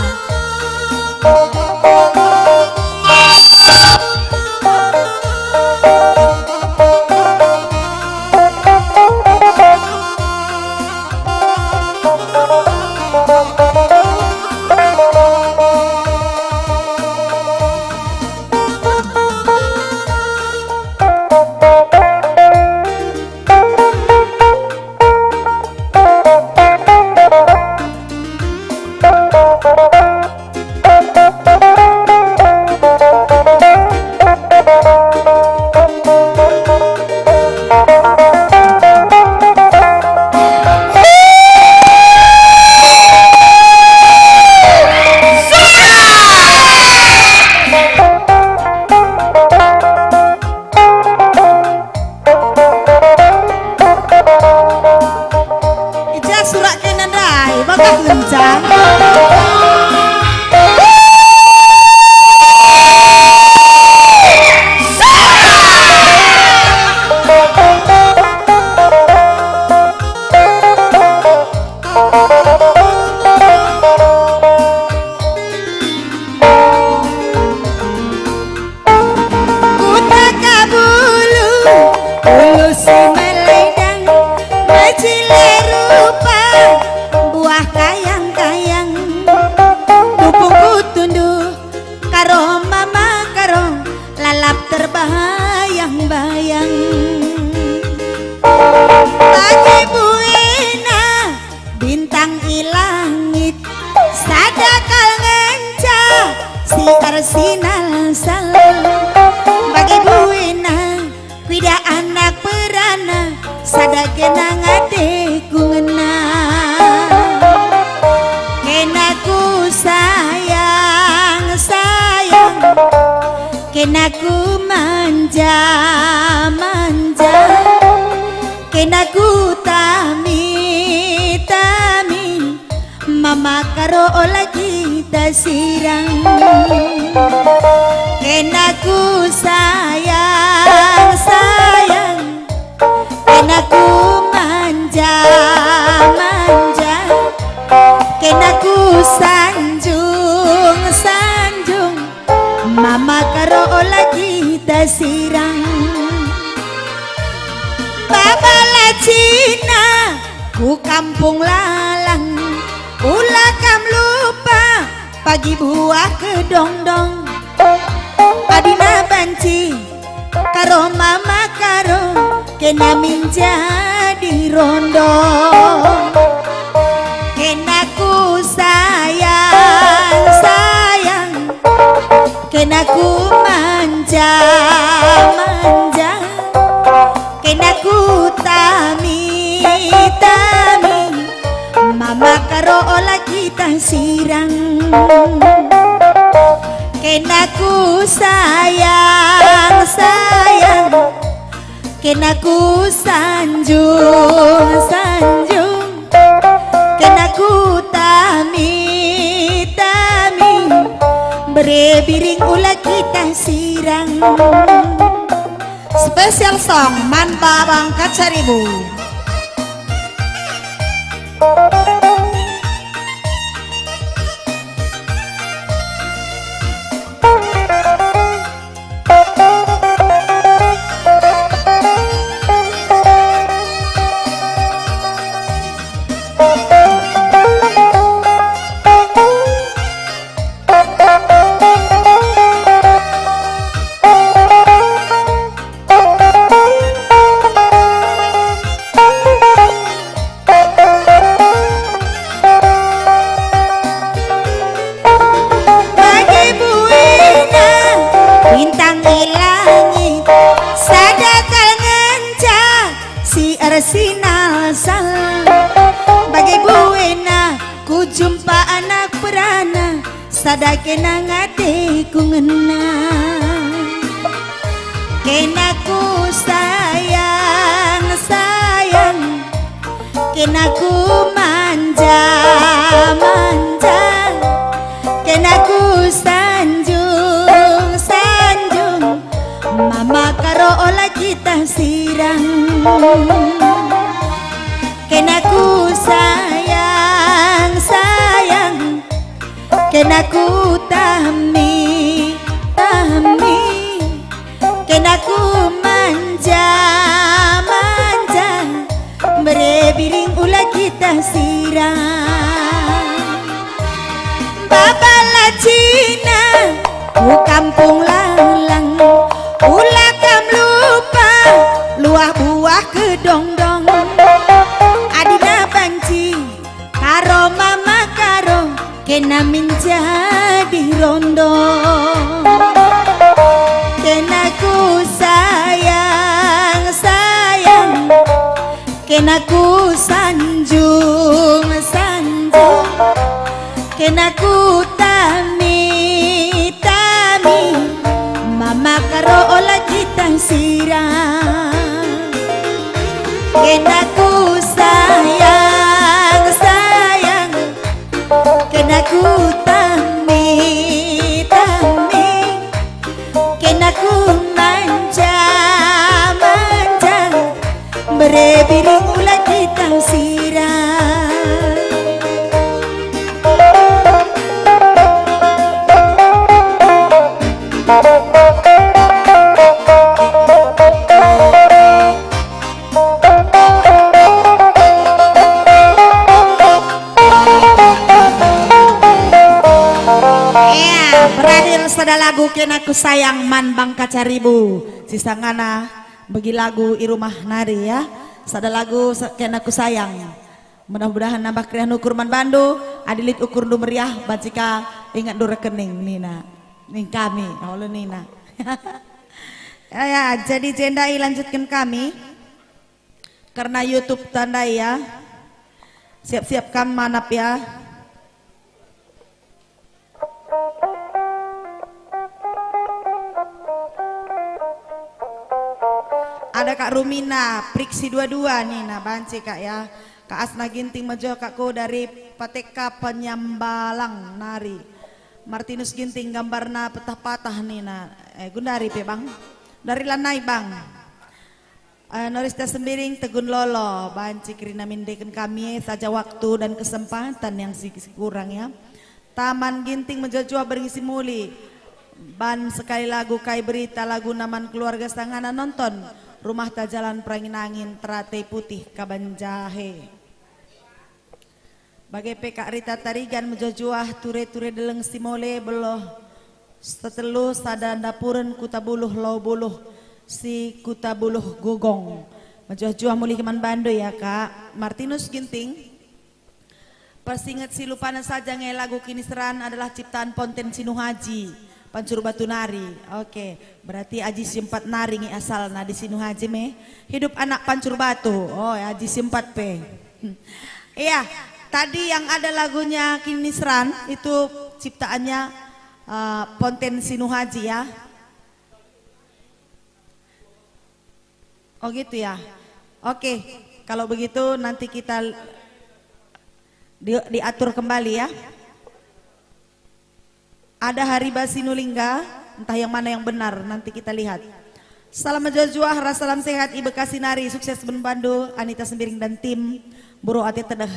Ija surak kena ndai, bagah ngenca. Kuta Kabulu, ulu si meledang, mejile rupa, buah kayang-kayang. Tupungku tunduh, Karo Mama Karo, lalap terbayang-bayang. Bage buena, Bintang i langit, sada kal ngenca si ersinalsal. Bage buena, kuidah anak perana, sada kena ngate ku ngena. Kena ku sayang, sayang, kena ku manja, manja. Kena ku tami, tami, Mama Karo ola kita sirang. Kena ku sayang, sayang, kena ku manja, manja, kena ku sanjung, sanjung, Mama Karo ola kita sirang. Baba la Cina ku kampung Lalang, ula kam lupa pagi buah kedongdong. Adina banci Karo Mama Karo kena min jadi rondo. Kena ku saya, sirang. Kena ku sayang, sayang. Kena ku sanjung, sanjung. Kena ku tami, tami. Bere biring ula kita sirang. Special song man Bangka Caribu. Bage buena bintang i langit, sada kal ngenca si ersinalsal. Bage buena kujumpa anak perana, sada kena ngateku ngena. Kena ku sayang, sayang. Kena ku manja, manja. Kena ku sanjung, sanjung. Mama karo ola kita sirang. Kena ku sayang, sayang. Kena ku tami, tami. Kena ku manja, manja. Bere biring ula kita sirang. Baba la Cina, ku kampung Lalang. Ula kam lupa, luah buah kedongdong. Adina banci, Karo mama karo kena menjadi rondo. Kena ku sayang, sayang. Kena ku sanjung, sanjung. Kena ku tami, tami. Mama karo ola kita sirang. Kena ku sayang, sayang. Kena ku tami, tami. Kena ku manja, manja. Bere biring ula kita sirang. Ea, berakhir sada lagu Kena Ku Sayang man Bangka Caribu. Sisangana bagi lagu i rumah nari, ya. Sada lagu se-, Kena Ku Sayang. Mudah-mudahan nambah keriahen ukur man bandu, adi lit ukurndu meriah, banci ka ingetndu rekening, nina. Ning kami, olo nina. Ya, ya, jadi jenda ilanjutken kami. Kerna YouTube tandai ya. Siap-siap kam manap ya. Ada Kak Rumina, Priksi dua dua nina, banci Kak ya. Kak Asna Ginting, mejoh Kak ko dari Pateka Penyambalang nari. Martinus Ginting, gambarna petah-patah nina. Eh, gundari pe Bang. Dari lanai Bang. Eh, Norista Sembiring, Tegun Lolo, banci kerina mindeken kami saja waktu dan kesempatan yang si, si kurang ya. Taman Ginting, mejuah-juah berngi si muli. Ban sekali lagu Kai Berita, laguna man keluarga sangana nonton. Rumahta Jalan Perangin-angin, Terate Putih, Kabanjahe. Bage pe Kak Rita Tarigan, mejuah-juah ture-ture deleng si mole beloh setelu sada ndapuren Kuta Buluh, Lau Buluh, si Kuta Buluh Gugong. Mejuah-juah mulih man bandu ya, Kak. Martinus Ginting. Persinget si lupana saja nge lagu kiniseran adalah ciptaan Ponten Sinuhaji. Pancur Batu nari. Oke, berarti Aji Siempat nari nge asalna di Sinuhaji me. Hidup anak Pancur Batu. Oh, Aji Siempat pe. Iya. Tadi yang ada lagunya Kinisran itu ciptaannya, eh, Ponten Sinuhaji, ya. Oh gitu, ya. Oke, kalau begitu nanti kita di-, diatur kembali, ya. Ada Hariba Sinulingga, entah yang mana yang benar, nanti kita lihat. Salam mejuah-juah, ras salam sehat i Bekasi nari, sukses man bandu, Anita Sembiring dan tim, Buru Ate Tedeh,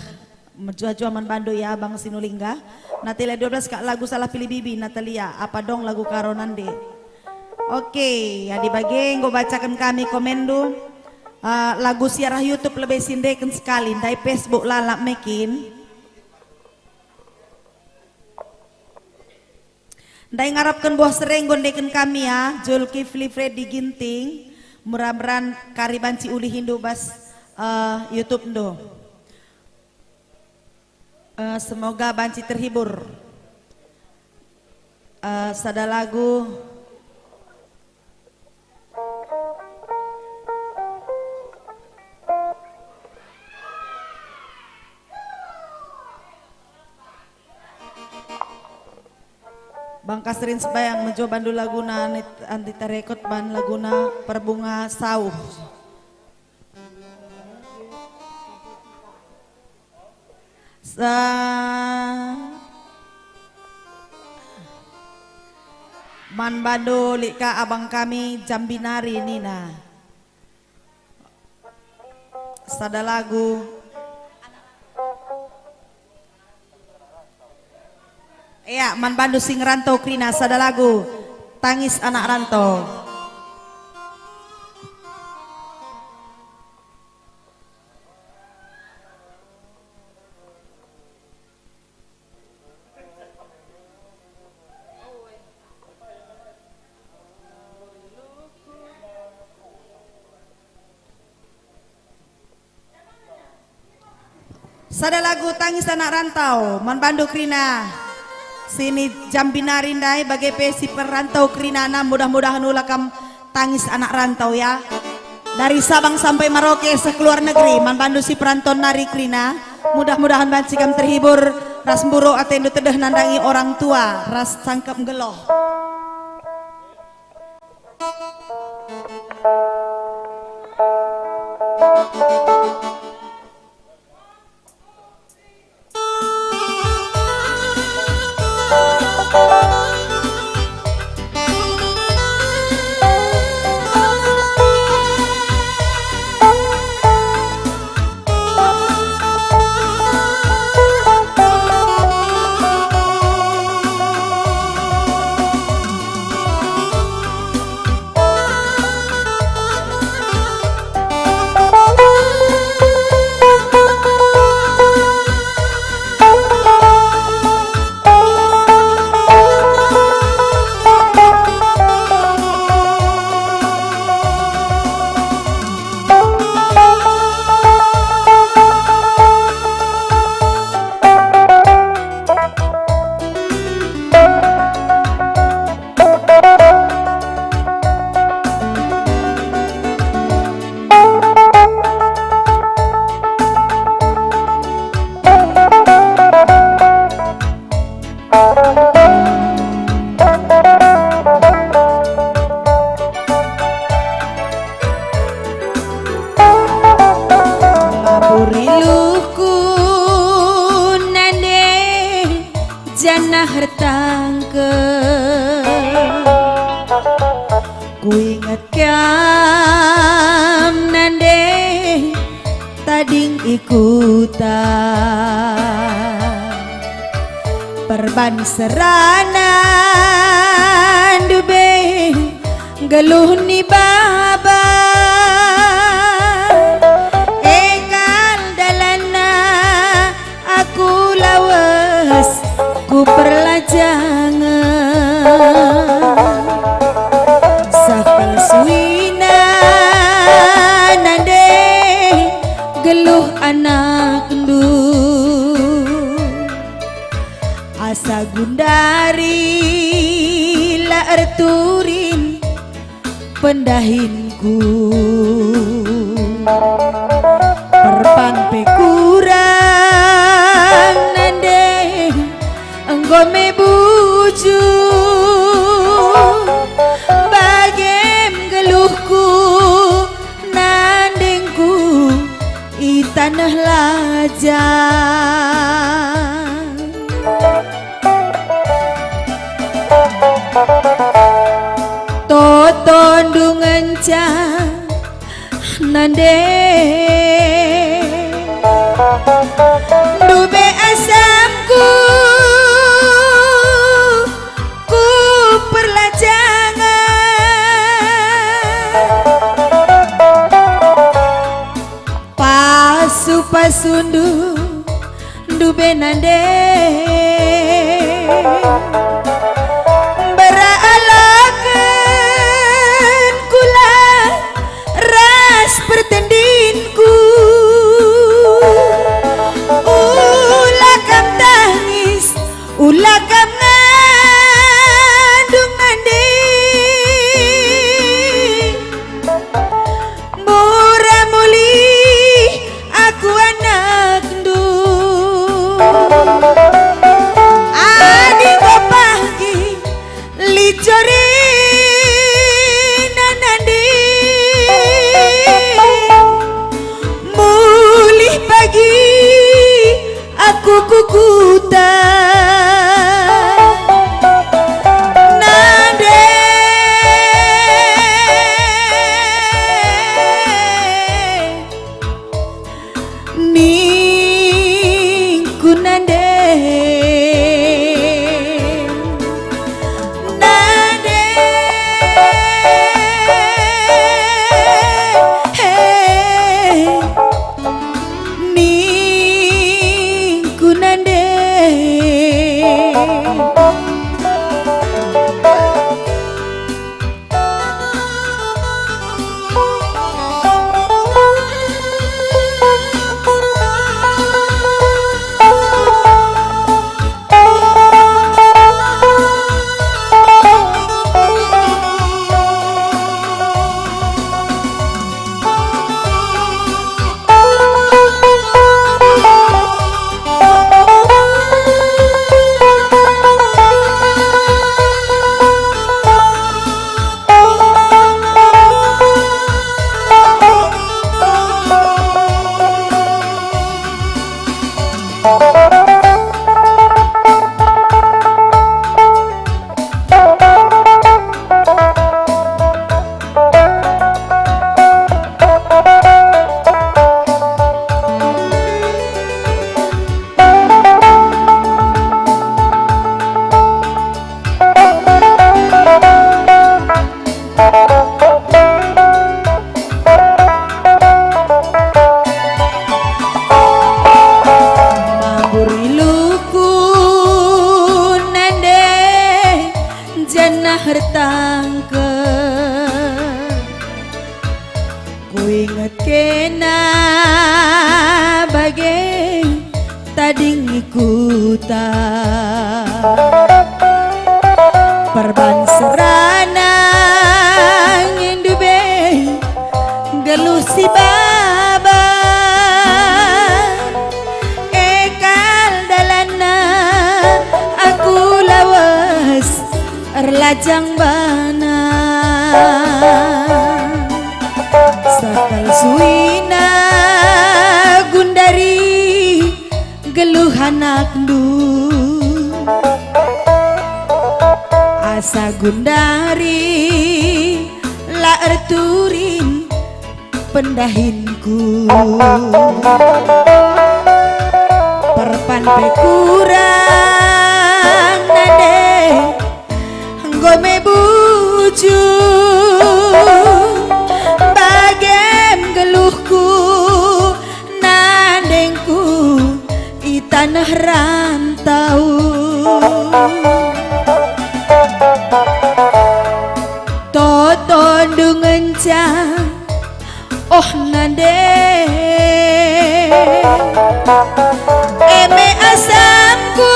mejuah-juah man bandu ya, Bang Sinulingga. Natalia dua belas kak lagu Salah Pilih Bibi, Natalia, apa dong lagu Karo Nande? Oke, ya, di bage enggo bacaken kami komenndu. Eh, lagu siarah YouTube lebe si ndeken sekali, ndai Facebook lalap mekin. Ndai ngarapken buah sereng gondeken kami ya, Zulkifli Freddy Ginting, mura-muran kari banci ulihindu bas, eh, YouTube-ndu. Eh, semoga banci terhibur. Eh, sada lagu. Bang Kasrin Sebayang mejo bandu laguna nit-, anti tarekot ban laguna Perbunga Sauh. Sa-, man bandu lit ka abang kami Jambi nari nina. Sada lagu. Ya, man bandu si ngerantau kerina sada lagu. Tangis anak rantau. Sada lagu Tangis Anak Rantau, man bandu kerina. Sini Jambi nari ndai, bage pe si perantau kerinana, mudah-mudahan ula kam tangis anak rantau, ya. Dari Sabang sampai Merauke seh ke luar negeri, man bandu si perantau nari kerina. Mudah-mudahan banci kam terhibur, ras mburuk atendu tedeh nandangi orang tua, ras sangkep nggeluh. Ngapuri luhku nande janah ertangkep. Kuinget kam nande tading i kuta. Perban serana ndube nggeluh ni baba. E kal dalanna aku lawes ku perlajangen. Seh kal suina nande geluh anakndu. Asa gundari la erturin pendahinku. Perban pe kurang Me bujur, bagem geluhku, nandengku i taneh Lajang. Totondu ngenca nande, ndube asamku ku perlajangen. Pasu-pasundu ndube nande, beralaken kula ras pertendinku. Ula kam tangis, ula kam ngandung nande. Mura mulih aku anakndu. Adi enggo pagi lit jorina nande, mulih pagi aku ku kuta nande. Ningku nande, nande, ningku nande. Mambur iluhku nande janah ertangkep. Kuinget kena bage tading i kuta. Perban serana ngendu be geluh si baba. E kal dalanna aku lawes erlajang bana. Sakal suina gundari geluh anakndu. Asa gundari la erturin pendahinku. Perpan pe kurang nande, enggo me bujur, bagem geluhku, nandengku i taneh rantau. Totondu ngenca, oh nande, e me asamku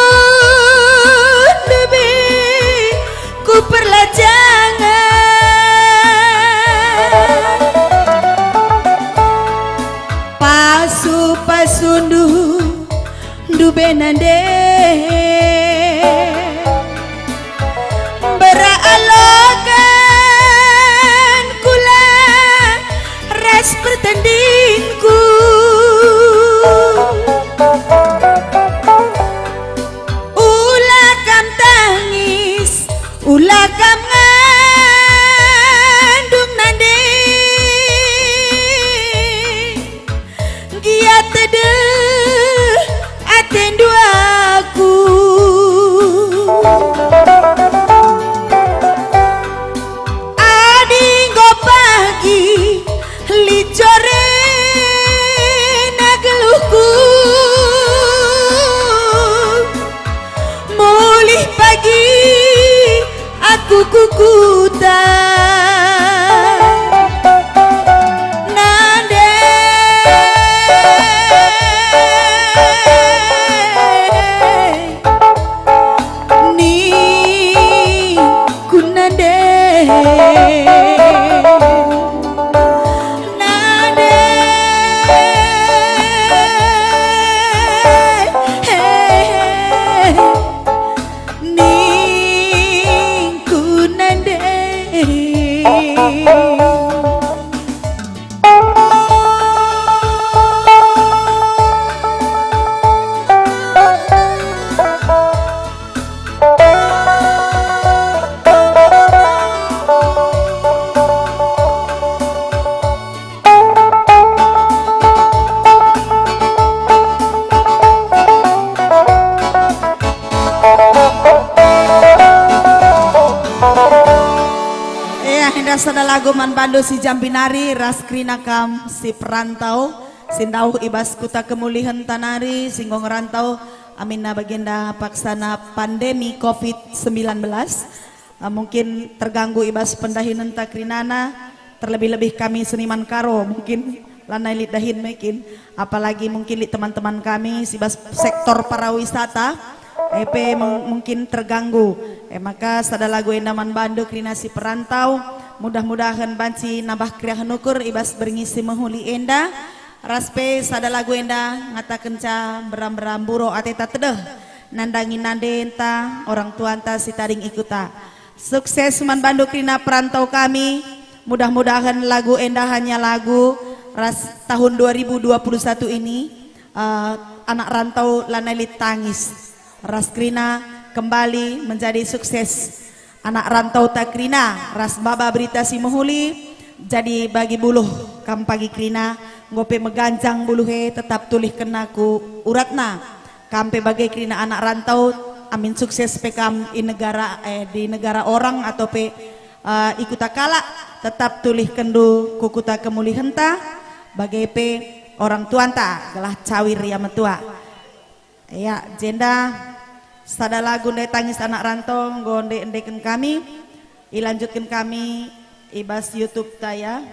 Aku ku kuta nande ni ku nande nande ningku nande. Ia, enda sada lagu man bandu si jambi nari ras kerina kam si perantau, si ndauh i bas kuta kemulihenta nari, si enggo ngerantau aminna bagenda paksana pandemi covid sembilan belas. Ah, mungkin terganggu i bas pendahinenta kerinana, terlebih-lebih kami seniman Karo, mungkin lanai lit dahin me kin, apalagi mungkin lit teman-teman kami si bas sektor pariwisata, e pe mung-, mungkin terganggu. E maka sada lagu enda man bandu kerina si perantau, mudah-mudahen banci nambah keriahen ukur i bas berngi si mehuli enda. Ras pe sada lagu enda ngatakenca mbera-mbera mburo ateta tedeh nandangi nandenta, orang tuanta si tading i kuta. Sukses man bandu kerina perantau kami. Mudah-mudahan lagu enda hanya lagu ras tahun dua ribu dua puluh satu ini, eh, anak rantau lanai lit tangis. Ras kerina kembali menjadi sukses. Anak rantauta kerina ras baba berita si mehuli, jadi bagi buluh kam pagi kerina, enggo pe meganjang buluh e tetap tulihkenna ku uratna. Kam pe bage kerina anak rantau, amin sukses pe kam i negara, eh, di negara orang atau pe, eh, i kuta kalak, tetap tulihkenndu ku kuta kemulihenta, bage pe orang tuanta gelah cawir ia metua. Ya, jenda sada lagu ndai tangis anak rantau enggo ndai-, ndaiken kami, ilanjutken kami i bas YouTube ta ya.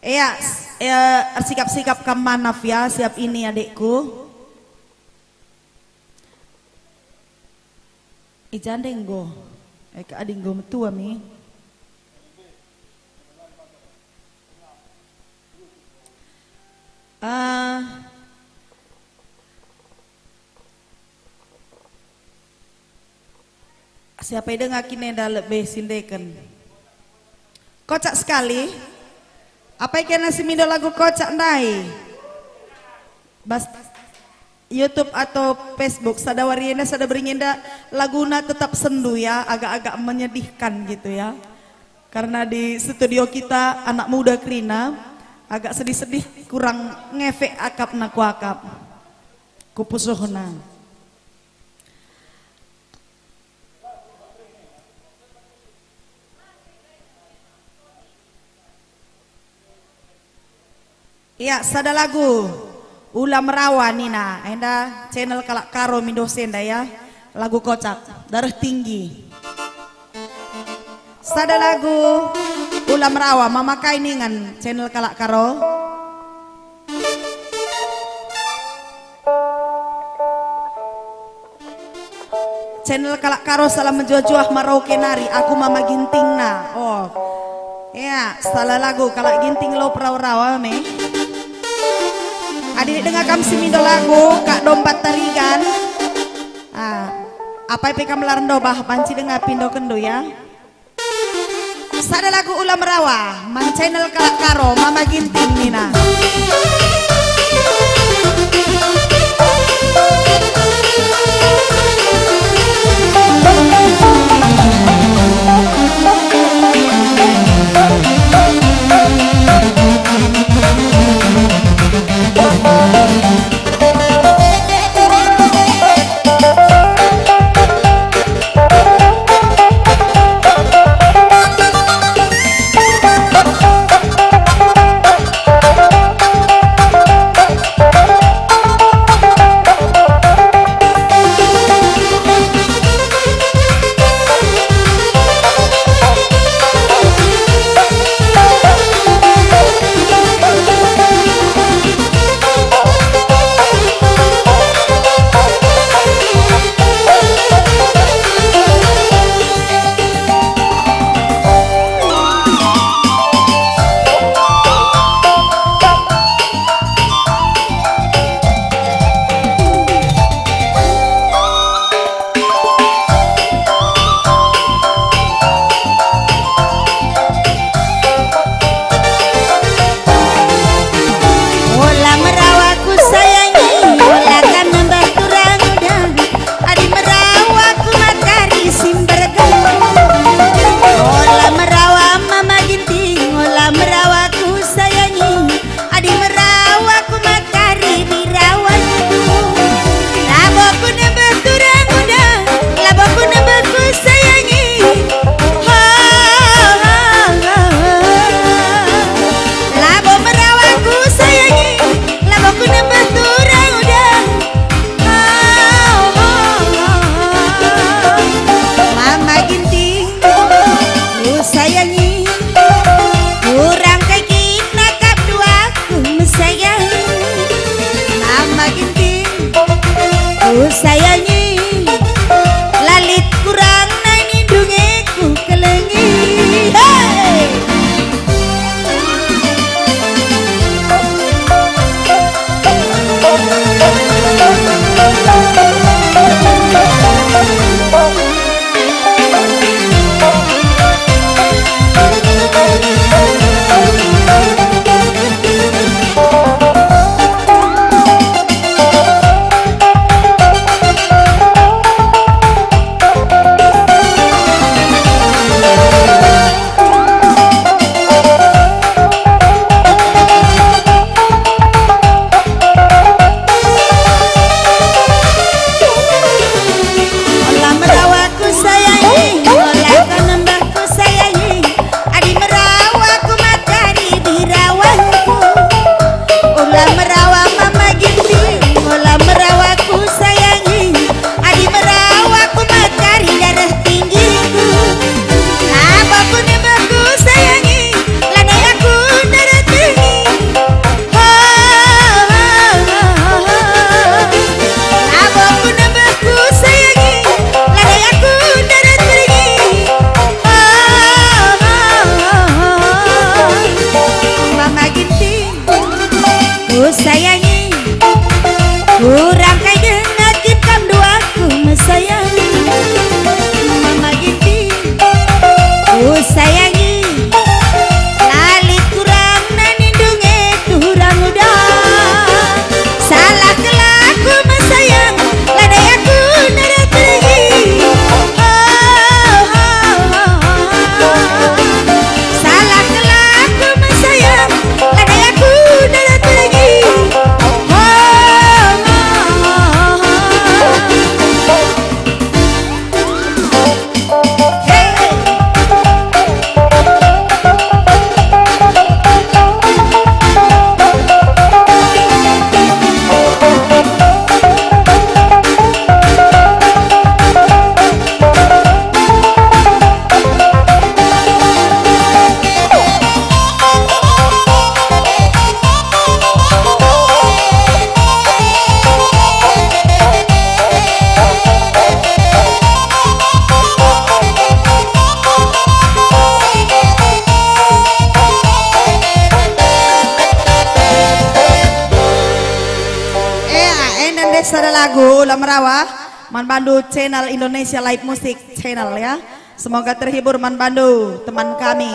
Ya, s-, ya, ersikap-sikap kam manaf ya, siap ini adikku. I ja ndai enggo. Eh, ka adi enggo metua mi. Ah, siapa ida ngakin enda lebe sindeken? Kocak sekali. Apai kena si mindo lagu kocak ndai? Bas YouTube atau Facebook, sada wari enda, sada berngi enda, laguna tetap sendu ya, agak-agak menyedihkan gitu ya. Karena di studio kita anak muda kerina, agak sedih-sedih, kurang ngefek akapna kuakap. Kupusuhna. Ya, sada lagu, Ula Merawa nina, enda channel kalak Karo mindo senda ya, lagu kocak, dareh tinggi. Sada lagu, Ula Merawa, mama kai ningen channel kalak Karo. Channel kalak Karo salam mejuah-juah Merauke nari, aku Mama Gintingna. Oh. Ya, salah lagu kalak Ginting lo perau-rau me. Adi denga kam si mindo lagu, Kak Dompat Tarigan. Ah, apai pe kam la rendo bah banci denga pindo kendo ya. Sada lagu Ula Merawa, man channel kalak Karo, Mama Ginting nina. Sayangi, la lit kurangna nindu nge kukelengi. Hei! Ola merawa kusayangi, ola kanembah kusayangi, adi merawa ku maka di birawangku. Ola merawa Mama Ginting, ola merawa kusayangi, adi merawa ku maka di dareh tinggiku. Labo kunembah kusayangi, lanai aku dareh tinggi. Labo kunembah kusayangi, lanai aku dareh tinggi. Mama Ginting, kusayangi, kurang kai denga kin kam duaku mesayang. Mama Ginting, kusayangi, la lit kurangna nindu nge turang uda. Salah kelaku mesayang, lanai aku dareh tinggi. Oh, oh, oh, oh. Salah kelaku mesayang, lanai aku dareh tinggi. Oh, oh, oh, oh. Eh, enda ndeh sada lagu, Ola Merawa, man bandu channel Indonesia Live Music Channel, ya. Semoga terhibur man bandu, teman kami.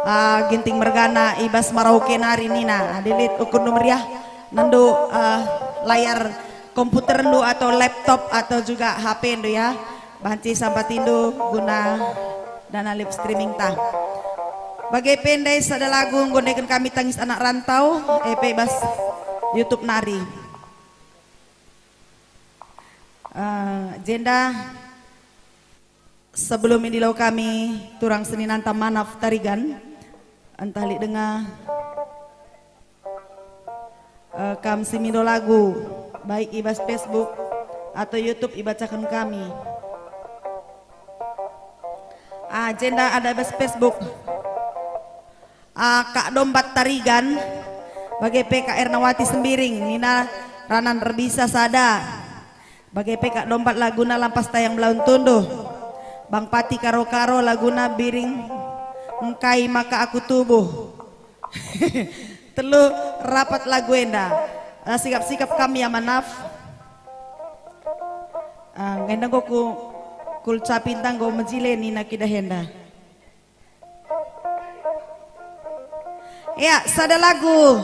Ah, Ginting mergana i bas Merauke nari nina, adi lit ukurndu meriah, nendu, ah, layar komputerndu atau laptop atau juga H P-ndu, ya. Banci sampatindu guna dana live streaming ta. Bage pe ndai sada lagu enggo endeken kami Tangis Anak Rantau, e pe bas YouTube nari. Eh, jenda sebelum ini lo kami turang seninanta Manaf Tarigan, entah lit denga, eh, kam si mindo lagu, baik i bas Facebook atau YouTube ibacaken kami. Ah, jenda ada bas Facebook. Ah, Kak Dombat Tarigan, bage pe Kak Ernawati Sembiring, nina ranan erbisa sada. Bage pe Kak Dombat laguna Lampas Tayang Melaun Tunduh. Bang Pati Karo-Karo laguna Biring Engkai Maka Aku Tubuh. Telu rapat lagu enda. Ah, sikap-sikap kami ya, Manaf. Ah, ngenda enggo ku, kulcapi ntah enggo mejile nina kidah enda. Ya, sada lagu.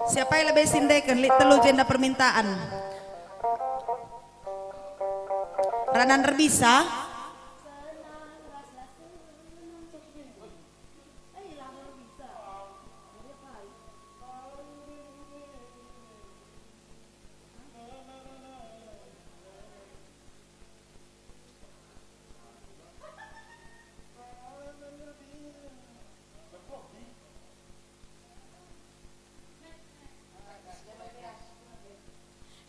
Siapa yang lebih sindeken, lit telu jenda permintaan. Ranan erbisa.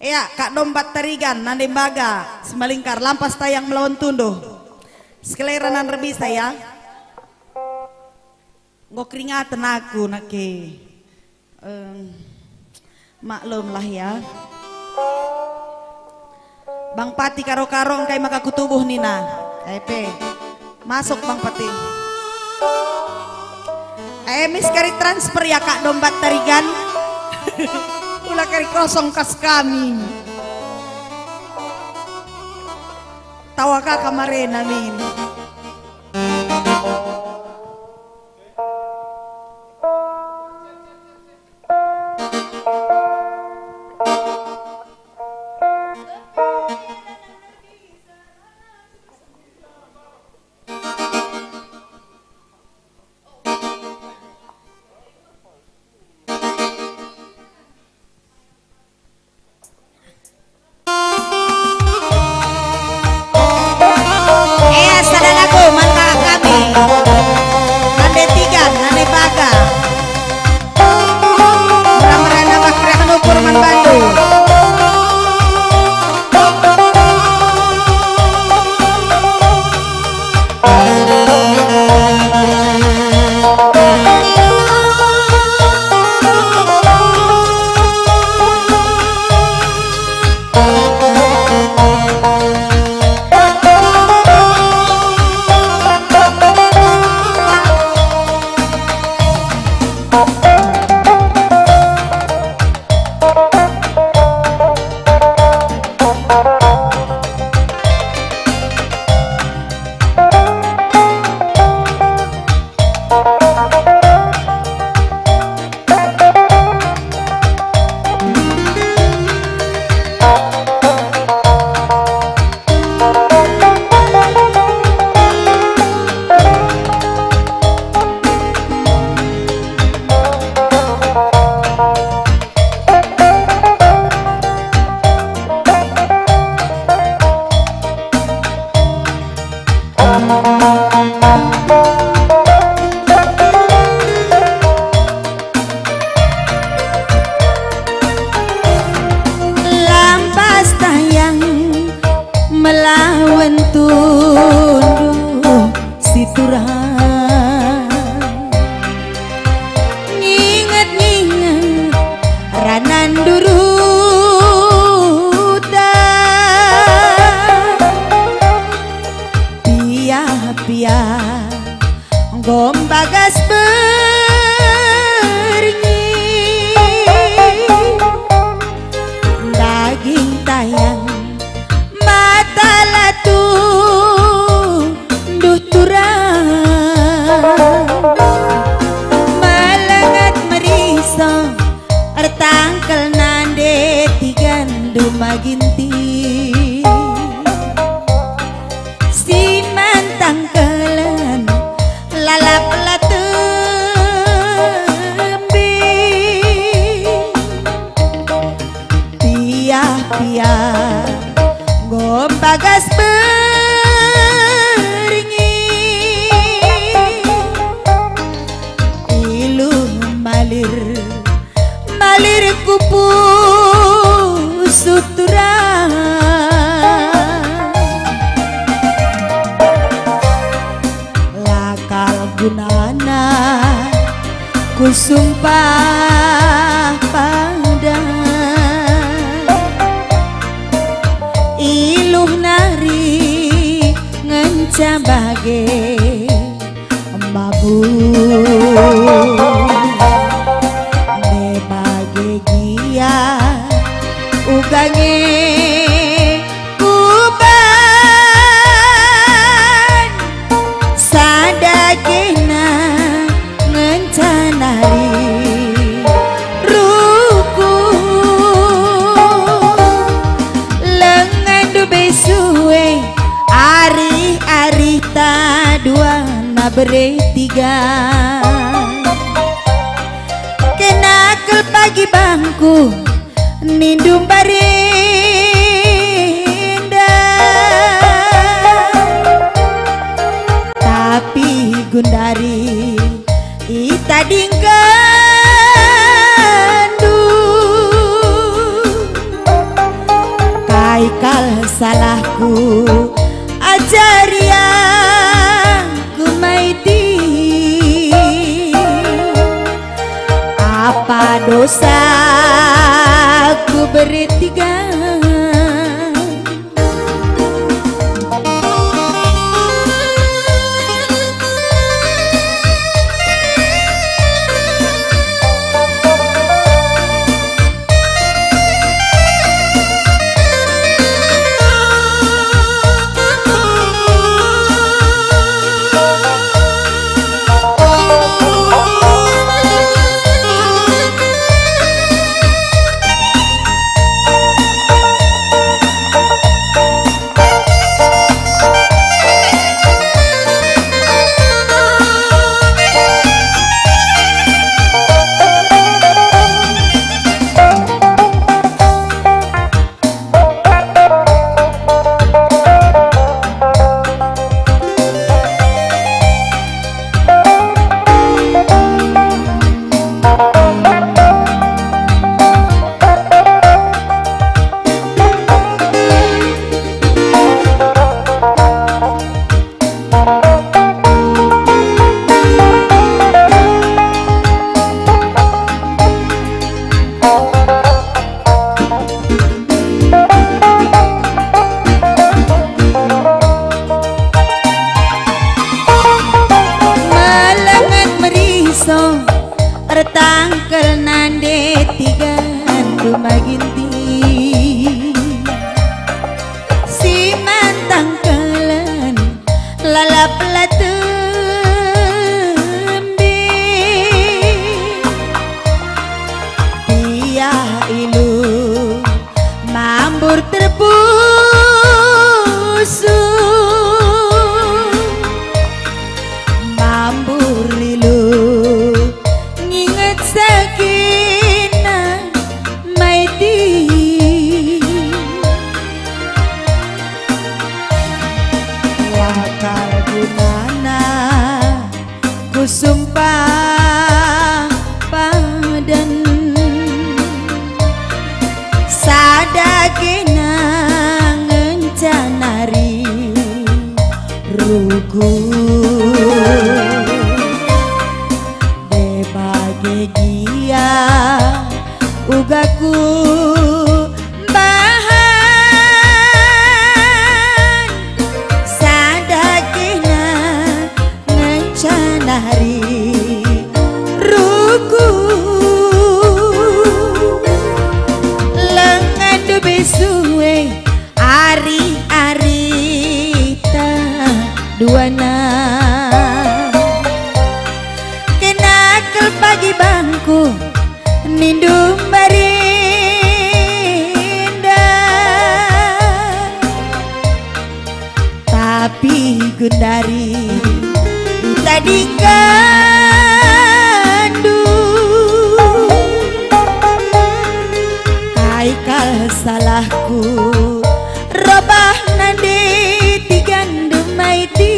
Ya, Kak Dombat Tarigan, Nandembaga, Simalingkar, Lampas Tayang Melaun Tunduh. Sekali ranan erbisa ya. Enggo keringaten aku nake. Em, maklumlah ya. Bang Pati karo-karo engkai maka kutubuh nina. Epe. Masuk Bang Pati. Emis kari transfer ya Kak Dombat Tarigan. Ula kari kosong kas kami. Tawa kaka marena min. Ea, sada lagu man kakak kami. Nande Tigan, Nande Baga. Mera-mera nambah keriahen ukur man bandu. Lampas tayang melawen tunduh si turang. Nginget-nginget ranan duruta. Piah-piah enggo mbagas berngi. Daging tayang mata latu nduh turang. Melenget merisa ertangkel nande Tigan Duma Ginting. Si man tangkelen lalap la tembe. Piah-piah enggo mbagas berngi. Iluh malir malir ku pusuh turang. La kal gunana kusumpah padan. Iluh nari ngenca bage mabuk. Nde bage gia uga nge kuban. Sada kena ngenca nari rukun. Lengan dube sue, arih-arih ta duana bere Tigan. Kena kal pagi bangku nindu mbarenda. Tapi gundari itadingkenndu. Kai kal salahku, ajari aku mai ti. Apa dosaku bere Tigan? Kena ngenca nari ruku. Deba gia uga ku bahan sada kena ngenca nari ruku. Lengan dube sue ari-ari ta duana. Kena kel pagi bangku nindu mbarinda. Tapi gundari itadingkenndu. Kai kal salahku, robah nande tigan ndemaiti.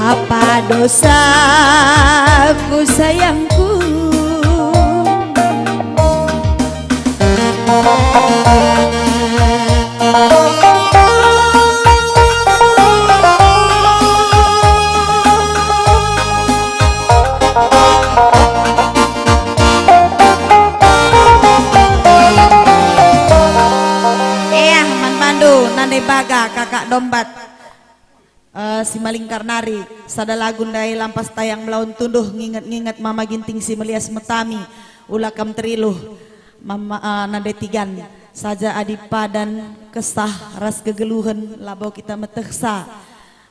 Apa dosaku, sayangku? Eah, man bandu, nande Baga, Kakak Dombat. Eh, si malingkar nari, sada lagu ndai lampas tayang melaun tunduh, nginget-nginget Mama Ginting si melias metami, ula kam teriluh, Mama, eh, nande tigan, saja adi padan, kesah, ras kegeluhen, labo kita metehsa.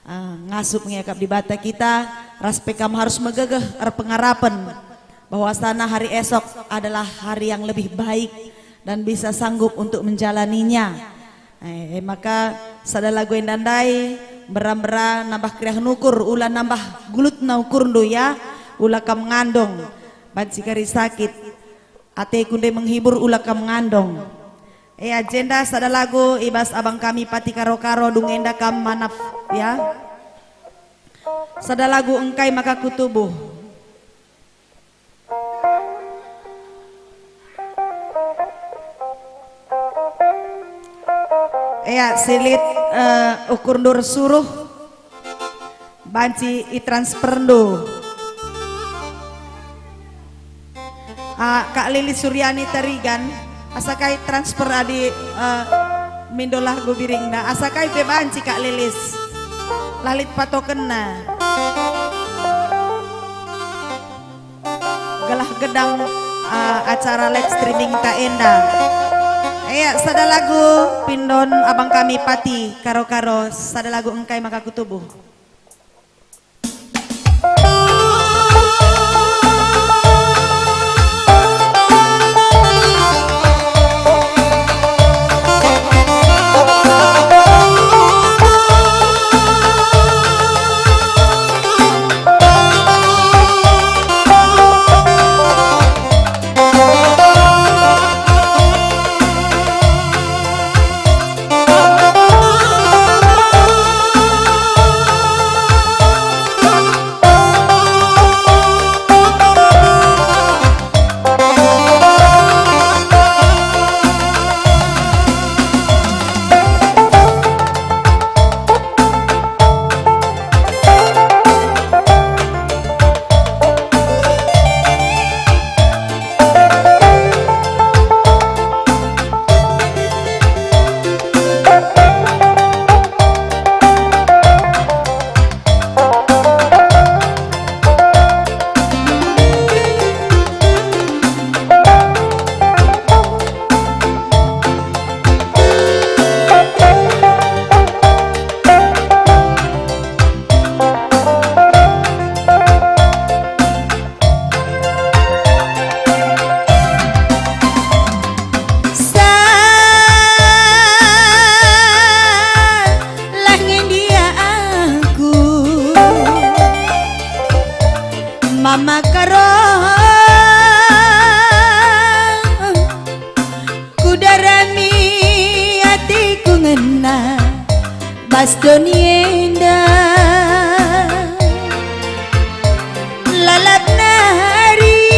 Eh, ngasup nge akap Dibata kita, ras pe kam harus megegeh erpengarapen bahwasana hari esok adalah hari yang lebih baik dan bisa sanggup untuk menjalaninya. Eh, eh, maka sada lagu enda ndai, mbera-mbera nambah keriahen ukur, ula nambah gulutna ukurndu ya, ula kam ngandong. Banci kari sakit, ateku ndai menghibur, ula kam ngandong. Eh, ajenda sada lagu i bas abang kami Pati Karo-Karo, dung enda kam manaf ya. Sada lagu Engkai Maka Kutubuh. Ea, si lit, eh, ukurndu ersuruh, banci itransferndu. Ah, Kak Lilis Suryani Tarigan, asa kai transfer adi, eh, mindo lagu biringna, asa kai pe banci Kak Lilis. La lit patokenna. Gelah gedang, eh, acara live streaming ta enda. Ea, sada lagu pindon abang kami Pati Karo-Karo, sada lagu Engkai Maka Kutubuh. Salah nge ndia aku, Mama Karo. Kudarami ateku ngena bas doni enda. Lalap nari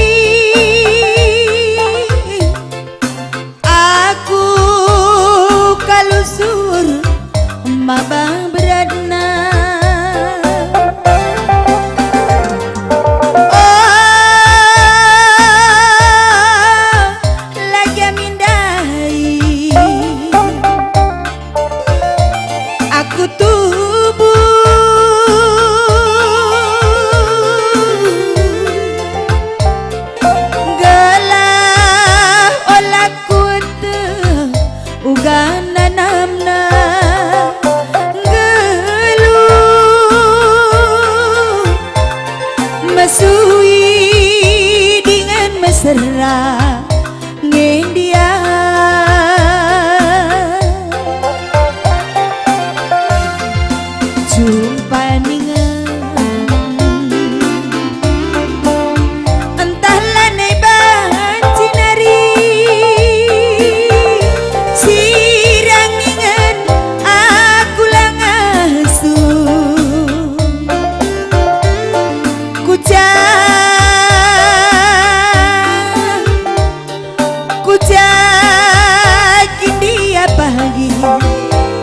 Ucap kin dia pagi,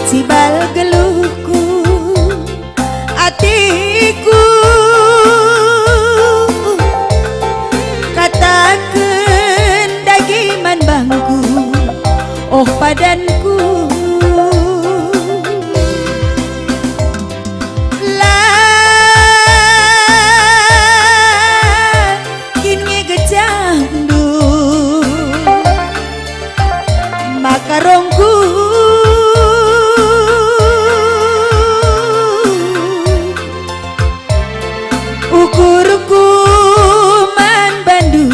cibal geluhku, ateku. Kataken dage man bangku, oh padanku. La kin nge gejahndu maka rongku. Ukurku man bandu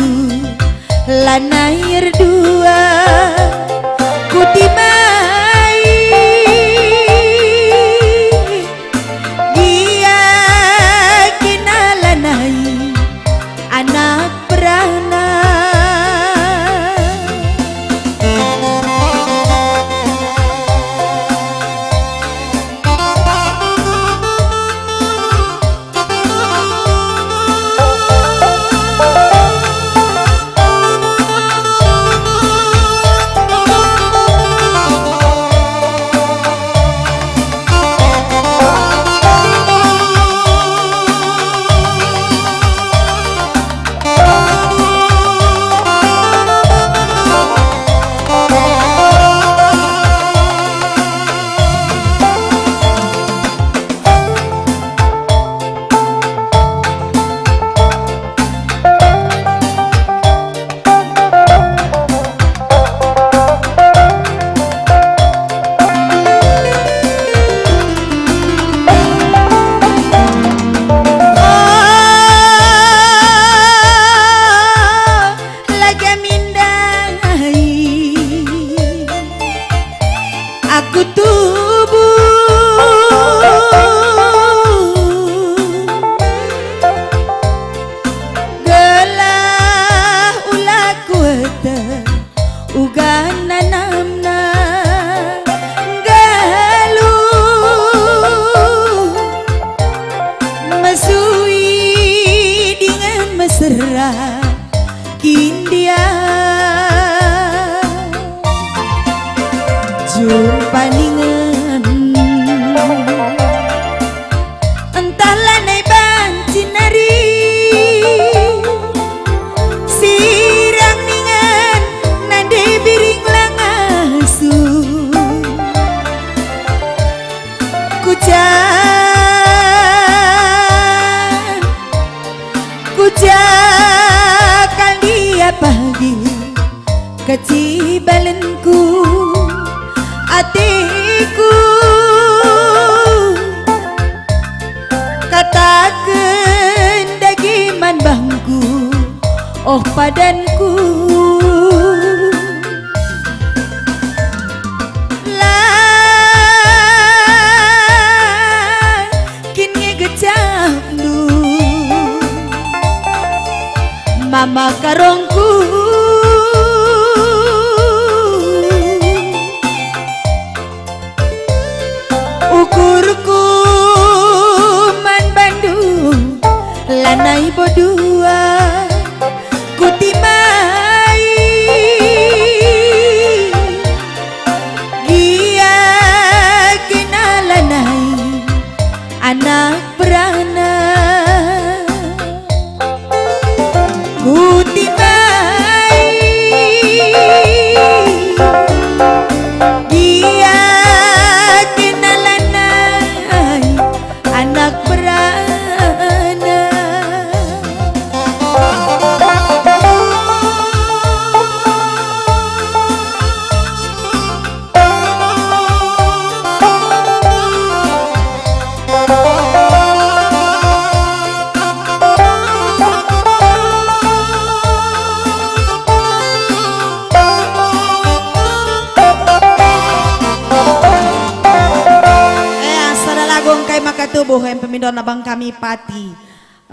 lanai erdua, kutimai gia kin lanai anak perana. Oh, lage mindai aku tubuh, gelah ula kueteh uga nanamna nggeluh, mesui dingen mesera kin dia jumpa ningen. Ntah lanai banci nari, sirang ningen nande biring la ngasup. Kuja, kuja kal dia pagi kecibalenku, ateku. Kataken dage man bangku, oh padanku. La kin nge gejahndu mama karongku. Ukurku man bandu lanai bo dua, kutimai gia kena lanai anak perana. Kutimai gia kena lanai anak perana. Eh, sada lagu engkai maka tubuh, em pemindon abang kami Pati.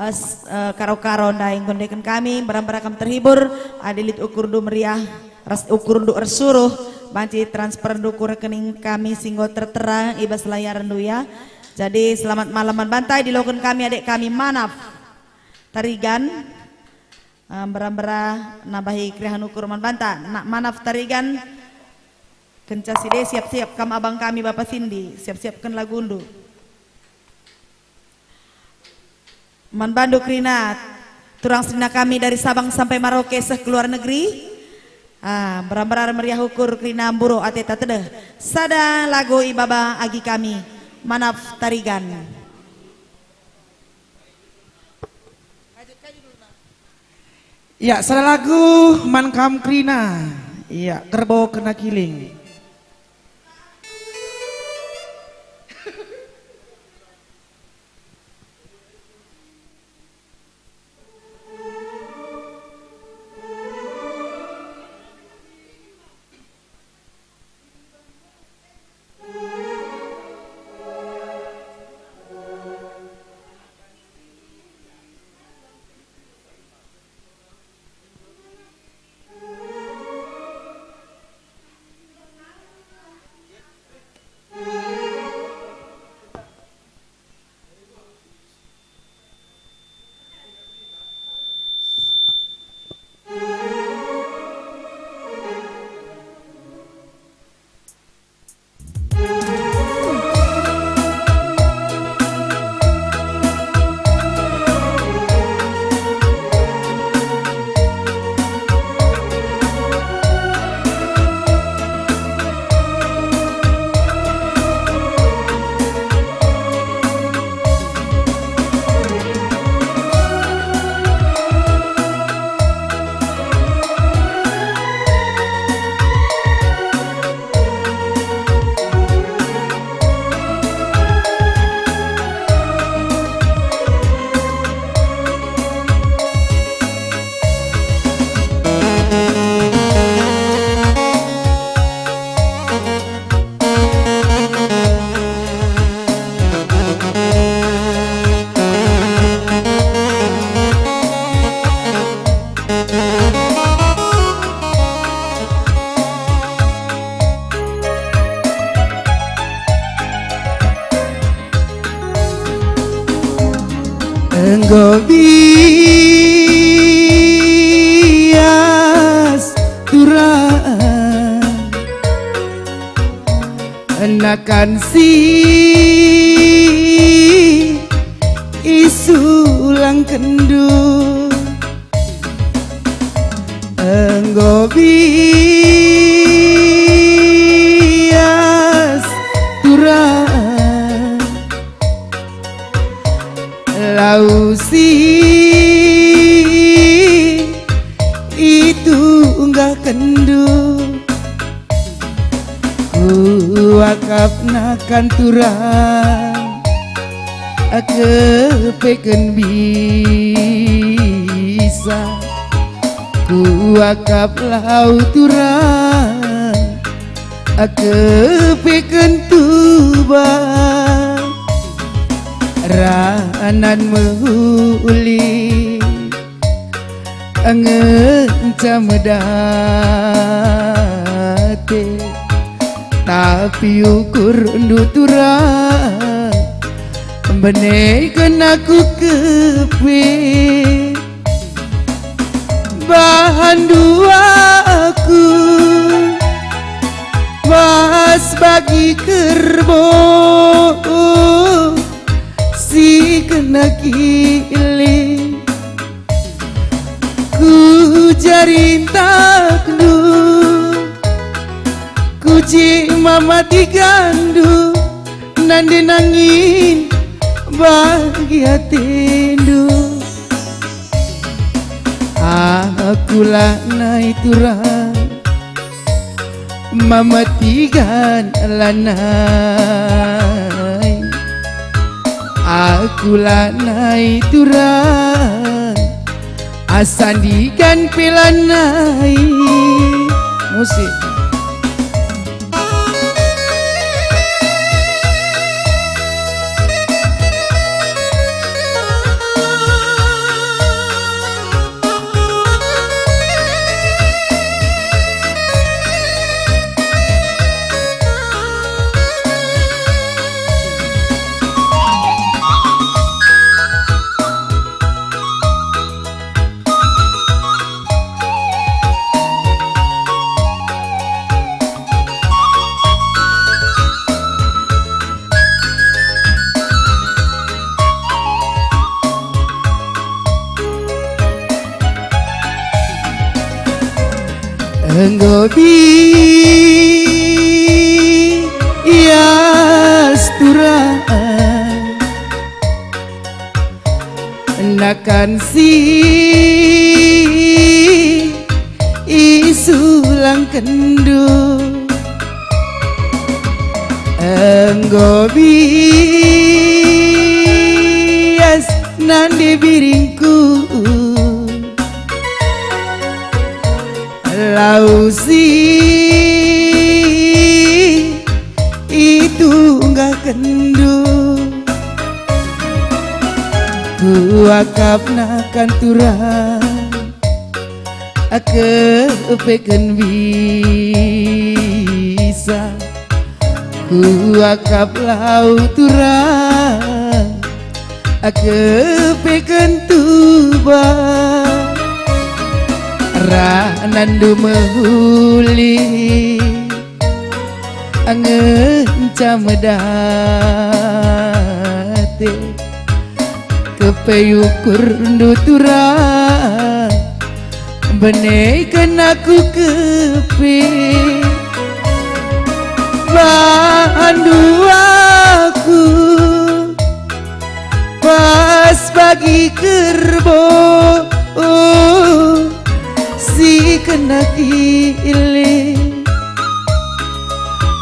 Eh, s-, eh, karo-karo ndai enggo ndeken kami, mbara-mbara kam terhibur, adi lit ukurndu meriah, ras ukurndu ersuruh, banci transferndu ku rekening kami si enggo tertera i bas layarndu ya. Jadi selamat malam man bantai, diloken kami adek kami Manaf Tarigan. Ah, mbera-mbera nambahi keriahen ukur man banta, Nak Manaf Tarigan. Kenca si de siap-siap kam abang kami Bapa Sindi, siap-siapken lagundu. Man bandu kerina, turang senina kami dari Sabang sampai Maroke seh ke luar negeri. Ah, mbera-mbera meriah ukur kerina mburuh ateta tedeh. Sada lagu ibaba agi kami, Manaf Tarigan. Ya, sada lagu man kam kerina. Ya, Kerbau Kena Kiling. Enggo bias turang, enakan si isulangkenndu. Enggo bias turang, lau si itunggahkenndu. Kuakap nakan turang, kepeken bisa. Kuakap lau turang, kepeken tuba. Ranan mehuli ngenca medate, tapi ukurndu turang, mbeneken aku kepe. Bahanndu aku bas bagi kerbau si kena kiling. Ku jari ntakndu, ku je mamatigandu, nande nangin bagi atendu. Aku lanai turang, mamatigan lanai. Aku lanai turang, asa ndigan pe lanai. Musik. Bias turang nakan si isulangkenndu. Enggo bias nande biringku. Lau si itunggahkenndu, kuakap nakan turang, kepeken bisa. Kuakap lau turang, kepeken tuba. Ranandu mehuli, ngenca medate. Kepe ukurndu turang, beneken aku kepe. Bandu aku pas bagi kerbo si kena kile.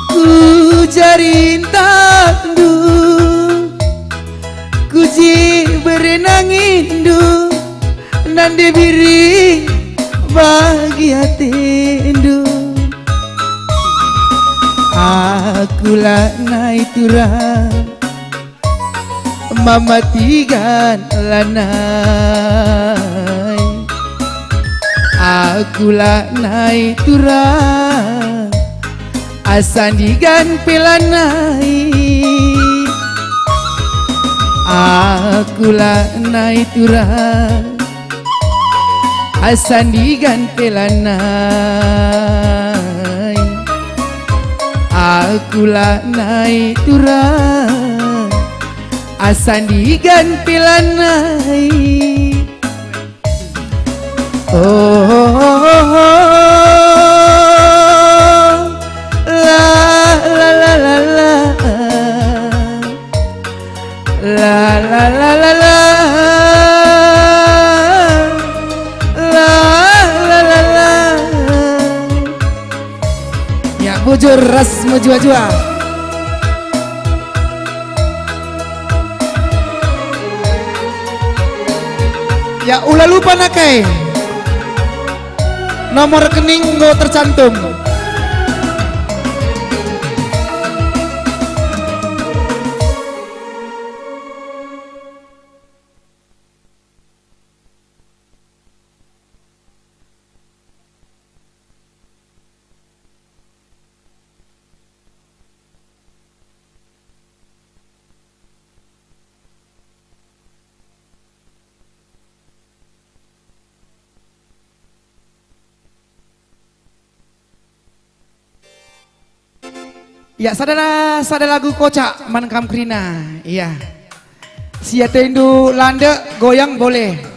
Ku jari ntandu, ku jibere nangindu, nande biring bagi atendu. Aku lanai turang, mamatigan lanai. Aku lanai turang, asa ndigan pe lanai. Aku lanai turang, asa ndigan pe lanai. Aku lanai turang, asa ndigan pe lanai. Oh, la, la, la, la, la. La, la, la, la, la. La, la, la, la. Ya, bujur ras mejua-jua. Ya, ula lupa nakai. Nomor rekening enggo tercantum. Ya, sada, sada lagu kocak man kam kerina. Iya. Si atendu landek goyang boleh.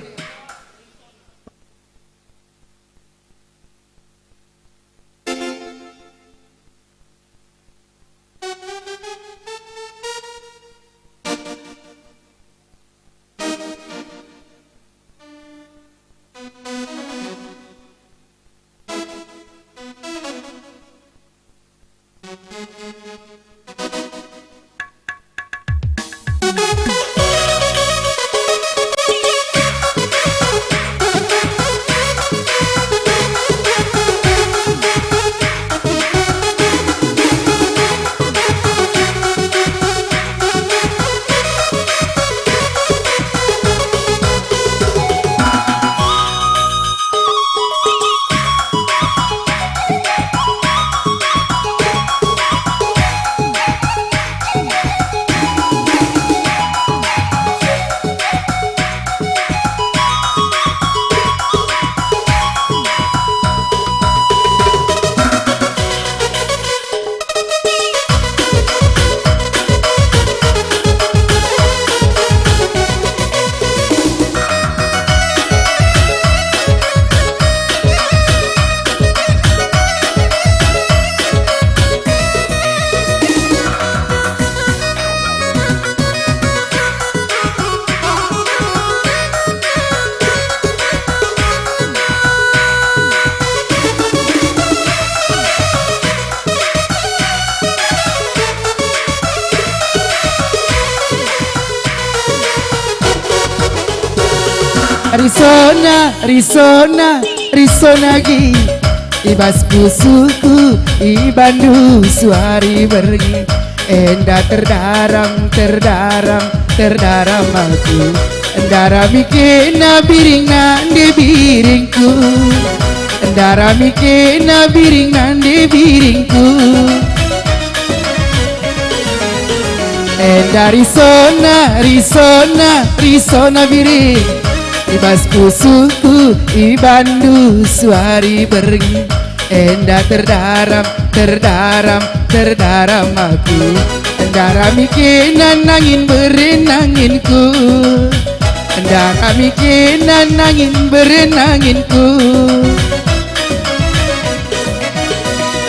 Risona, risona, risona gi, i bas pusuhku, i bandu suari berngi. Enda terdaram, terdaram, terdaram aku. Ndarami kena biring nande biringku. Ndarami kena biring nande biringku. Enda risona, risona, risona biring, i bas pusuhku, i bandu suari berngi. Enda terdaram, terdaram, terdaram aku. Ndarami kena nangin beren nanginku. Ndarami kena nangin beren nanginku.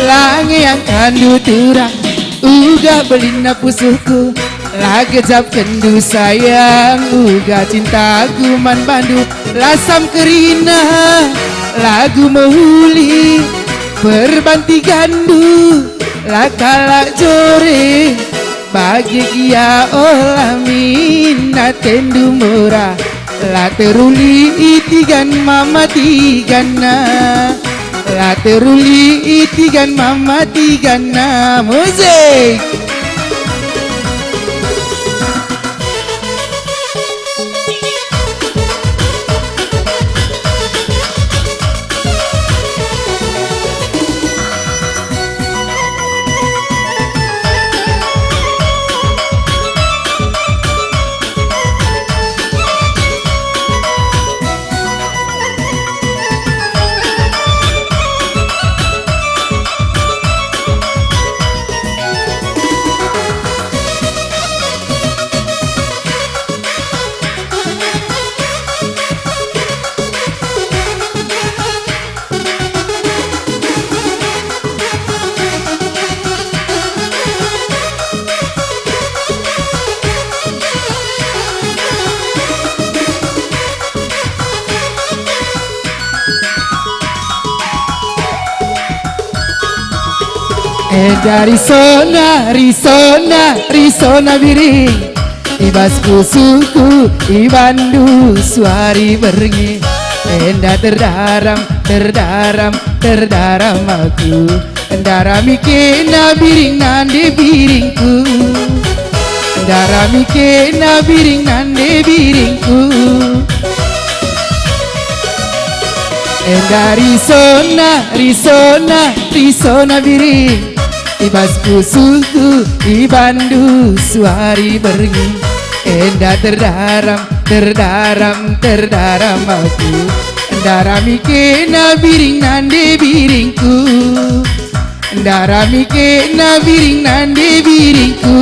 Lange angkandu turang, uga belinna pusuhku. La gejapkenndu sayang, uga cintaku man bandu. Lasam kerina, lagu mehuli, perbantigandu, la kalak jore. Bage gia ola min atendu mura, la teruli itigan mama tiganna, la teruli itigan mama tiganna. Musik. Enda risona, risona, risona biring. I bas pusuhku, i bandu suari berngi. Enda terdaram, terdaram, terdaram aku. Ndarami kena biring nande biringku. Ndarami kena biring nande biringku. Enda risona, risona, risona biring. I bas pusuhku, i bandu suari berngi. Enda terdaram, terdaram, terdaram aku. Ndarami kena biring nande biringku. Ndarami kena biring nande biringku.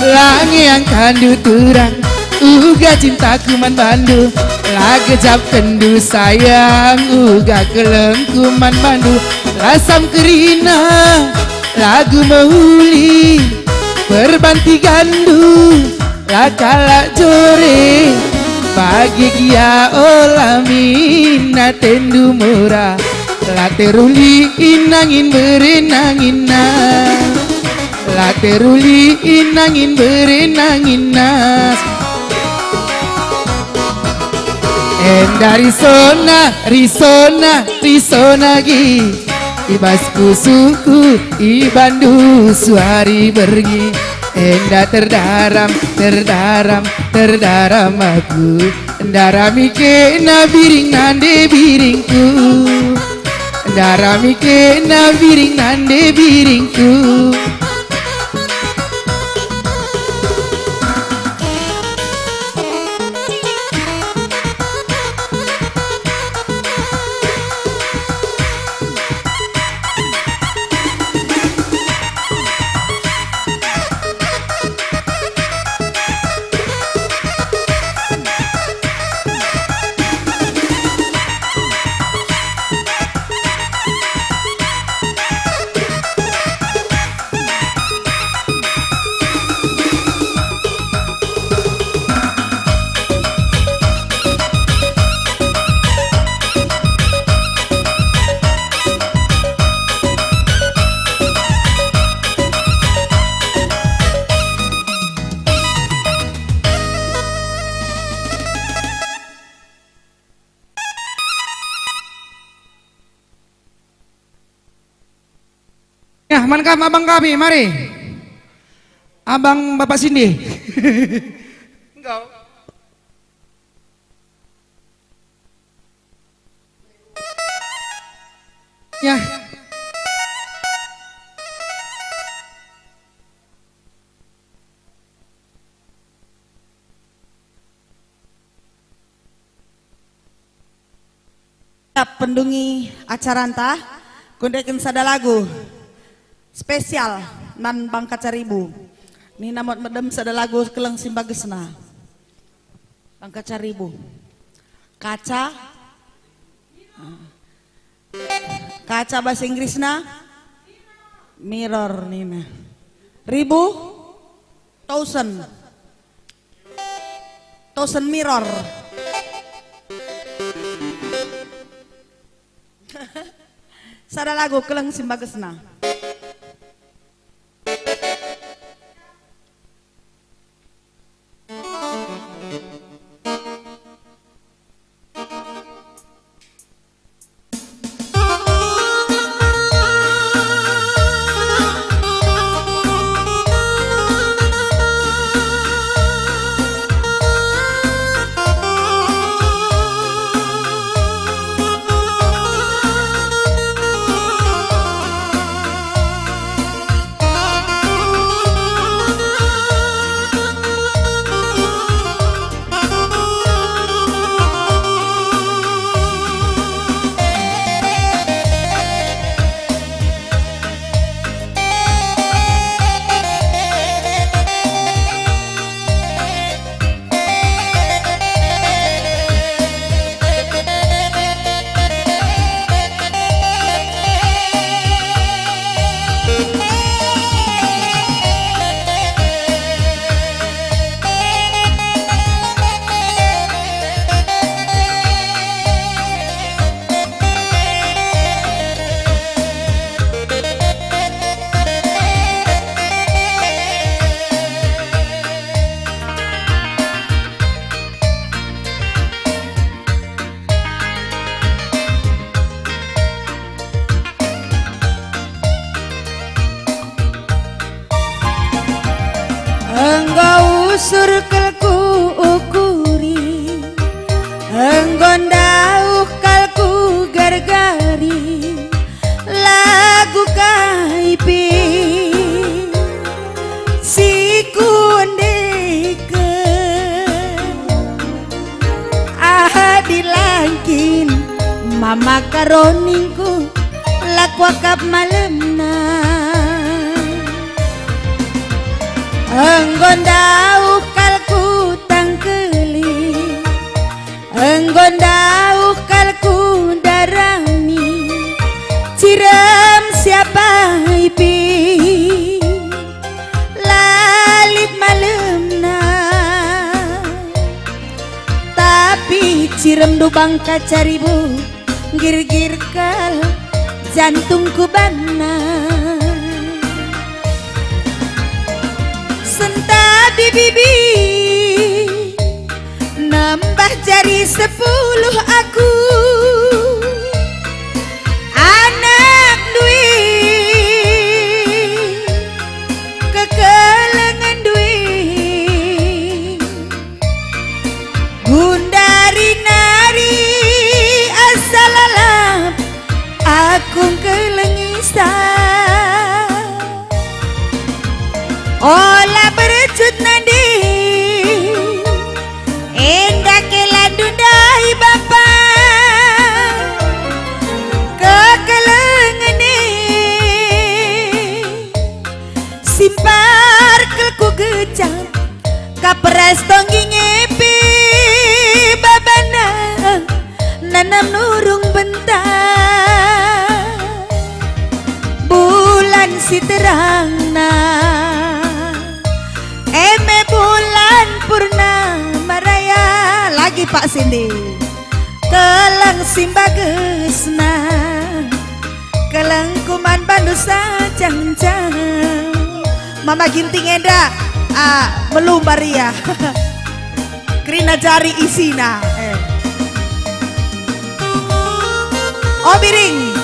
Lange angkandu turang, uga cintaku man bandu. La gejapkenndu sayang, uga kelengku man bandu. Lasam kerina, lagu mehuli, perbantigandu, la kalak jore. Bage gia ola min atendu mura, la teruli inangin berenanginna. La teruli inangin berenanginna. Enda risona, risona, risona gi. I bas pusuhku, i bandu suari berngi. Enda terdaram, terdaram, terdaram aku. Ndarami kena biring nande biringku. Ndarami kena biring nande biringku. Ah, man kam abang kami, mari. Abang Bapak Sindi. Enggak. Ya. Pendungi acaranta, kundeken sada lagu spesial man Bang Kaca Ribu. Nina mot medem sada lagu keleng si mbagesna. Bang Kaca Ribu. Kaca. Kaca bahasa Inggrisna mirror nina. Ribu, thousand. Thousand mirror. Sada lagu keleng si mbagesna. Enggo usur kal kuukuri, enggo ndauh kal kugargari, lagu kai pe si kuendeken. Aha dilangkin mama karoningku, la kuakap malemna. Enggo ndauh kal kutangkeli, enggo ndauh kal kudarami, cirem siapa ipi la lit malemna. Tapi cirem dubang Kaca Ribu, girgir kal jantungku banna. Sentabi bibi, nambah jari sepuluh aku. Anak ndue, kekelengen ndue, gundari nari asa lalap aku ngkelengi sa. Ola bercut nande, enda ke landu ndai bapa, kekelengen e. Simpar kal kugejap, kapras tonggi ngepe babana, nanam nurung benta. Bulan si terangna, eme bulan purnama raya. Lagi Pak Sindi. Keleng si mbagesna, kelengku man bandu sancang-cang. Mama Ginting enda, ah, melumbar ia. Kerina jari isina. Eh. Oh, Biring.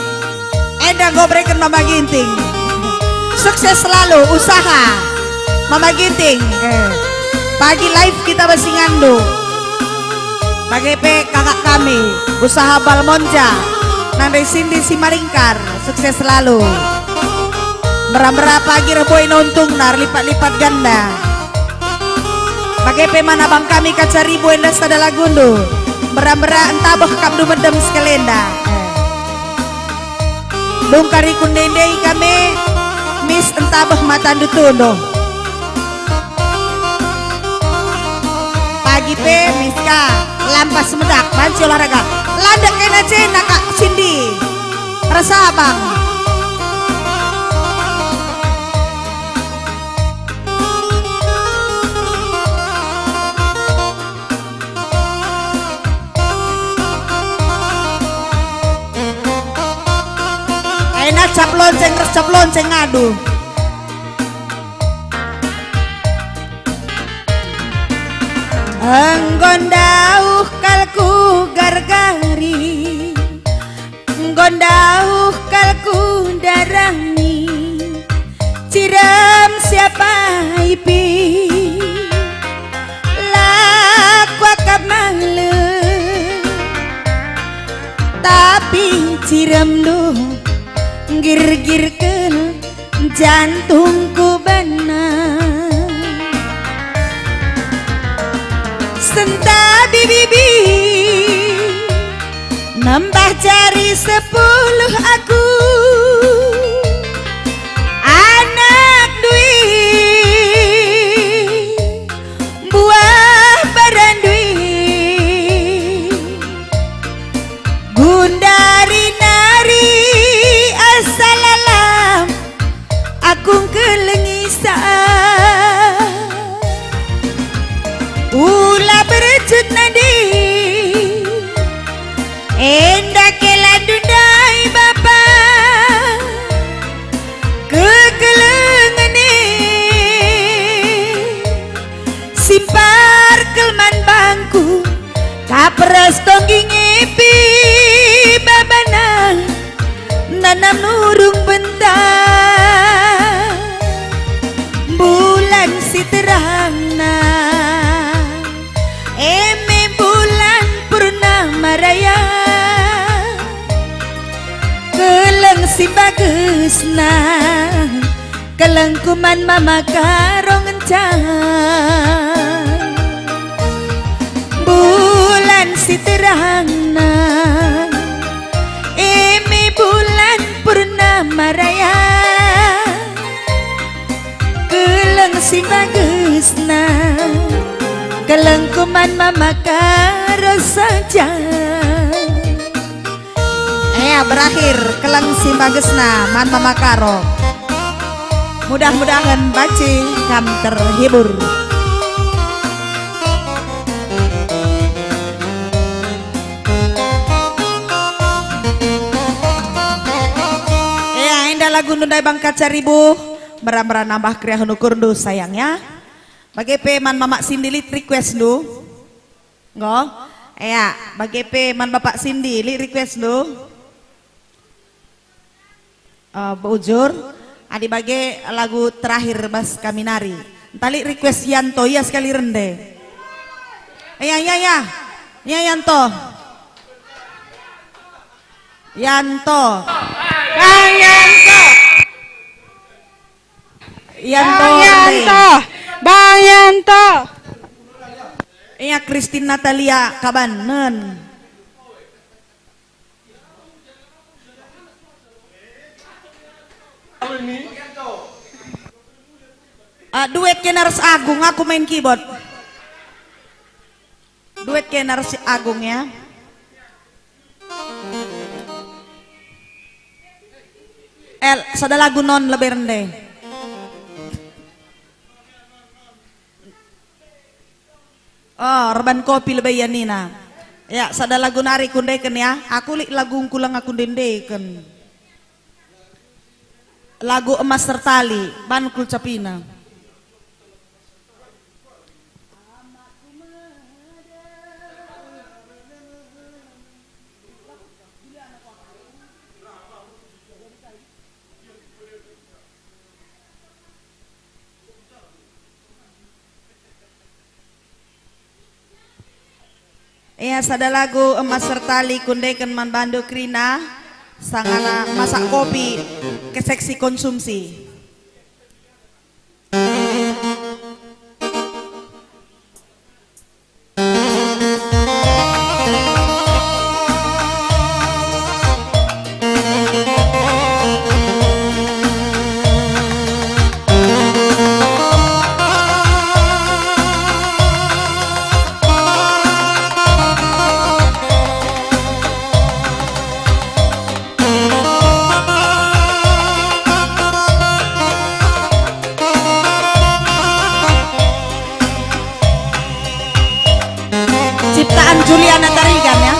Enda enggo bereken Mama Ginting. Sukses selalu usaha Mama Ginting. Eh, pagi live kita bas ingandu. Bage pe kakak kami, usaha Balmonja, nande Sindi Simalingkar, sukses selalu. Mera-mera pagi reh buena untungna erlipat-lipat ganda. Bage pe man abang kami Kaca Ribu, enda sada lagundu. Mera-mera entabeh kapndu medem sekalenda. Dung kari kundendei kami, mis entabeh matandu tunduh. Pagi pe mis ka, lampas medak, banci olahraga. Landek kena jena Kak Sindi. Rasa abang. Aina cap lonceng ras cap lonceng ngadu. Enggo ndauh kal ku gargari, enggo ndauh kal ku darani, cirem siapa ipi, la kuakap malem, tapi ciremndu nggirgirken jantungku bana. Sentabi bibi, nambah jari sepuluh aku, anak dui, buah baran dui. Gundari nari asa lalap aku ngkelengi sa. Ula bercut nadi, enda kela ndai bapa kekelengen e. Simpar kelman bangku, kap ras tonggi ngipi babana, nanam nurung benta bulan si terangna, e me bulan purnama raya. Keleng si bagesna, kelengku man mama Karo ngenca. Bulan si terangna, e me bulan purnama raya. Keleng si bagesna, kelengku man mama Karo saja. Ea, berakhir keleng si bagesna man mama Karo. Mudah-mudahen banci kam terhibur. Ea, enda lagu ndai bangkat caribu, mera-mera nambah keriahen ukurndu sayang ya. Bage pe man Mamak Sindi lit requestndu. Enggo? Ea, bage pe man Bapak Sindi, lit requestndu? Eh, bujur, adi bage lagu terakhir bas kami nari. Ntah lit request Yanto, ia sekali rende. Ia, ia, ia. Ia Yanto. Yanto. Bang Yanto. Yanto Bang Yanto. Bang Yanto. Ia Christine Natalia Kabanen. Ah, duet kena ras Agung, aku main keyboard. Duet kena ras Agung ya. El, sada lagu non lebe rende. Oh, reban kopi lebe ia nina. Ya, sada lagu nari kundeken ya. Aku lit lagu ngkulang aku ndendeken. Lagu Emas Tertali, ban kulcapina. Ia sada lagu Emas Sertali kundeken man bandu kerina, sangana masak kopi, kesek si konsumsi. Ciptaan Juliana Tarigan, ya.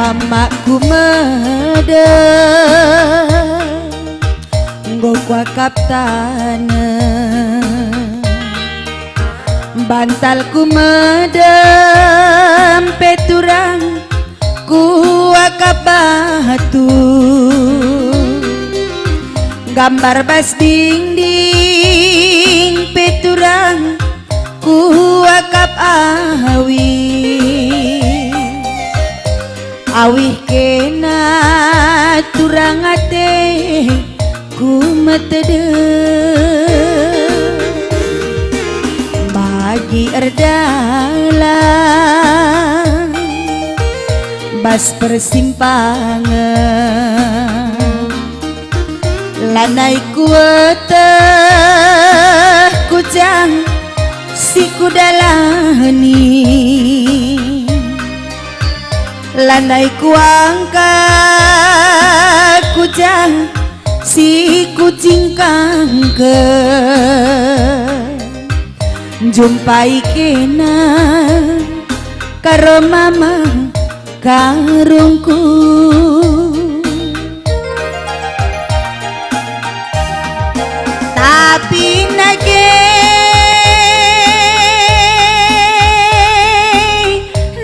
Amakku medem, enggo kuakap taneh. Bantalku medem pe turang, kuakap batu. Gambar bas dinding pe turang, kuakap awih. Awih kena turang ate ku metedem. Bagi erdalan bas persimpangen, lanai kueteh kujang si kudalani. Lanai kuangkat kujang si kucingkangken. Njumpai kena karo mama karungku. Tapi nage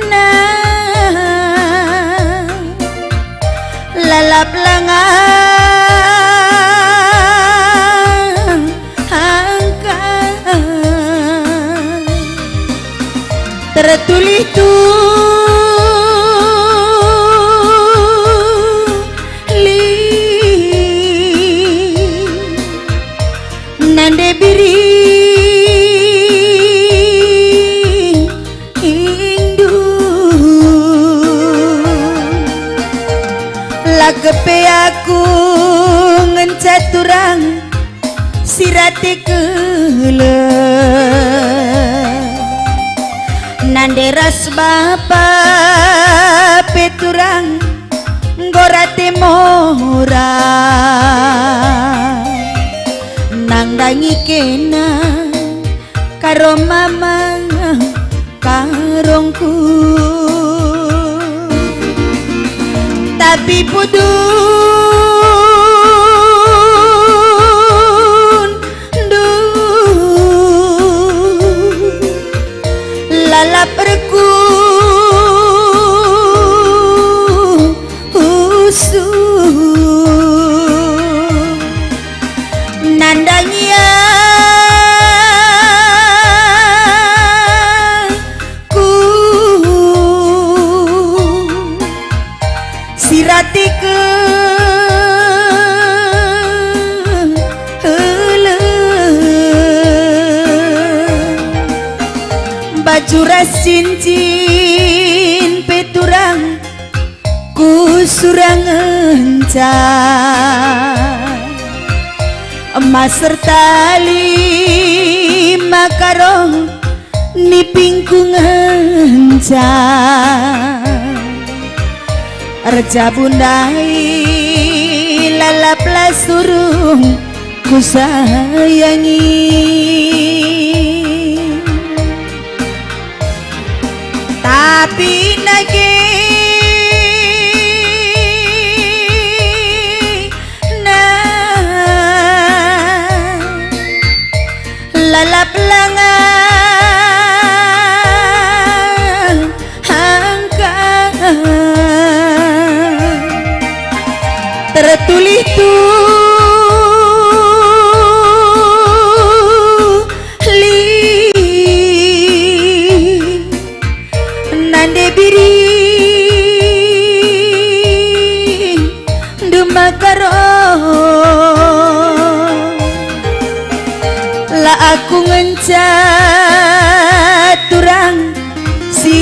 na lalap langa angka tertulih tuli nande biring indu. La kepe aku ngenca turang si rate keleng. Nande ras bapa pe turang enggo rate mora. Nandangi kena karo mama karungku. Tapi pudun ndu lalap erku usu. Nandangi aku si rate keleng. Baju ras cincin pe turang turang ngenca. Master Tali maka roh nipingku ngenca. Erjabu ndai lalaplah surung kusayangi. Tapi nage na lalap langa angka tertulih tu li nande biring demakaro. La aku ngenca turang si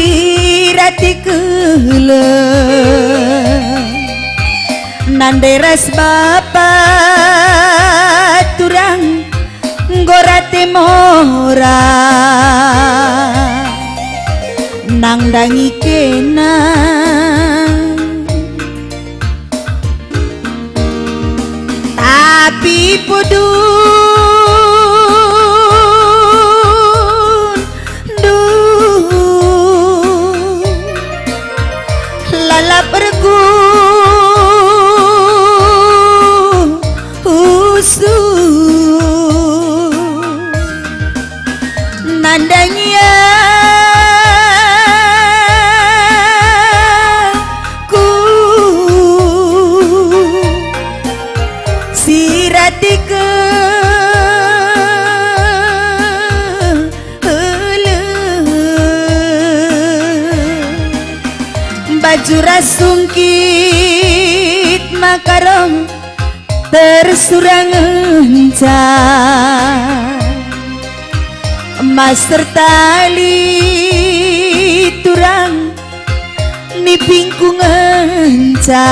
rati kele nande ras bapa turang enggo rate mora nandangi kena. Tapi pudun duh lalap erku usu nandangi aku si rati kele. Baju ras sungkit maka roh tersurangen ca. Master Tali turang nipingku ngenca.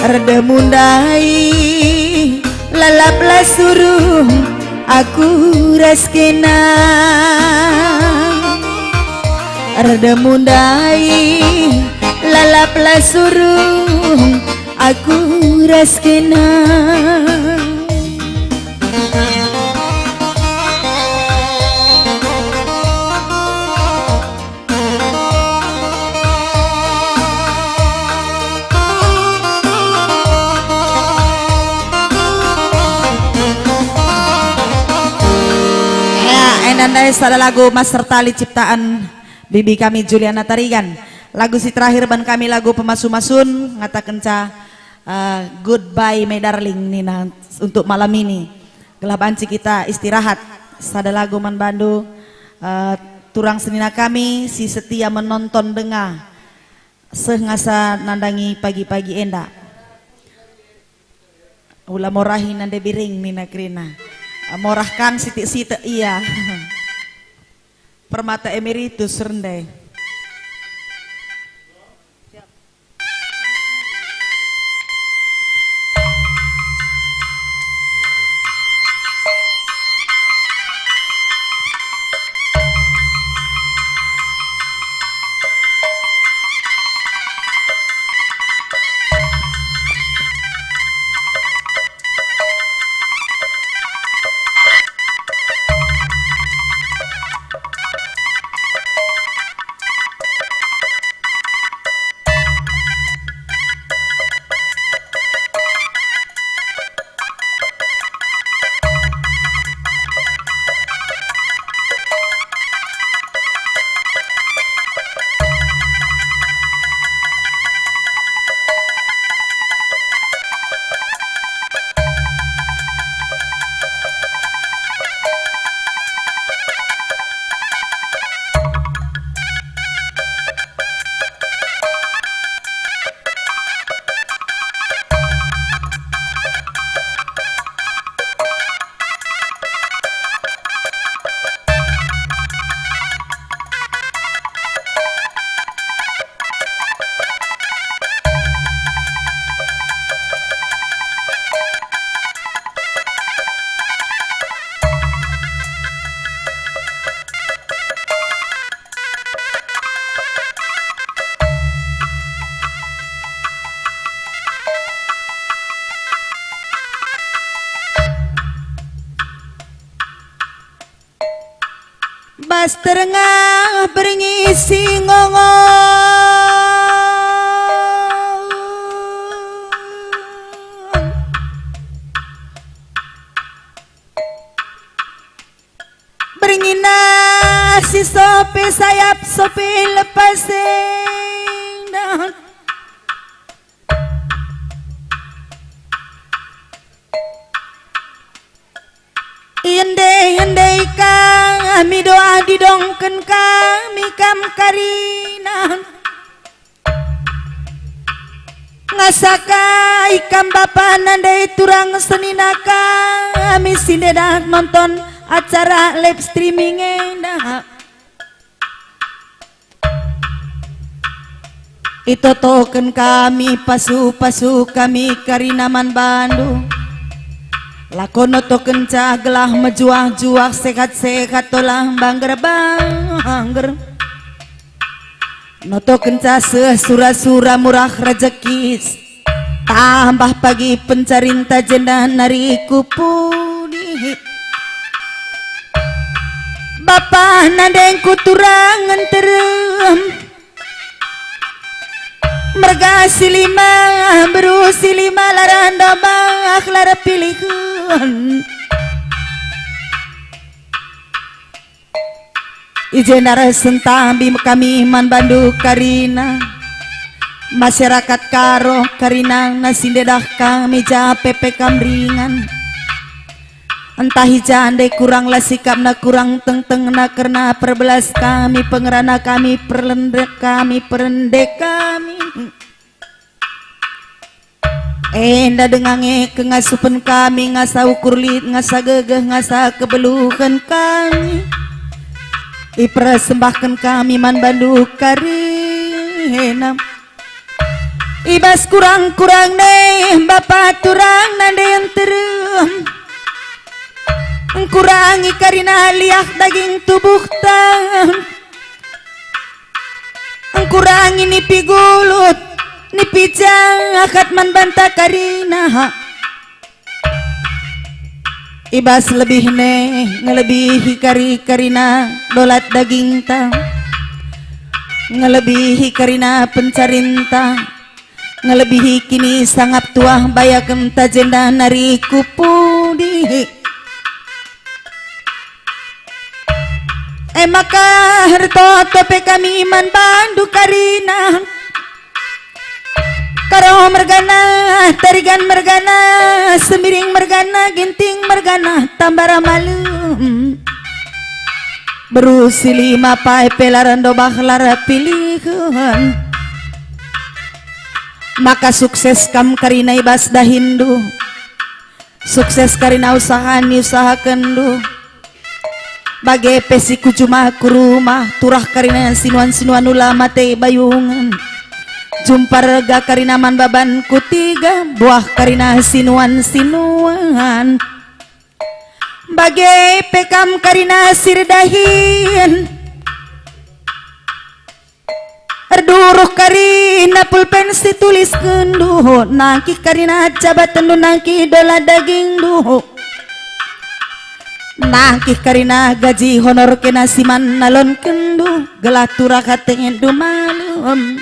Erdemu ndai lalaplah surung aku ras kena. Erdemu ndai lalaplah surung aku ras kena. Ya, enda ndai sada lagu Master Tali ciptaan bibi kami Juliana Tarigan. Lagu si terakhir ban kami lagu pemasu-masun ngatakenca, eh, Goodbye My Darling nina untuk malam ini. Gelah banci kita istirahat. Sada lagu man bandu, eh, turang senina kami si setia menonton denga seh ngasa nandangi pagi-pagi enda. Ula morahi nande biring nina kerina. Morah kan sitik-sitik ia. Permata emeritus rende. Setengah berngi si ngongong. Berngi nasi sope sayap sope lepas endah. Iende-endei kami doa didongken kami kam karina. Ngasa ka ikam bapa nandai turang senina kami si ndedah nonton acara live streaming enda. Itotoken kami pasu-pasu kami karina man bandu. Lako notokenca gelah mejuah-juah sehat-sehat ola bangger-bangger. Notokenca seh sura-sura murah rejeki. Tambah pagi pencarinta jenda nari ku pudi. Bapa nandengku turang nterem. Merga si lima, beru si lima, lara ndobah, lara pilihen. I jenda reh sentambi kami man bandu karina. Masyarakat Karo karina nasi ndedah kami ja pepe kam ringan. Ntah i ja ndai kurang la sikapna, kurang tengtengna kerna perbelas kami, pengerana kami, perlende kami, perende kami. Enda denga nge kengasupen kami, ngasa ukur lit, ngasa gegeh, ngasa kebeluhen kami. Ipersembahken kami man bandu karina. I bas kurang-kurang ne, Bapa turang nande nterem. Engkurangi karina liah daging tubuhta. Engkurangi nipi gulut, nipi jahat man banta karina. I bas lebih ne, ngelebihi kari karina dolat dagingta, ngelebihi karina pencarinta, ngelebihi kini sangap tuah bayakenta jenda nari ku pudi. E maka ertoto pe kami man bandu karina. Karo mergana, Tarigan mergana, Sembiring mergana, Ginting mergana, Tambara malem. Beru si lima pae pe lara ndobah lara pilihen. Maka sukses kam karina i bas dahinndu. Sukses karina usaha niusahakenndu. Bage pe si ku juma ku rumah, turah karina sinuan-sinuan ula mate bayungen. Jumpa rega karina man baban ku tiga, buah karina sinuan-sinuan. Bage pe kam karina si erdahin. Erduruh karina pulpen si tuliskenndu, nangkih karina jabatenndu, nangkih dola dagingndu, nangkih karina gaji honor kena si man nalonkenndu, gelah turah atendu malem.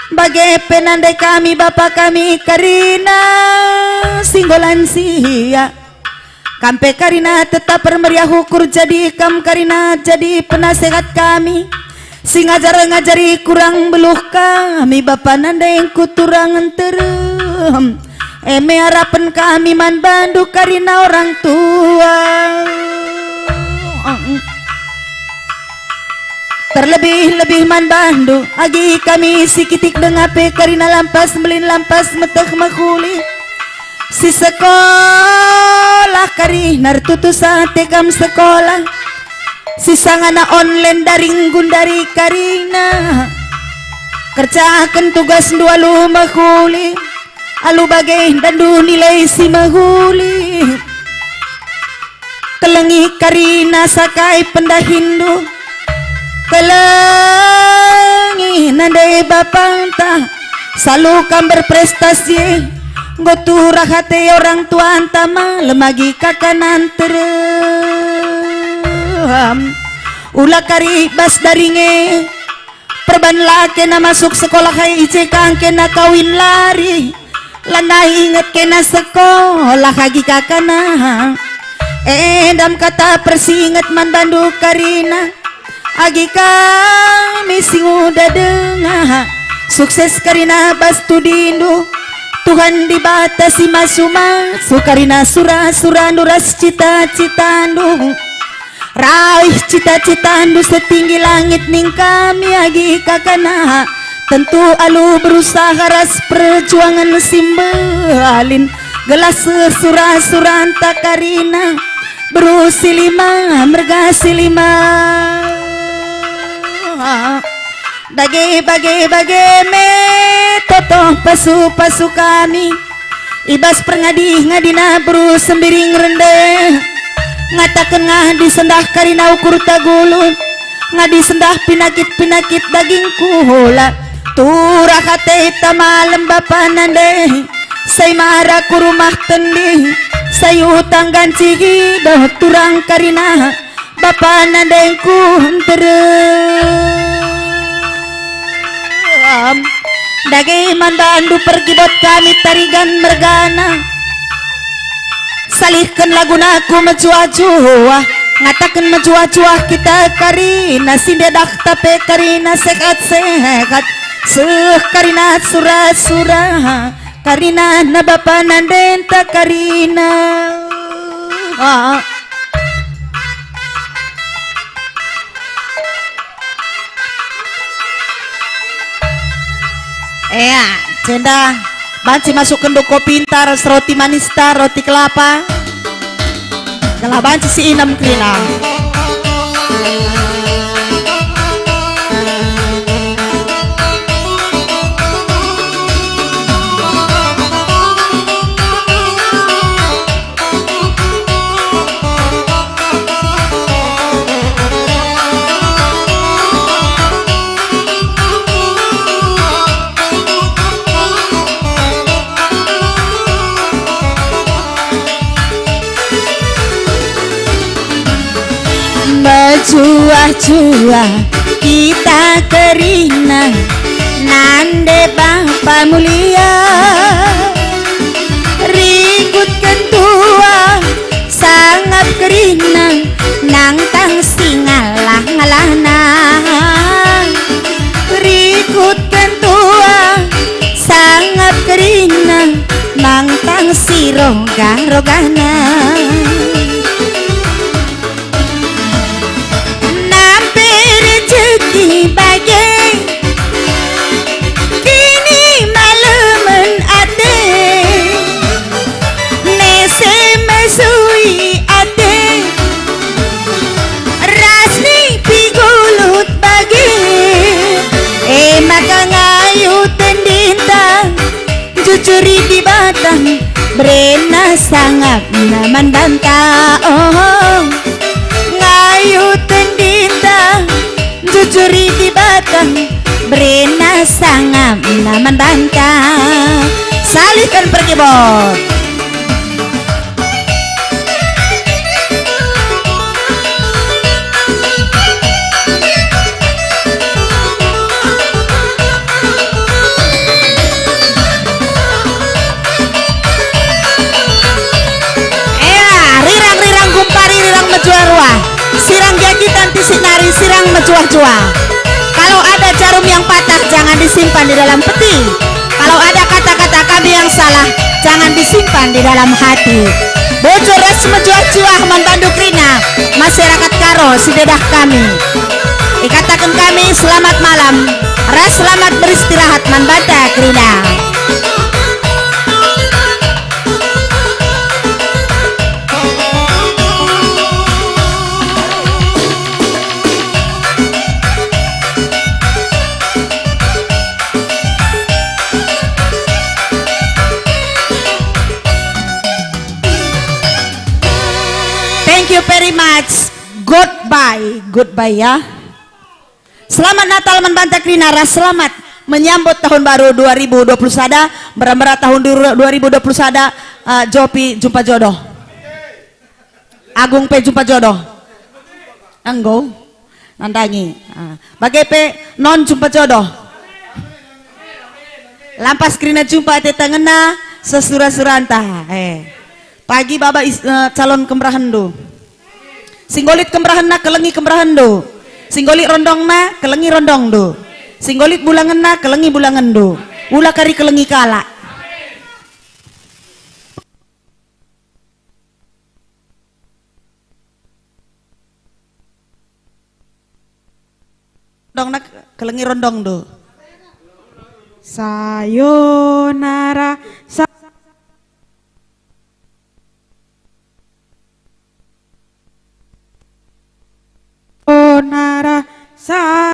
Bage pe nande kami bapa kami karina si enggo lansia. Kam pe karina tetap ermeriah ukur jadi kam karina jadi penasehat kami. Si ngajar-ngajari kurang beluh kami bapa nandengku turang nterem. E me arapen kami man bandu karina orang tua. Terlebih-lebih man bandu, agi kami si kitik denga pe karina lampas mbelin lampas meteh mehuli. Si sekolah karina ertutus ate kam sekolah. Si sangana online daring gundari karina. Kerjaken tugasndu alu mehuli. Alu bage ndandu nilai si mehuli. Kelengi karina sakai pendahinndu. Kelengi nande bapanta. Salu kam berprestasi. Enggo turah ate orang tuanta malem agi kaka nantere. Am, ula kari bas daringe, perban la kena masuk sekolah, i je kang kena kawin lari, lanai inget kena sekolah agi kakana. Endam kata persinget man bandu karina, agi kami si nguda denga. Sukses karina bas tudindu, Tuhan Dibata si masu-masu karina sura-surandu ras cita-citandu. Raih cita-citandu setinggi langit ning kami agi kakana. Tentu alu berusaha ras perjuangan si mbalin, gelah sura-suranta karina, beru si lima, merga si lima. Bage, bage, bage me toto pasu-pasu kami. I bas perngadi-ngadina beru Sembiring rende, ngataken ngadi sendah karina ukur tagulun, ngadi sendah pinakit-pinakit daging kula. Turah ateta malem bapa nande, sai mara ku rumah tendi, sai utang ganci doh turang karina. Bapa nandengku nterem, dage man bandu pergibot kami tarigan mergana. Salihken laguna ku mejuah-juah, ngataken mejuah-juah kita karina si ndedah tape karina sehat-sehat, seh karina sura-sura. Karina na bapa nandenta karina. Ah. Ea, jenda banci masukken doko pintar, roti manista, roti kelapa. Gelah banci si inem kerina. Mejuah-juah kita kerina, nande Bapa mulia. Rikutken tua sangap kerina, nangtang si ngalah-ngalahna. Rikutken tua sangap kerina, nangtang si roga-rogana. Nampe rejeki bage, kinimalemen ate, nese mesui ate, ras nipi gulut bage. E maka ngayuten dinta, jujuri Dibata, berena sangapna man banta, oh. Ngayuten dinta, jujuri Dibata, berena sangapna man banta. Salihken pergibot. Ea, rirang-rirang gumpari, rirang mejuah-juah, sirang gia kita ntisik nari, sirang mejuah-juah. Kalau ada jarum yang patah, jangan disimpan di dalam peti. Kalau ada kata-kata kami yang salah, jangan disimpan di dalam hati. Bujur ras mejuah-juah man bandu kerina, masyarakat Karo si ndedah kami. Ikataken kami selamat malam, ras selamat beristirahat man banta kerina. Thank you very much. Goodbye, goodbye ya. Selamat Natal man banta kerina ras selamat menyambut tahun baru dua ribu dua puluh sada, mera-mera tahun dua ribu dua puluh sada, eh, Jopi jumpa jodoh. Agung pe jumpa jodoh. Enggo nandangi. Ah, bage pe non jumpa jodoh. Lampas kerina jumpa ate tangenna sesura-suranta. Eh. Pagi baba is, eh, calon kemberahenndu. Singgolit kemerahenna kelengi kemerahenndu. Singgolit rondongna kelengi rondongndu. Singgolit bulangenna kelengi bulangenndu. Ula kari kelengi kalak. Dongna kelengi rondongndu. Sayonara.